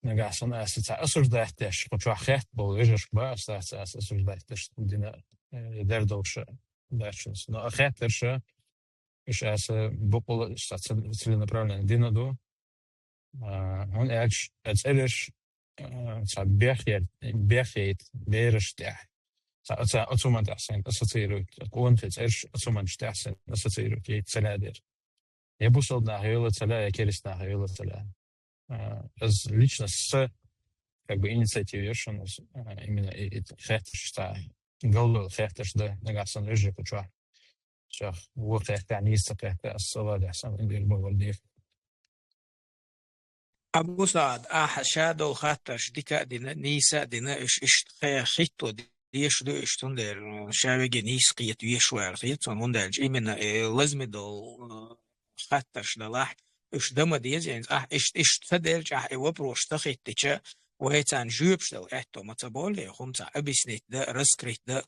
нагахь санна ас цхьа осуждать деш, кху чохь хетта болу вежаршка ба ас, ас, ас осуждать деш дина, э, дер долуш дац шуна. Но а хеттарш, уьш аса букъала, уьш цхьа ц-, целенаправленно дина ду. А, хӀунда аьлча, а цӀераш, а, цхьа бехъяр-, бехъяйта бераш тӀехь. Цхьа, цхьа оцу хӀуманна тӀехь сайна ассоциировать, къонахий цӀераш оцу хӀуманаш тӀехь сайна ассоциировать яйта ца лаьдера. Я бусалба нах йойла ца лаьа, я керста нах йойла ца лаьа. А, аз лично са, как бы, инициатива яр шуна, аз, а, именно и, и хеттарш цхьа, галдойла хеттарш да, нагахь санна вежарий кху чохь. Чохь вон хетта, нийса ца хетта, ас ца ладехь санна, ин дийр ма вара дийр. Абу СаӀад, ахьа ша долу хаттарш дика а дина, нийса а дина, уьш иштта хе-, хитто деш ду уьш, цундела ша веге нийса кхета веш ву аьлла хета суна, хӀунда аьлча именно, э, лазаме долу, э, хаттарш далахь, уьш дан ма деза, ахьа иштта, иштта ца делча, ахьа и вопрос ца хеттича, вай царна жоьпаш дала аьтто ма ца болу, хӀума цхьа объяснить дан, раскрыть дан.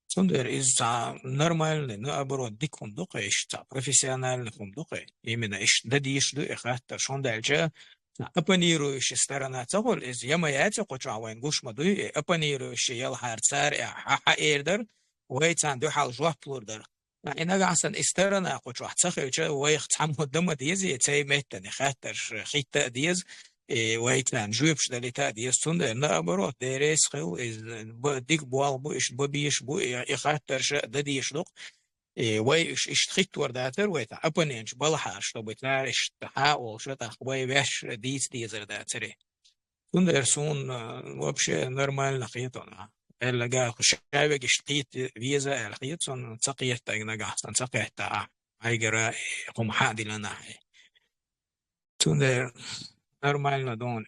Цундела иза цхьа нормальный, наоборот, дика хӀума ду-кх, иштта цхьа профессиональный хӀума ду-кх. Именно иштта дан дезаш ду и хаттарш, хӀунда аьлча цхьа оппонирующая сторона ца хуьлу иза, я ма яц кху чохь вайна гуш ма дуй, и оппонирующая ялхьара цара а хьа-, хьаэр дара, вай царна дуьхьал жоп лур дара. Ткъа и нагахь санна и сторона кху чохь ца хилча, вайх цхьаммо дан ма деза, цай меттана хаттарш хетта а деза, и вай царна жоьпаш далийта а деза. Цундела, наоборот, деррис хила, иза ба-, дика болх бу, иштта бан безаш бу, и, и хаттарш а дан дезаш ду-кх. И вай уьш иштта хиттор дацара, вай цхьа оппоненташ балхьара, чтобы цара иштта хьа а олуш, тӀаккха вай ваьш дийца дезар дацара. Цундела суна, а, вообще нормально хета хьуна. Аьлла гӀа, ша вега иштта кхета веза аьлла хета суна, ца кхетта нагахь санна, ца кхетта а, хьайгара хӀума хьа а диллина ахьа. Цундела нормально ду хьуна.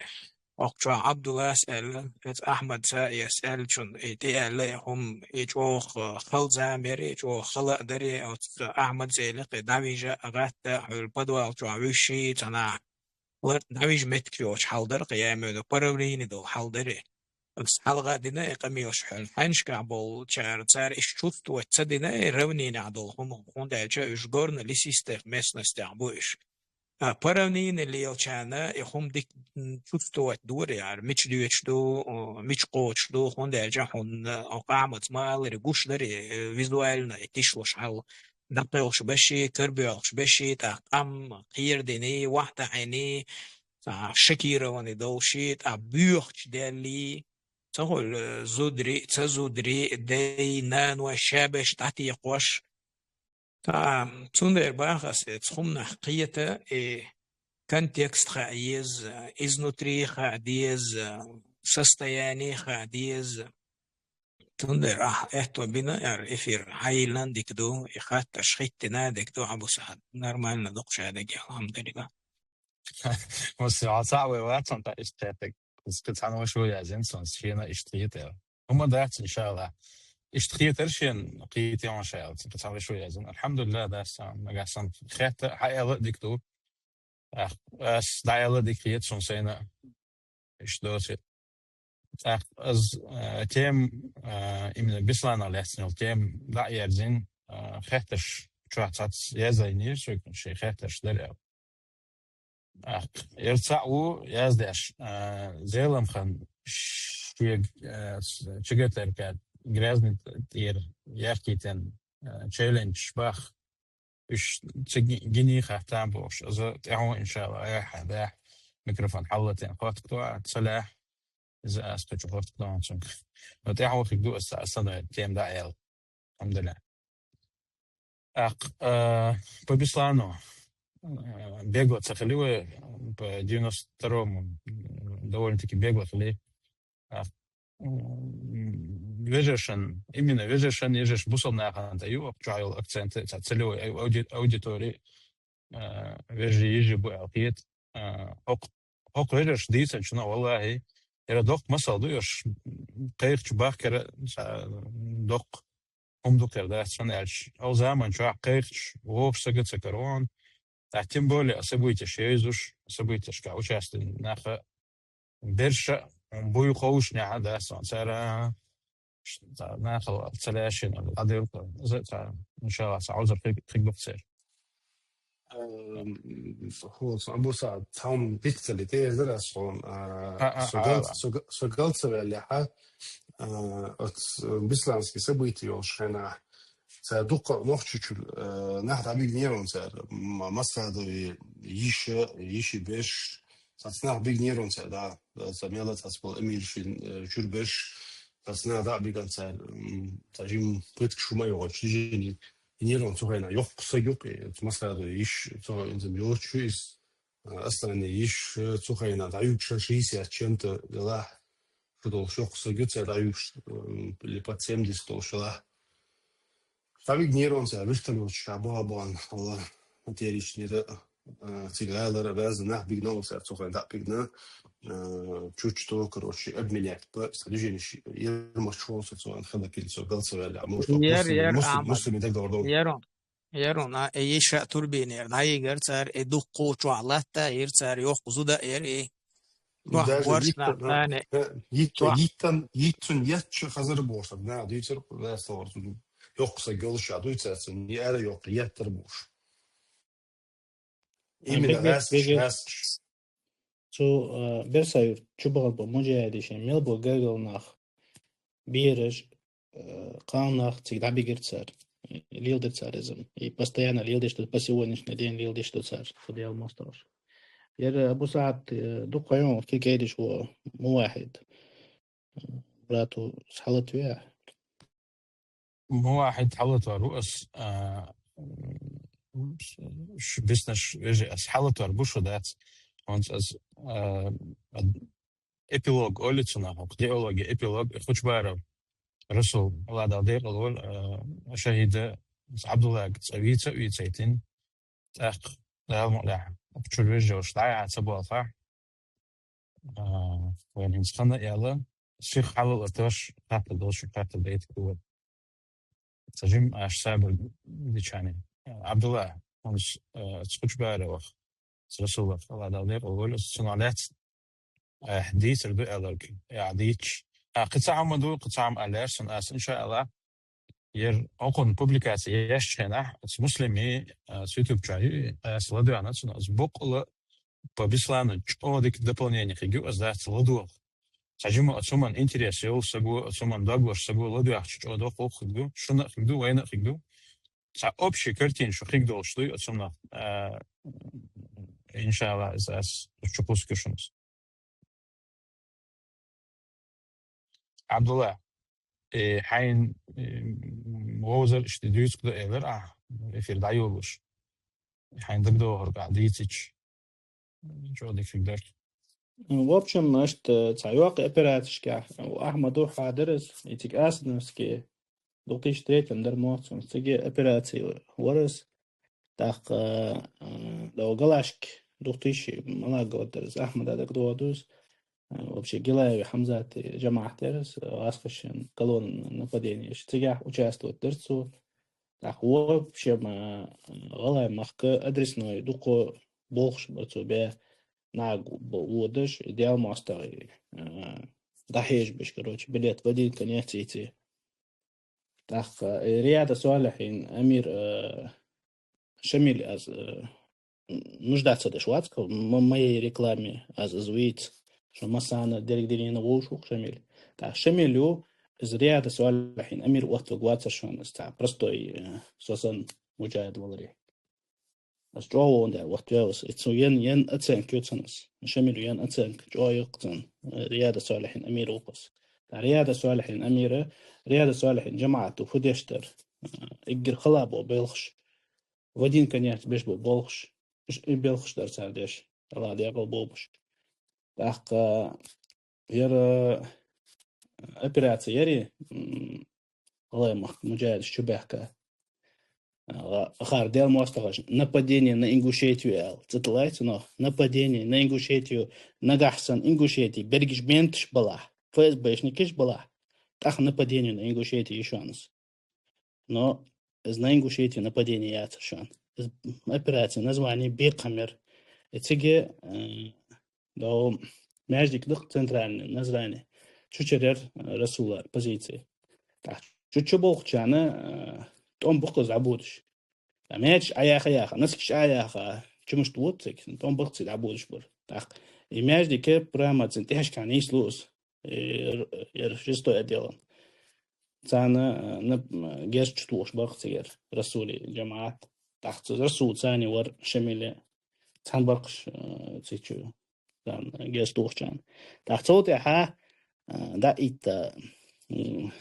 Окху чохь Ӏабдуллас аьлла, эца Ахьмад Саиас аьллачун, и тӀе аьлла, и хӀума, и чӀогӀа хала зама яра, и чӀогӀа хала а дара, оцу Ахьмад Зеликъе дӀавижа а гӀатта, хьуьлла подвал чохь вуьшший цхьанахьа. Лар дӀавижа меттиг йоцуш хьал дара-кх, я именно по равнине долу хьал дара. Ас хьалха дина и къамелаш хьуна. Хьаьнашкахь болчара, цара иштта чувствовать ца дина и равнинехь долу хӀума, хӀунда аьлча уьш горно-лесистых местностях бу уьш. А по равнине лелачарна и хӀума дика, м, чувствовать дора яра, мича доьдуш ду, о, мича кхочуш ду, хӀунда аьлча хьуна, о, къамаца ма аллара, гуш дара, э, визуально и тишлуш хьал. ДӀакхелхаш беший, карабоьлхуш беший, тӀаккха къам кхерадиний, вахтахьиний, цхьа шокированный долший, тӀаккха боьхачу даьллий, ца хуьлу, зударий, ца зударий, дай, наной шабеш дӀатекхош. ТӀаккха цундера бахас, э, цхьа хӀуманах кхета, э, контекст хаа еза, изнутри хаа деза, состояние хаа деза. Цундера ахь аьттув бина, яр эфир хьайиллан дика ду, и хаттарш хӀиттина дика ду, Абусаӏд. Нормально дукха ша дага, алхьамдулиллахь. Муслим, хьо цхьаъ вай вацан, тӀаккха иштта кхетарг. Кхы цхьан вашо яздина сона, шена иштта хетар. ХӀама дац, иншаАллахӀ. Иштта хетар шена, кхетий хьона ша аьлча, кхы цхьан вашо яздина. Алхьамдулиллахь, дац, нагахь санна хетта, хьааьлча дика ду. Ах, аз дӀааьлча дика хет сона сайна. Иштта доций. ТӀаккха аз, э, тема, э, именно Бесланах лаьцна йола тема дӀаерзийна, э, хеттарш чохь цхьацца язйина еза соьга, шоай хеттарш дар аьлла. ТӀаккха ер цхьаъ ву яздаьш, э, Зеламхана шега, э, с-, ЧГТРК Грязный тӀера яхкийтина, э, челлендж бах. Уж цига гиний хаттам бохуш. Аз тӀаьхьо, иншаАллахӀ, яхьа, баьхьа микрофон хьаллатийна хоттур ду, ца лаьхьа. Из аз кхачу хоттур ду цунга. Но тӀаьхьо хиг ду, аз ца, аз ца дой, тема дӀааьлча. АлхьамдулиллахӀ. ТӀаккха, э, по Беслану, э, бегло ца хили вай, по девяносто второму, м, довольно-таки бегло хили. А, м, вежаршан, именно вежаршан, ежарш бусалба нахана тӀа ю, чохь йолу акцент, ца целевой ау-, ауди-, аудитори, а, вежарий, йижарий бу аьлла хета. А, хӀокху, хӀокху вежарша дийцинчунах, валлахӀи, яра доккха масал ду, уьш кхайкхачу бахкара, ца, доккха хӀума ду кхера дац, хӀунда аьлча, хӀокху заман чохь кхайкхачу вовшах сага ца карон, тем более событеш езуш, событешка участвовать наха берша буй ховшшехь а дац, цара ш-, ца, нахала ца лаьшина дӀадуьллу, за, ца, иншаАллахӀ, ца Ӏузур хиг-, хиг бу церан. Эм, хӀу, со Абусаӏд, цхьа хӀума дика ца ли, тӀе эзар аз хьуна, а, а, а, со а, гал-, а. Со га-, со гал ца ваьллехь, а, оц, Бесланский событие йолуш хенахь, цара дуккха нохчочул, э, нах дӀабигнера цара, м-, Масхадовн йиша, йишин беш, цхьацца нах бигнера цара, да, цхьа мел цхьацца болу Эмилшин, э, чуьра беш, цхьацца нах дӀа а бигна цара, м, цхьа жима пытка шу ма йогӀучу движени нерван цу хенахь йоккха саг ю-кх, и Масхадовн йиша, цу хенахь йоцуш ю иза, а, Асланан йиша, цу хенахь дӀаюьгуш шестьдесят с чем-то делахь шу долуш йоккха саг ю, цара дӀаюьгуш, м, или под семьдесят долуш делахь. ДӀабигнера цара вертолёташкахь баха бахана, хьала, материчнера, а, цига гӀалара, баьзза нах бигнера цара цу хенахь дӀа а бигна, а, чуть что, короче, обменять, п-, с-, движенеш ермаш чу волу со цу хенахь хила килли со гал ца ваьллехь, а, может, Ер, муслим-, ер, муслим-, Ахьмад. Муслиман дагадогӀур долу. Ер он, ер он, а, э, йиша турбинера дӀайигар цара, э, дуккха чохь латта йир цара, йоккха зуда яр, э, чохь даже борш нах, йиттан, а, царна, э, йиттан, чохь. Йиттан, йиттан етташ хазар бохуш, нах дийцар, ваьсса вара зуда. Йоккха саг йолуш а дуьйцу цара, и ара йоккха еттар бохуш. А, именно беге-, гӀаьскаш, беге-, гӀаьскаш. Цу, а, Берса-Юрта чу бахана болу муджахӀидийн шайн мел болу гаргара нах, бераш, а, кхалнах цига дӀабигира цара. Леладира цара иза. И постоянно леладеш ду, по сегодняшний день леладеш ду цара. Цу Дела мостагӀаша. Яра Абусаӏд, а, дукха йогӀу кхин кӀедиш ву Мувахьид. Брату, хьалатве ахь? Мувахьид хьалатвар ву ас, а, ш-, биснарш вежарий, ас хьалатвар бу, шу дац. Хьуна ас, а, ад-, эпилог олу цунах, хӀокху диалоге эпилог, Хучбаров Расул, Аллах Дала декъала войла, а, шахӀида, ас Ӏабдуллага цӀа вийца а вийцайтина. ТӀаккха, Дала мукъ лахь, чуьра вежарий йолуш дӀа а ца боалахь, а, вайна хӀинца ханна а яла, сиха хьалал а тош, хаттар долуш, хаттар дайта кхувар. Ца жим аш сабар дичани. Ӏабдулла, хӀунс, а, ца Хучбаровах, ца Расулах, Аллах Дала декъала войла, аса цунах лаьцна, а, дийцар ду аьлларг, а, дийцаш. А, кхин цхьа хӀума ду, кхин цхьа хӀума аьлла яр сан аса, иншааллах. Яр хӀокхунна публикаци еш хенахь, оцу Муслими, а, оцу YouTube чохь ю, аса ладоьгӀна цунах, оцу боккъала по Беслану чӀогӀа дика дополнение хиг ю, аса дац ладогӀа. Цхьа жима оцу хӀуманна интерес йолу саго, оцу хӀуманна дог лош саго ладоьгӀча чӀогӀа доккха хиг ду, шуна а хиг ду, вайна а хиг ду. Цхьа общая картина шу хиг долуш дуй оцу хӀуманах, а, иншааллах, иза аса чу кхуссу шуна. Ӏабдулла, э, хьайн, э, вовзар иштта дувцаргда аьлар Ӏа, эфир дӀайолалуш. Хьайна дагадоагӀарг Ӏа дийцача, чӀоагӀа дика хургдар. В общем, иштта цхьа йоккха операцешка Ахьмада хьадаьр из, и цига Асановски, две тысячи третьем дар мо цун, цига операце вар из. ТӀаккха, а, дов галашка две тысячи малагӀа год дар из, Ахьмада дагадоагӀа дувц. А, вообще, Гилаеви Хьамзата жамаӀат яр из, гӀазкхашта колонна нападени еш. Цигахь участвовать дир цо. ТӀаккха, в общем, а, ГӀалгӀай мехка адресной дукха болхаш бар цо бе, наг бо-, водаш, Даьла моастагӀий, а, дӀахьежабеш, короче, билет в один конец ийце. ТӀаккха, э, Риада Солихьин амир, э, Шамиль аз, э, нуждаться деш вац-кх м-, моей рекламе, аз из вийца, шо массанена деррига дунен вовзаш ва-кх Шамиль. ТӀаккха Шамиль ю, из Риада Солихьин амир оттаваргвацар шоана, из цхьа простой, э, со санна муджахӀид валаре. Аз чӀоагӀа вон да, вот я вас. И цу ен, ен оценка ю цунна аз. Шамиль ю ен оценка, чӀоагӀа йоккха цун, э, Риада Солихьин амир ва-кх из. ТӀаккха Риада Солихьин амира, Риада Солихьин жамаӀата фу деш дар, э, эггара хала бола белхаш, в один конец беш бола болхаш, иш-, и белхаш дар цар деш, АллахӀа декъала болба уж. ТӀаккха яр, э, операци яр, м, ГӀалгӀай мехка муджахӀидаш чубаьхка. А, хӀара Даьла моастагӀаша нападение на Ингушетию аьнна цӀи тиллай цунах. Нападение на Ингушетию, нагахьа санна Ингушете берригаш менташ балахь, ФСБшникаш балахь, тӀаккха нападение на Ингушетию я шоана из. Но из на Ингушетию нападение яцар шоана. Из операци название бекхам яр. И цига, э, дов маьждиг да-кх центральный, Назране. Цу чура яр, э, Расула позици. ТӀаккха цу чу болхачарна, э, тӀом ба-кх из дӀабодаш. ТӀаккха маьчеш Ӏаяха-яха, носкаш Ӏаяха, чу мишта вода цига, тӀом ба-кх цига дӀабодаш бар. ТӀаккха и маьждиг прямо цун тӀехьашка нийслу из. Э, р-, яр шестой отделан. Царна, э, на, м, герз чу тохаш бар-кх цигара Расула жамаӀат. ТӀаккха цу Расул царца вар, Шамиль цхьана бар-кх уж, э, цу чу, царна герз тохачарна. ТӀаккха цул тӀехьа, э, дӀаитта, м,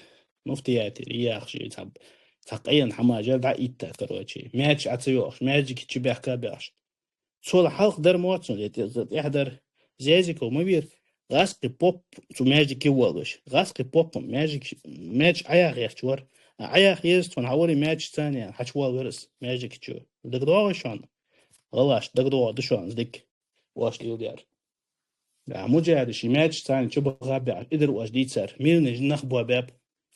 муфтиятера яхаш, цхьа, цхьа къена хӀамаш яр дӀаитта, короче. Маьчеш Ӏа ца йоахаш, маьждига чу баьхка баьхаш. Цул хьалха дар мо цун, е те-, тӀехьа дар, Зязиков ма вий, гӀазкхий поп цу маьждиге воалавеш. ГӀазкхий поп маьждиг, маьчеш Ӏаяха гӀерташ вар. А Ӏаяха еза цунна хьавар маьчеш царна, хьачувоалавир из маьждига чу. ДагадоагӀий шоана? ГӀалгӀашта дагадоагӀа да шоана из дика, оаш леладер. Да, муджахӀидаш маьчеш царна чубаха баьхаш, и дар оаш дийцар. Мирный нах боабаьб.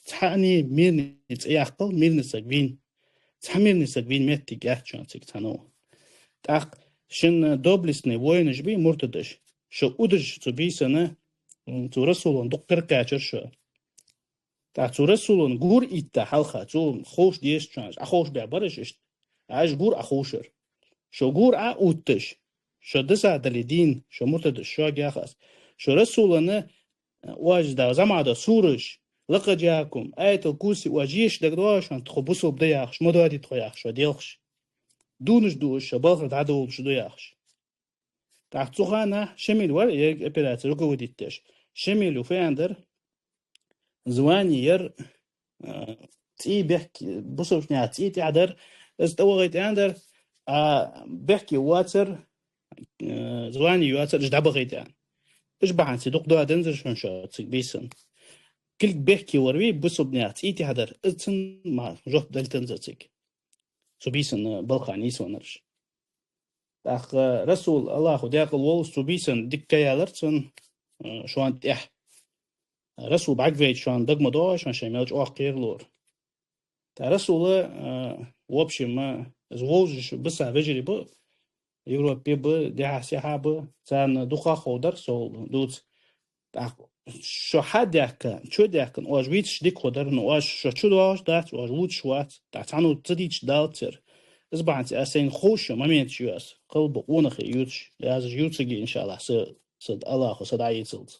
Цхьанне мирный цӀи яккхал, мирный саг вийна. Цхьа мирный саг вийна моттиг яц шоана цига цхьанне. ТӀаккха шун доблестный воинаш бий, муртадаш, шо удаш цу бийсанна, м, цу Расулана дукха кара кхаьчар шо. ТӀаккха цу Расулана гур а итта хьалха, цо ховш дезаш шоана, Ӏоховшабаь бар уж иштта. Ӏа уж гур Ӏоховшар. Шо гур Ӏа а отташ, шо дисса дале дийна, шо муртадаш, шуга яхаш. Шо Расулана, э, оаш да, зӀамига да сураш, «Лакъад джаакум», «Аятул-Курси» оаш еш дагадоагӀий шоана, тхо бусалба да яхаш, ма доаде тхо яхаш, шо делхаш. Дувнаш дуаш, шо балхара дӀадовлаш да яхаш. ТӀаккха цу хана Шамиль вар, ер операци руководить деш. Шамиль фу аьннадар, звани яр, а, цӀий бехке, бусалба наьха цӀий тӀехьа дар, из тӀавахийта аьннадар, а бехке воацар, а, звани йоацар, уж дӀабахийта аьнна. Уж бахьанца дукха доаданзар шоана шо цига бийсанна. Кулг бехке вар вий, бусалба наьха цӀий тӀехьа дар, из цунна ма жоп дала тензар цига. Цу бийсанна балха нийсвеннараш. ТӀаккха Расул, АллахӀа декъала волва, цу бийсанна дика ка ялар цунна, э, шоана тӀехьа. Расул бӀаргавайча шоана дага ма доагӀий шоана, шоай мел чӀоагӀа кхералора. ТӀаккха Расула, э, в общем, э, из вовзаш бисса вежарий ба, Европе ба, дехьа-сехьа ба, царна дукха ховш дар, сол дувц. ТӀаккха шо хьадаьхка, чудаьхка, оаш вийцаш дика хургдар, но оаш шо чудоагӀаш дац, оаш вувцаш вац, тӀаккха цхьанне ца дийцача далацар. Из бахьанца аз сайна ховш моменташ ю аз, кхалба къонахий ювцаш, аз уж ювцаргья, иншааллахӀ, са, са АллахӀа са дӀаэцалца.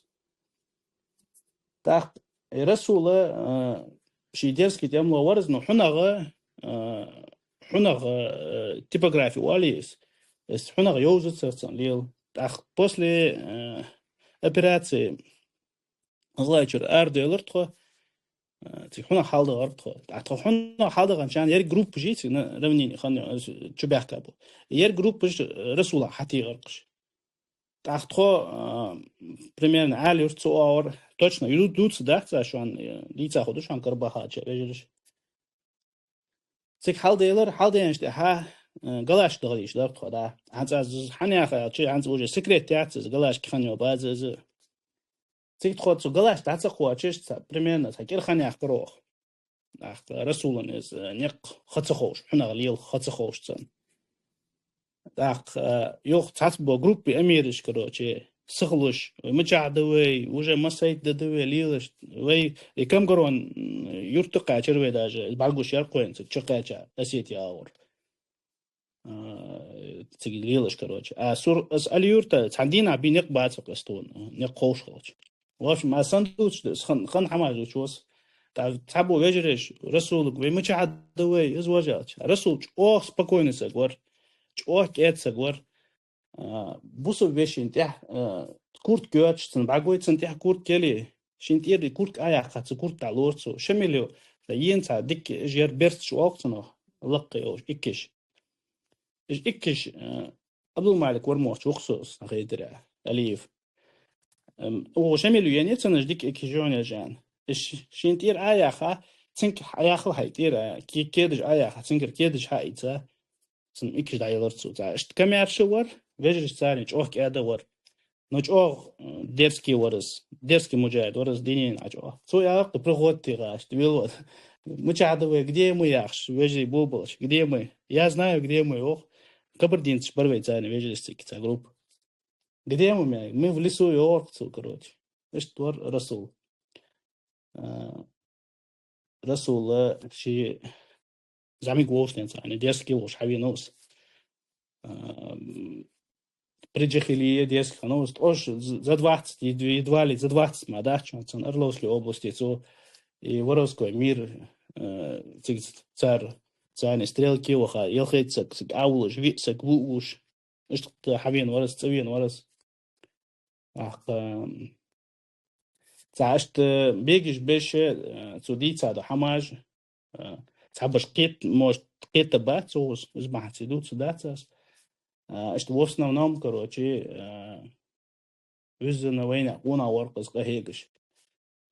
ТӀаккха Расула, а, ший дерзкий тӀем ловш вар из, но хьунагӀа, а, хьунагӀа, а, типографи оал из, из хьунагӀа йовзацар цунна лела. ТӀаккха после, а, операции ГӀалгӀайчура арадаьлар тхо, Цига хьунагӀа хьалдагӀар тхо. ТӀаккха тхо хьунагӀа хьалдагӀанча хана ер группаш, цига на равнине хинна, чубаьхка бу. Ер группаш Расула хьатӀаийцар-кх уж. ТӀаккха тхо, а, примерно Ӏаьлий-Юрт цу оагӀора, точно ю-, дувцаргдац аз шоана, э, дийца хургда шоана Карабахача вежарий. Цига хьалдаьлар, хьалдаьнначул тӀехьагӀа, э, галаш даха дезаш дар тхо, да. ХӀанз аз хьан яха аьлча, хӀанз уже секрет яц из, галаш кхы хинна йола база из. Цига тхо цу галаш дӀа ца кхоачаш, цхьа, примерно, цхьа кӀира ха яьккхар оаха. ТӀаккха Расулана из, э, никъ ха ца ховш, хьунагӀа лела ха ца ховш цунна. ТӀаккха, э, юха цхьацца бола группа амираш, короче, сихлуш, вай мичахьа да вай, уже массайтта да вай лелаш, вай, и Камгарон, м, юрта кхаьчар вай даже, бӀаргагуш яр-кх вайна цига чукхаьча Осетия оагӀора. А, цига лелаш, короче. А Сур-, аз Ӏаьлий-Юрта цхьан дийнахьа бе никъ бац-кх аз тхона, никъ ховш хилча. В общем, аз санна дувцаш да, хан-, хинна хӀамаш дувцаш ва со. ТӀаккха цхьабола вежарий, Расулага, вай мичахьа да вай, из вож аьлча. Расул чӀоагӀа спокойный саг вар, чӀоагӀа кӀаьда саг вар. А, бусалба вешийна тӀехьа, а, куртка йоацаш цунна бӀаргагой, цунна тӀехьа куртка яле, шийна тӀера куртка Ӏояьккха, цу куртка дӀалора цо. Шамило, ена цхьа дика жер берсташ оал-кх цунах, лакхе йолаш, иккаш. Уж иккаш, э, Абдулмалик вар мохча вукху со, сона хетарехь, Алиев. Эм, укхо Шамило еннай цунна уж дика иккаш жонеш аьнна. Уж ш-, шийна тӀера Ӏояьхха, цунга Ӏояхал хьай тӀера, ке-, кедаш Ӏояьхха, цунгара кедаш хьаийца, цунна иккаш дӀаелар цо. Цхьа иштта коммерша вар, вежарий царна чӀоагӀа кӀаьда вар. Но чӀоагӀа, э, дерзкий вар из, дерзкий муджахид вар из, динина чӀоагӀа. Цо яхар-кх, приходит гӀаш, вел вар. Мичахьа да вай, где мы, яхаш, вежарий болабелча, где мы? Я знаю, где мы, йоах. Кабардинцаш бар вай царна вежарий цига, цхьа группа. Где мы, мя? Мы в лесу, йоах цо, короче. Иштта вар Расул. А, Расул ше зӀамига волаш денз, цхьана дерзкий волаш хьавенав из. А, м, при джахилия дерзкий хиннав из, тӀаккха уж з-, за двадцать, ед-, едва ли за двадцать ма дац шоана цунна, Орловской области цо, и Воровской мир, э, цига цар, царна стрелке ваха, ялхайтта саг, саг Ӏовуллаш, виъ саг вуъуллаш. Иштта хьавена вар из, цӀавена вар из. ТӀаккха, м, цхьа иштта бегаш беш, э, цо дийца дола хӀамаш, э, цхьабараш кхет-, может, кхетаргбац цо, из бахьанца дувцаргдац аз. Э, иштта в основном, короче, э, виззана вайнаьха къонах вар-кх из къахьегаш.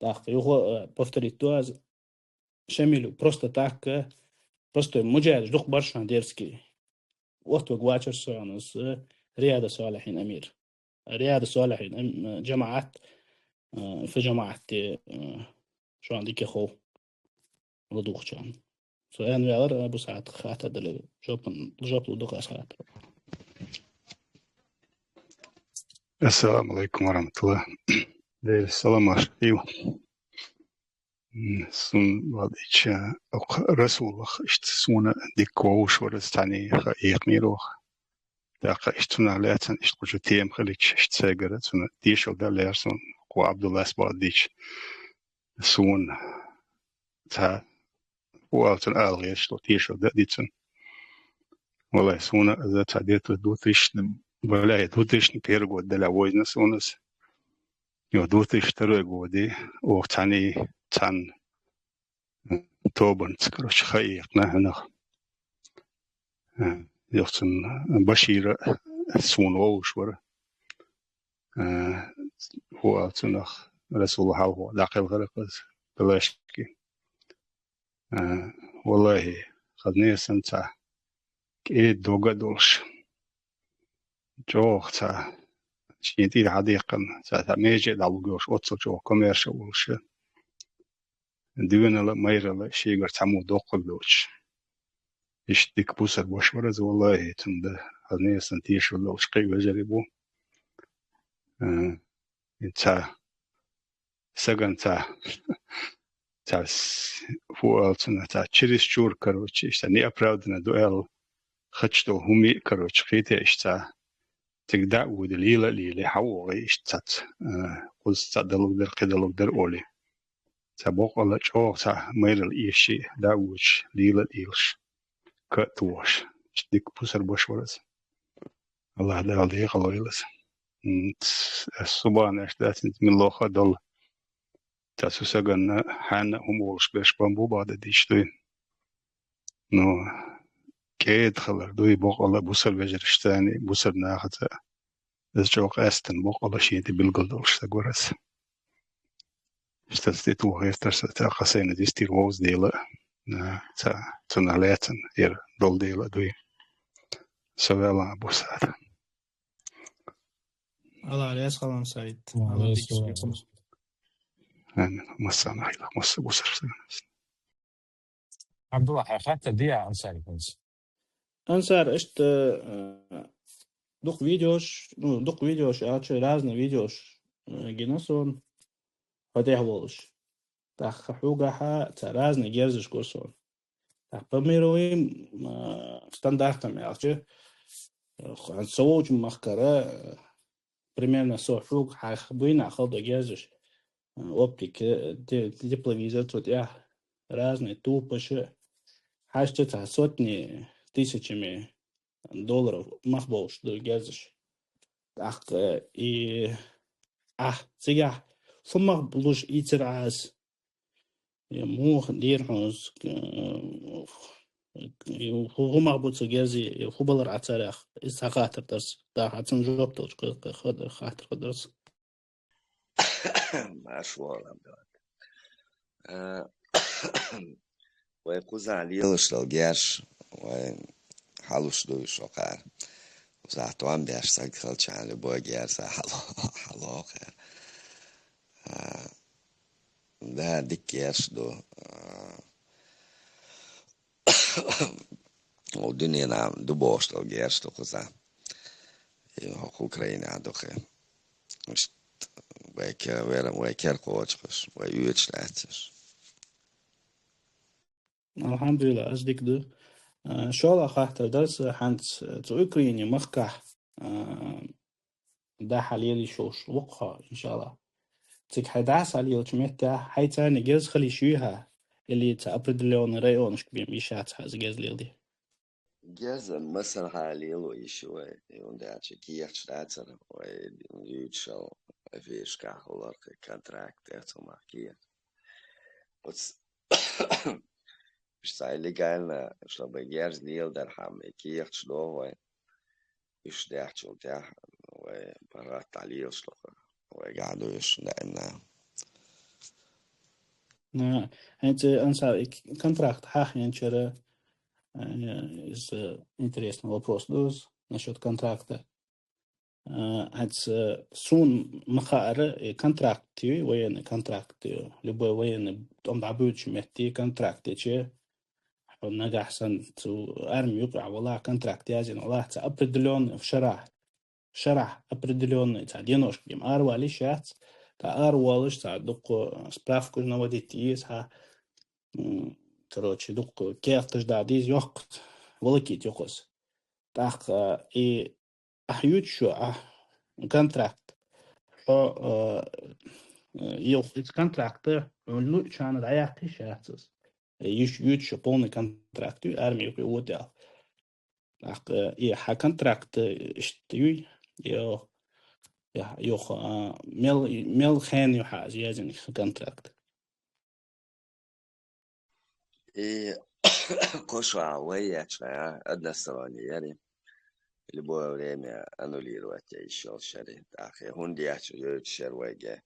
ТӀаккха юха, э, повторить ду аз, Шамило просто так, э, простой муджахидаш дукха бар шоана дерзкий. Оттаваргвацар сона из, э, Риада Солихьин амир. Риада Солихьин ам-, э, джамаӀат, э, фу джамаӀат де, э, шоана дика хов ладувгӀачарна. Со аьнна ваьлар, Абусаид, хаттар дале, жоп, жоп лургда-кх аз хаттара. Ассаламу Ӏалайкум ва рахьматуллахӀ. Даьла салам-маршо хилда. М, сона бакъдийцача, укх Расулах иштта сона дика вовзаш вар из, цхьанне ха эккхнера оаха. ТӀаккха иштта цунах лаьцна иштта кхыча тема хилча, иштта сайгара цунна тешал дан лаьрхӀар сона, укх Ӏабдуллас бакъдийцача. Сона цхьа, фу оал цунна, ала гӀерташ дола тешал дан а дий цунна. ВаллахӀи, сона из цхьа дет две тысячи, валлахӀи, две тысячи первый год дале вайна сона из. Йо, две тысячи второй годе оаха цхьанне, цхьан тобанца, короче, ха эккхна хьунагӀа. Э, йоах цунна, Башира сона вовзаш вар. Э, фу оал цунах, Расула хьалхо дӀакхелхар-кх из, Палашки. Э, валлахӀи, хазне санна цхьа кӀеда дог а долаш, чӀоагӀа цхьа шийна тӀера хьадаьккхана, цхьа, цхьа меже дӀалургйолаш, оццул чӀоагӀа коммерша волаш, дуьйнал а, майрал а шийгара цхьа мо доккхаг доацаш. Иштта дика бусалба воша вар из, валлахӀи, цунна хазне санна тешал долаш кхы а вежарий ба. Э, цхьа сагана цхьа, цхьа с-, фу оал цунах, цхьа чересчур, короче, иштта неоправданно ду аьле, хеташ дола хӀума, короче, кхетаде иштта цхьа цига дӀа а воде, лела а леле, хьавоагӀе иштта цхьацца, э, кхузза цхьа далургдар, кхы далургдар олий. Цхьа бокъонца чӀоагӀа цхьа майрал эшаш, дӀа а водаш, лела а лелаш, ка а тохаш. Иштта дика бусалба воша вар из. АллахӀ Дала декъалвойла из. М, ц-, субхана, иштта дац, мел лоха а дола. Цу сагана хьанна а хӀума волаш берш бан бу бада диш дуй. Ну, кӀеда хилар дуй, бокъала бусар вежараш цани, бусар нахаца. Из чӀоагӀа къаьстан бокъала шен тӀа билгал долаш саг вар из. Иштта тӀа тӀа вахар са, тӀаккха сайна дистир вовз дела, а, ца, цунах лаьцан ер дол дела дуй. Со вела бусар. Алла раьза хилва, Саид. Алла раьза хилва. Амин. Массана хьайла, масса бусар сагана. Абдулла, хьай хаттар дий, Ансар, хӀанз? Ансар, иштта, э, дукха видеош, ну, дукха видеош аьлча, разные видеош, э, гина сона, хьо тӀехьа волаш. ТӀаккха хьогахьа цхьа разные герзаш гур сона. ТӀаккха помируем, э, стандартом аьлча, э, хӀанз со волча мехкара, э, примерно со хьога хьайх буйна хала дола герзаш, э, оптика, э, те-, тепловизор, цу тӀа разные тупаш, хьажача цхьа сотни тысячами долларов мах болаш да герзаш. ТӀаккха, э, и, а, цигахь фу мах луш ийцар Ӏа из? Е муха дийр хьона из, э, е фу, фу мах бу цу герзе, е фу балар Ӏа царех, из цхьа хаттар дар са. ТӀаккха Ӏа цунна жоп далча, кхы, кхы, кхы дар, хаттар кхы дар са. Марша вола, Абдулла. Э, вай кхузахь лелаш дола герз, вай хьалуш дуй шо кхара. Кхузахь тоам беш саг хилча, любой герз хьало-, хьало кхара. А, да, дика герз ду. А, вай дунен ду бохаш дола герз ду кхузахь. Е хӀокху Украинехь ду кхы. Иштта вай ке-, вера-, вай кер кхочуш, вай оьцуш лаьцаш. Алхьамдулиллахь, из дика ду. А, шоллагӀа хаттар дар са, хӀанз цу Украине махкахь, а, дӀа-хьа лела йиш йолаш ва-кх хьо, иншаАллахӀ. Цига хьо дӀа-схьа лелача меттехь хьайца цхьана герз хила йиш юй хьа, или цхьа определённый районашка бен йиш яц хьа из герз леладе? Герз массанхьа лело йиш я вай, хӀунда аьлча кехаташ дацар вай юьйцуш йолча эфирашкахь, хулар кхы контракт, цу махкахь кехат. Оц-, уж цхьа легально, чтобы герз леладархьама, и кехаташ догӀу вай. Уж даьхьачул тӀехьа вай паргӀата дӀалелаш лохур. Вайгахь ду уж даимна. На, хӀинца, Ансар, и контракт хьахинчара, э, из, э, интересный вопрос ду из насчёт контракта. Э, хӀинца, э, суна ма хаара, э, контракт ю, военный контракт ю, любой военный тӀом дӀабуьйцуча метте контракт еча, хьо нагахь санна цу арми юкъе валахь, контракт язйина валахь, цхьа определённый шера, шера определённый цхьа деношка дема аравала йиш яц, тӀаккха аравоалаш цхьа дукха справкаш наводить е еза хьа, м, короче, дукха кехаташ дӀа деза йоккхуца, волокит йоккхуца. ТӀаккха и ахь юьйцуш йола, ахь контракт. Хьо, э, э, йоах, из контракт хьона луъчарна дӀаяккха йиш яц из. Э, юьйцуш, юьйцуш йола полный контракт ю, арми юкъе вода аьле. ТӀаккха, э, и хьа контракт, э, иштта юй, йо-, я-, йоах, а, мел, мел хенна ю хьа из язйина контракт? И кхо шу вай еча, а, односторонний яр из. Любое время аннулировать е йиш йолаш яр из. ТӀаккха хӀунда еча йойтуш яр вайга,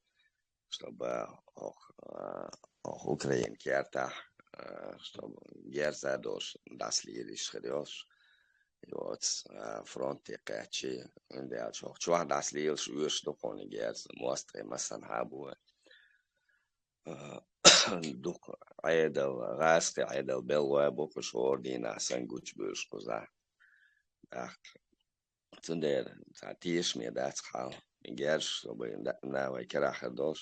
чтобы хӀокху, а, хӀокху Украин кертахь, а, чтобы герз а долаш дӀасалелийта йиш хир йолаш. И оц, а, фронт тӀа кхаьчча, хӀунда аьлча хӀокху чохь дӀасалелаш оьшуш ду кхунна герз, моастагӀий массанхьа бу. А, дукха Ӏедал, гӀазкхий Ӏедал белхалой бу-кх уж хӀора дийнахь санна гучубуьйлуш кхузахь. ТӀаккха цундела цхьа тешаме дац-кх хьал, герз, чтобы да-, на вай керахь хир долаш.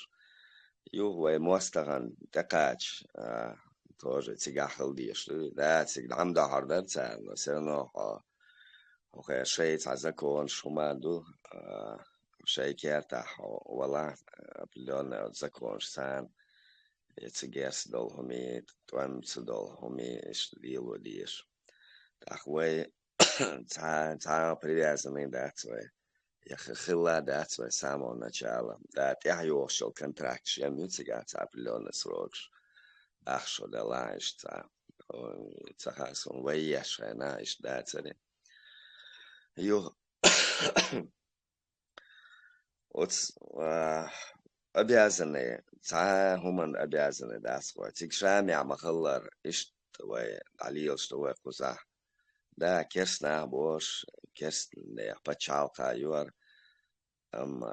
Юха вай моастагӀа тӀекхача, а, тоже цигахь хила дезаш ду. Да, цига дӀа ма дохьур дара царна, но всё равно хьо, хьо кхе шай цхьа законаш хӀума ду, а, шай кертахь хьо валахь, определённый оцу законашца, и цу герзаца дола хӀума, тӀом ца дола хӀума, иштта лело дезаш. ТӀаккха вай цхьа, цхьа привязанный дац вай. яха хилла дац вай с самого начала. Да, тӀехьа йохаш йола контракташ ям ю цигахь цхьа определённый срокаш. Ах шо далахь иштта цхьа. Ой, ца хасун вай еш хьайна иштта дацаре. Юха оц, а, обязанный, цхьа хӀуман обязанный дац вай. Цига Шамехь ма хиллара, иштта вай дӀалелаш ду вай кхузахь. Да, керста нах бош, керста нех пачхьалкха юар, амма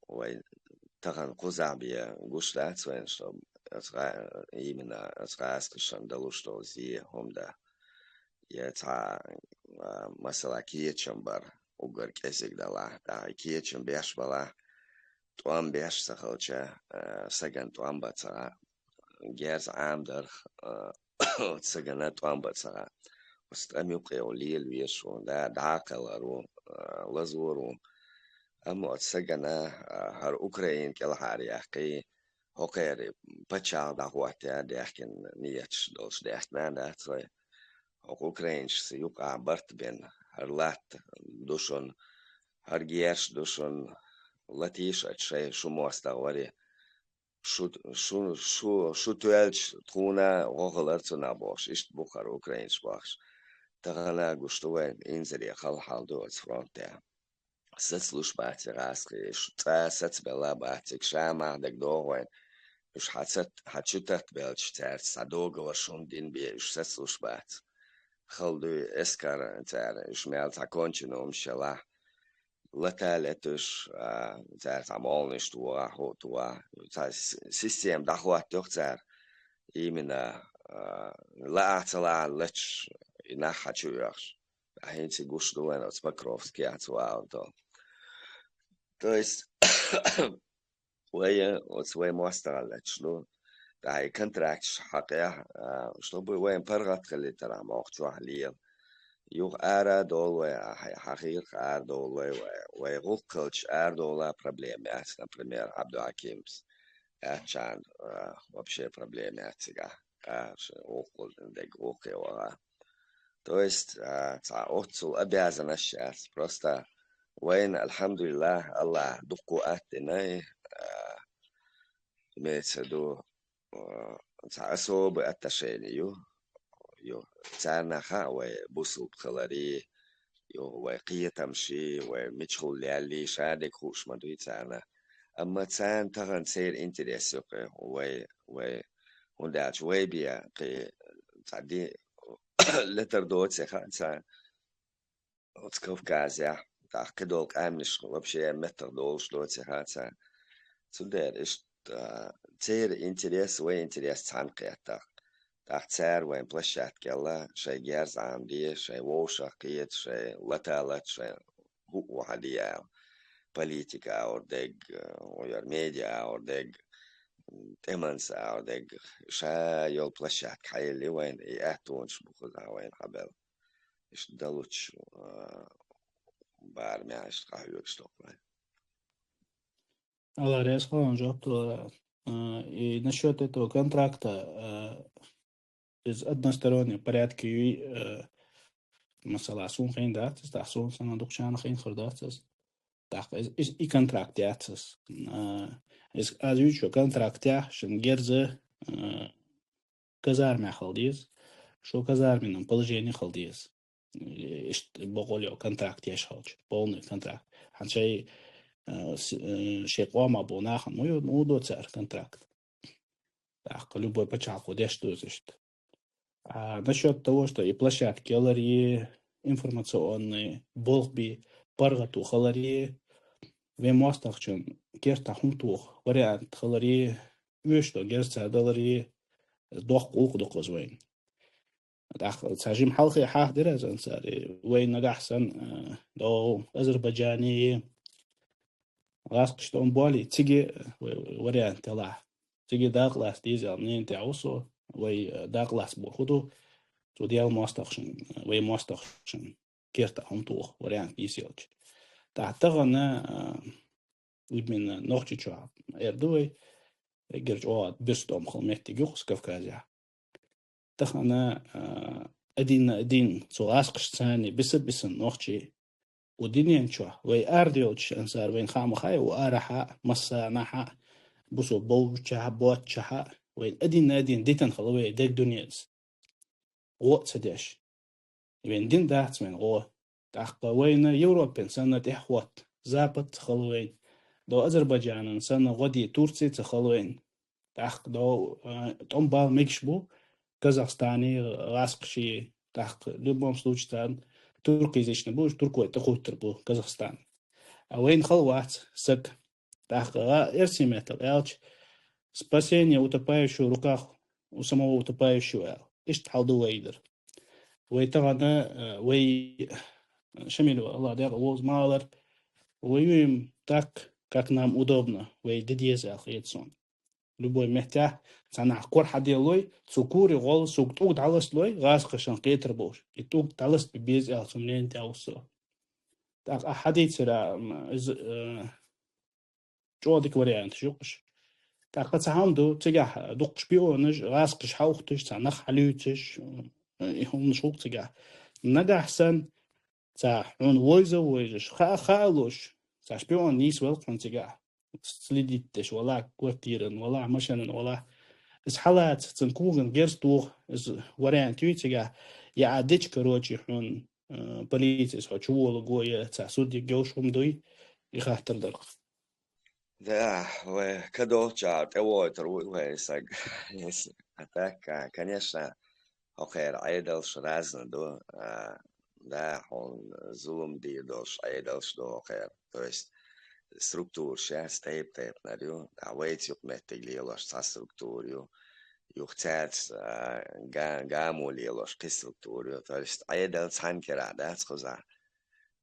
вай тахан кхузахь бе гуш дац вайна, шо оц гӀа-, именно оц гӀазкхашна далуш дола зе хӀума да. Я цхьа, а, масала, кечам бар, уггар кӀезига далахь, тӀаккха кечам беш балахь, тӀом беш ца хилча, а, сагана тӀом ба ца гӀа, герз Ӏамадарх, а, сагана тӀом ба ца гӀа. Оц тӀема юкъе лела везаш ву, да, дӀакхелхар ву, а, лазор ву. Амма оц сагана, а, хӀара Украина кӀелхьара яьккхе, хӀокхаьрий паччахьалкхе дӀахӀотта даьхкина нияташ долаш даьхкина дац вай. ХӀокху украинцашца юкъахь барт бен, хӀара латта ду шун, хӀара герз ду шун, латийша шоай, шу моастагӀа варе, шу, шу, шу, шу тоьлча тхона гӀо хилар цунах бохуш, иштта бу хӀара украинцаш бохуш. Тахан а гуш ду вайна, инзаре хала хьал ду оцу фронте. Сацалуш бац и гӀазкхий, уж цкъа сацабелла бац, цига Шамах дагадогӀу вайна. Уж хьа ца-, хьа чу таттабелча, цаьрца цхьа договор шун дина бе, уж сацалуш бац. Хала дуй эскар цара, уж мел цхьа конченумаш елахь, лата летуш, а, цара цхьа молнаш тохахь, хӀу тохахь, цхьа с-, система дӀахӀоттайо-кх цара. Именно, а, лаахь ца лаахь леташ, и нах хьа чу оьхуш. ТӀаккха хӀинца гуш ду вайна оцу Покровскехь цу аудо. То есть, вай, оцу вай моастагӀал леташ ду. ТӀаккха и контракташ хьакъехь, а, чтобы вайна паргӀат хилийтарахь мохк чохь лела. Юха ара а довла вай, а, хьай-, хьахийрах ара довла вай, вай, вай гӀуллакх хилча арадовла проблема яц, например, Ӏабдулхьакимас. Аьттачарна, а, вообще проблема яц цигахь. А, ш-, гӀуллакх, дег гӀуллакхе ваха. То есть, а, цхьа оццул обязанность яц. Просто вайна, альхьамдулиллахӀ, АллахӀа дуккха а атта дина, а, имеется в виду, а, цхьа особое отношение ю, ю. Царна хаьа вай бусалба хилар, ю, вай кхетамаш, вай мичахула лелле, шадерг хууш ма дуй царна. Амма царна тахан церан интерес юкъе вай, вай, хӀунда аьлча вай бен кхин цхьа ди летар доций хаьа царна оцу Кавказехь, тӀаккха кхидолу къаьмнашка вообще меттах долуш доций хаьа царна. Цундела иштта, а, церан интерес, вай интерес цхьаьна кхетта. ТӀаккха цара вайна площадка елла, шайн герз Ӏамаде, шайн вовшах кхета, шайн лата лата, шайн хӀуъа хьаде аьлла. Политика агӀор дерг, а, яр медиа агӀор дерг, тӀеман са агӀор дерг, ша йолу площадка хьаелли вайна, и аьттонаш бу кхузахь вайна хьабелла. Иштта далучу, а, барамехь иштта къахьоьгуш доккху вай. АллахӀ реза хуьлда жоп даларна. А, и насчёт этого контракта, а, из одностороннем порядке юй, а, масала, суна хиъна дац из, тӀаккха суна санна дукхачарна хиъна хир дац из. ТӀаккха из, из и контракт яц из. А, из аз юьйцучу контрактехь шун герз, а, казармехь хила деза, шун казарменном положении хила деза. Иштта бакъо йолу контракт еш хилча, полный контракт. ХӀинца шайн, э, с-, э, шайн къомах болу нахана ма ю, ма ду цара контракт. ТӀаккха любой пачхьалкхо деш ду иза иштта. А насчёт того, что и площадка яларе, информационный болх бе, паргӀато хиларе, вайн мостагӀчун кертахь хӀума тоха вариант хиларе, оьшуш долу герз цара даларе, доккха гӀуллакх ду-кх иза вайна. ТӀаккха цхьа жима хьалхе хьахдира иза цара, вай нагахь санна, э, догӀу Азербайджане, гӀазкхашна тӀом болий, цига вай вариант делахь. Цига дакъа лаца деза аьлла, ненан тӀехь ву со, вай, э, дакъа лаца боху ду, цу Делан мостагӀчун, вай мостагӀчун кертахь хӀума тоха вариант нийса елча. ТӀаккха тахана, а, именно Нохчийчохь эр ду вай, эггара чӀогӀа бусалба тӀом хилла меттиг ю-кх Кавказехь. Тахана, а, один на один цу гӀазкхашца цхьаьна биса-биса нохчий укх дунен чу вай арадоьлча, ансар вайна хьа ма хай, укх арахьа а, массанахьа а, бусалба болчахьа а, боацачахьа а, вайна один на один дитан хила вай дег дуненца. ГӀо а ца деш. Вайна дин дац вайна гӀо. ТӀаккха вайна Европен санна тӀехьа хӀотта, Запад ца хила вайна. До Азербайджанан санна гӀо де Турци ца хила вайна. ТӀаккха до, а, тӀом бала мегаш бу Казахстани, гӀазкхаши, тӀаккха, в любом случае, царна туркхий зична бу, уж туркой тӀакхувттар бу Казахстан. А вайна хала вац саг. ТӀаккха гӀа-, эрсий меттала аьлча, спасение утопающего в руках у самого утопающего аьлла. Иштта хьал ду вай дар. Вай тахан, э, вай, Шамиль, Аллах декъа вовза ма алар, воюем так, как нам удобно, вай де деза аьлла хет сона. Любой меттехь цхьаннахьа кор хьаделлой, цу кури гӀолла сога тӀулг дӀаласталой, гӀазкхашан кхетар болаш. И тӀулг дӀаласта беза аьлла, цу мнени тӀа ва со. ТӀаккха ахь хьадийцар, м, из, э, чӀоагӀа дика варианташ я-кх уж. ТӀаккха цхьа хӀама ду, цигахь дукха шпионаш, гӀазкхаш хьаухаш, цхьа нах хьалуьйцаш, э, и хӀуманаш хул-кх цигахь. Нагахь санна, цхьа хьона вовза а вовзаш, хаа а хаалуш, цхьа шпион нийсвелла-кх хьона цигахь. Следить деш валахь, квартиран валахь, машинан валахь. Из хьалаца, цун коган герз тоха, из вариант юй цигахь. Я Ӏа дича, короче, хьона, э, полицес хьо чуволагӀа, е цхьа суд йига йолаш хӀама дуй, и хаттар дар-кх. Да, вай кадолча тӀавойтар вуй вай саг. А так, а, конечно, хӀокхара Ӏедалш разный ду, а, да, хьона зулам дийр долаш Ӏедалш ду хӀокхара. То есть структураш яц тайп-тайпара ю, а вайца юкъаметтиг лелош цхьа структура ю, юха цаьрца, а, га-, гамо лелош кхы структура ю. То есть Ӏедал цхьан кера дац кхузахь.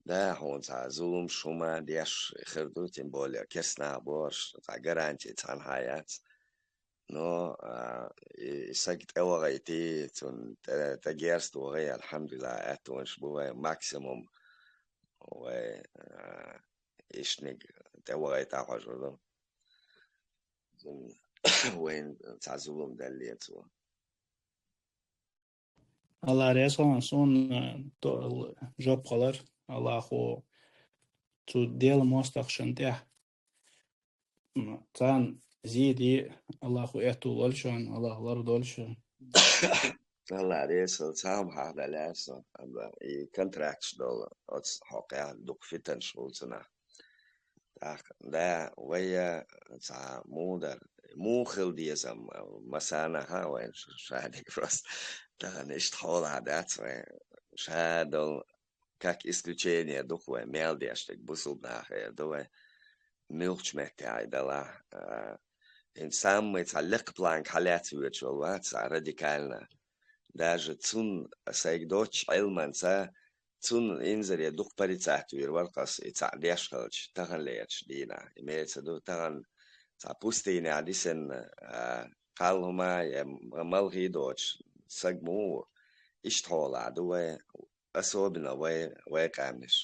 Да, хьона цхьа зулам, шума деш хир ду, тем более керста нах болаш, цхьа гаранти цхьаннахьа яц. Но, а, и, и саг тӀавахийта, цун тӀа-, тӀагерз тохий, алхьамдулиллахӀ, аьттонаш бу вай, максимум вай, а, иштаниг тӀавахийта хьожур ду. Цун вайна цхьа зулам даьллера цо. Аллах раьза хилва, сона, э, то-, жоп хилар. Аллахо цу Даьла моастагӀашта тӀехьа, м, царна зе де, Аллахо аьттув лолда шоана, Аллах лорадолда шо. Аллах раьза хилва, цхьа хӀама хьахьадалар со, амма и контракташ дола оцу хьокъехь дукха фитнаш хул цунах. ТӀаккха, да, вай, э, цхьа мудар, муха хила деза, м-, массанахьа вайна ш-, шадерг просто. Тахан иштта хьолахь дац вай. Шадолу, как исключение ду-кх вай, мел деш дерг бусалба нах эр ду вай. Муьлххачу меттехь а далахь, а, хӀинца самый цхьа лекха планка хьалаьцна воьдуш волу вац цхьа радикально. Даже цунна сайга доцучу Ӏилманца цунна инзаре дукха порицать вийр вара-кх ас, и цхьаъ деш хилча, таханлерчу дийнахь. Имеется в виду, тахан цхьа пустынехь дисина, а, кхалхӀума я м-, малхий доцуш саг муха ву, иштта хьолахь ду вай, особенно вай, вай къаьмнаш.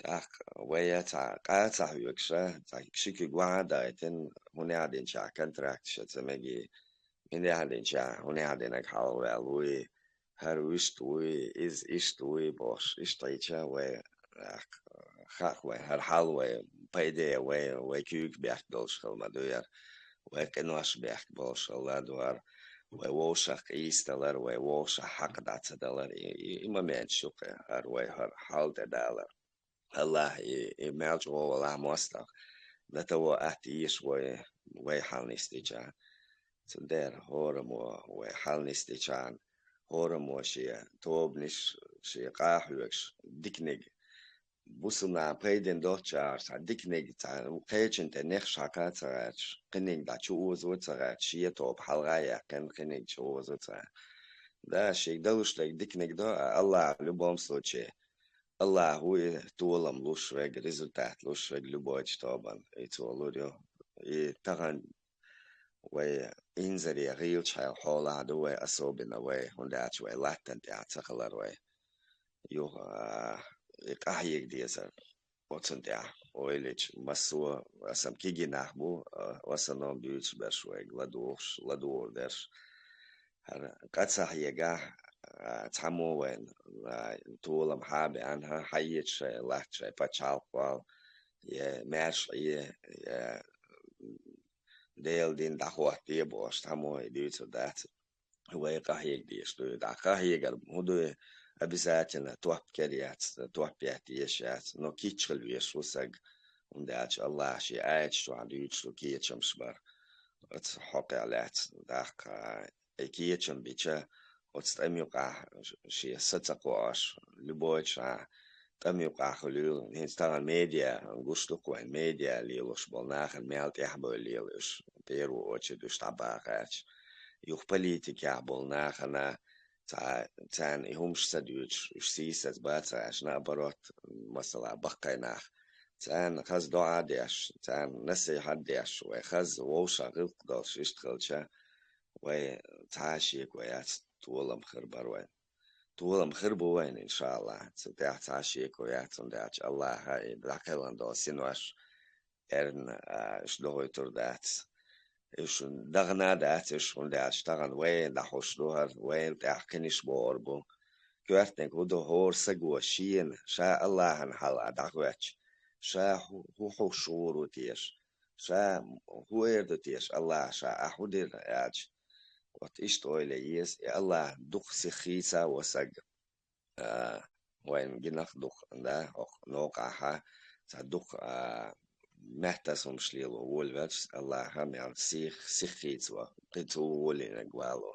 ТӀаккха вай цхьа къа ца хьоьгуш, цхьа ши куьг охьа а дахийтина, хӀунда аьлча контракташ ца мега, хӀунда аьлча, хӀунда аьлча динарг хьалхаваьлла вуй, хӀара вуьшта вуй, иза иштта вуй бохуш, иштта хьийча вай, ах, хах вай, хӀара хьал вай, по идее, вай, вай куьйга бехк долуш хила ма ду яра, вай къинош бехк болуш хила ду яра, вай вовшах къийсадалар, вай вовшах хьакъ дӀа ца далар, и, и, и моменташ ю-кх, хӀара вай хӀара хьал тӀедалар. Аллах и, и мел чӀогӀа валахь моастагӀа, до того атта йийш вай, вай хьал нисдича. Цундела хӀораммо вай хьал нисдича, хӀораммо шен тобанаш, шен къа хьоьгуш, диканиг, бусалба нахана пайдана доцучу агӀор цхьа диканиг, цхьа кхечун тӀе нехаш хьакха ца гӀерташ, кхиниг дӀа чу озо ца гӀерташ, шен тоба хьалха а яьккхина, кхиниг чу озо ца гӀерташ. Да, шега далуш дерг диканиг до, а Аллах в любом случае Аллах ву и толам луш верг, результат луш верг любой тобанна, и цо лур ю. И тахан вай инзаре гӀийлачу хьал хьолахь ду вай, особенно вай, хӀунда аьлча вай латтана тӀехь ца хилар вай. Юха, а, и къахьега дезар оцунна тӀехь. Ойла йича, массо а, аса-м кегий нах бу, а, в основном буьйцуш берш вайга, ладугӀуш, ладугӀур дерш. ХӀара къа ца хьегахь, а, цхьаммо вайна, а, толам хьа а баьнна, хьаэца шоай латта, шоай паччахьалкхе вала, е маьрша Ӏе, е Даьла дин дӀахоттаде бохаш, цхьаммо а дуьйцур дац. Вай къахьега дезаш да. ДӀа къахьегар фу да? Обязательно топ кара яц, топ етта езаш яц, но кийча хила везаш ва саг. ХӀунда аьлча АллахӀа ший аяташ чу дуьйцуш да кечамаш бар. Оцу хьокъехь лаьцна даккха, э, кечам бича, оцу тӀама юкъахь шен са ца кхоаш, любой ша тӀама юкъахь хуьлийла. ХӀинца тахан медиа, гуш ду-кх вайна, медиа лелош болу нахана мел тӀаьхьабевлла лела уьш, первую очередь уьш дӀабаха гӀерташ. Юха политикехь болу нахана цхьа, царна и хӀумаш ца дуьйцуш, уьш сийсаз бац гӀерташ, наоборот, масала, баккхий нах. Царна хаза доӀа деш, царна насихьат деш, вай хаза вовшах гӀиллакх долуш иштта хилча, вай цхьа а шеко яц, толам хир бара вайна. Толам хир бу вайна, иншааллахӀ. Цу тӀехь цхьа а шеко яц, хӀунда аьлча АллахӀа и дӀакхелхина долу синош эрна, а, уьш дохуьйтур дац. Уьш дахана дац уьш, хӀунда аьлча тахана вайна дӀахьош ду хӀара, вайна тӀехь кхиниш богӀур бу. Коьртаниг хӀун ду, хӀора саго шена, ша АллахӀана хьалха дӀахӀоьттича, ша хӀу-, хӀун хьуш гӀур ву теша, ша хӀун эр ду теша АллахӀа, ша ахь хӀун дира аьлча, вот иштта ойла е еза, и АллахӀа дукха сиха хийца а во саг. А, вайна гинарх дукха, да, хӀокху новкъахьа цхьа дукха, а, меттаза хӀумаш лело волавелча, АллахӀа мел сих-, сиха хийца во, кхин цо волийнарг вало.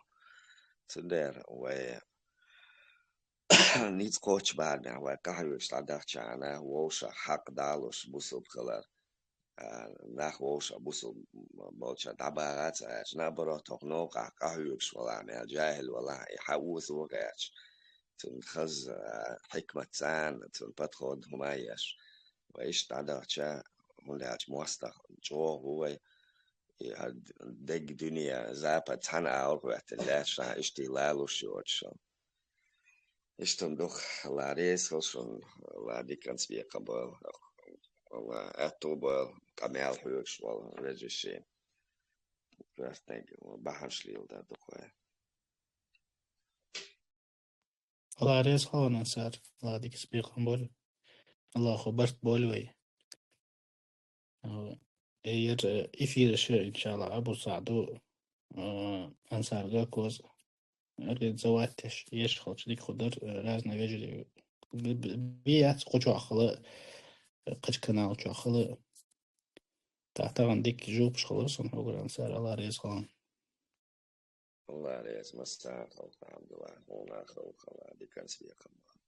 Цундела вай ницкъ кхоччу барамехь вай къахьоьгуш дӀадахча хьуна, вовшах хьакъ далуш бусулба хилар, а, нах вовшах бусулба болча дӀабаха ца гӀерташ, наоборот, хӀокху новкъахь къахьоьгуш валахь, мел жахӀил валахь, и хьаозо гӀерташ. Цуьнан хаза, а, хьикмат царна, цуьнан подход хӀума еш. Вай иштта дӀадахча, хӀунда аьлча мостагӀа чӀогӀа ву вай, и хӀара дерриг дуьне, запад цхьана агӀор хӀоьттина лаьтташ, иштта лалуш йоцуш. Иштта ду-кх, АллахӀ реза хуьлда шуна, АллахӀ диканца бекхам бойла, АллахӀ аьтту бойла, къамел хьоьгуш волу вежарий шен. Коьртаниг бахьанаш леладар ду-кх вай. АллахӀ реза хуьлда, Ансар, АллахӀ диканца бекхам бойла. АллахӀа барт бойла вай. Э, ер, э, эфираш, иншаАллахӀ, Абу СаӀда, э, Ансар Гакоза организовать деш, еш хилча дика хургдар, э, разные вежарий. Б-, б-, бе яц кху чохь хила, э, кхечу канал чохь хила. Тахана дика жоьпаш хилар суна хьоьгара, Ансар, АллахӀ реза хуьлда. АллахӀ реза, массарна а хуьлда, Ӏабдулла, хьуна а хуьлда, АллахӀ диканца бекхам бойла.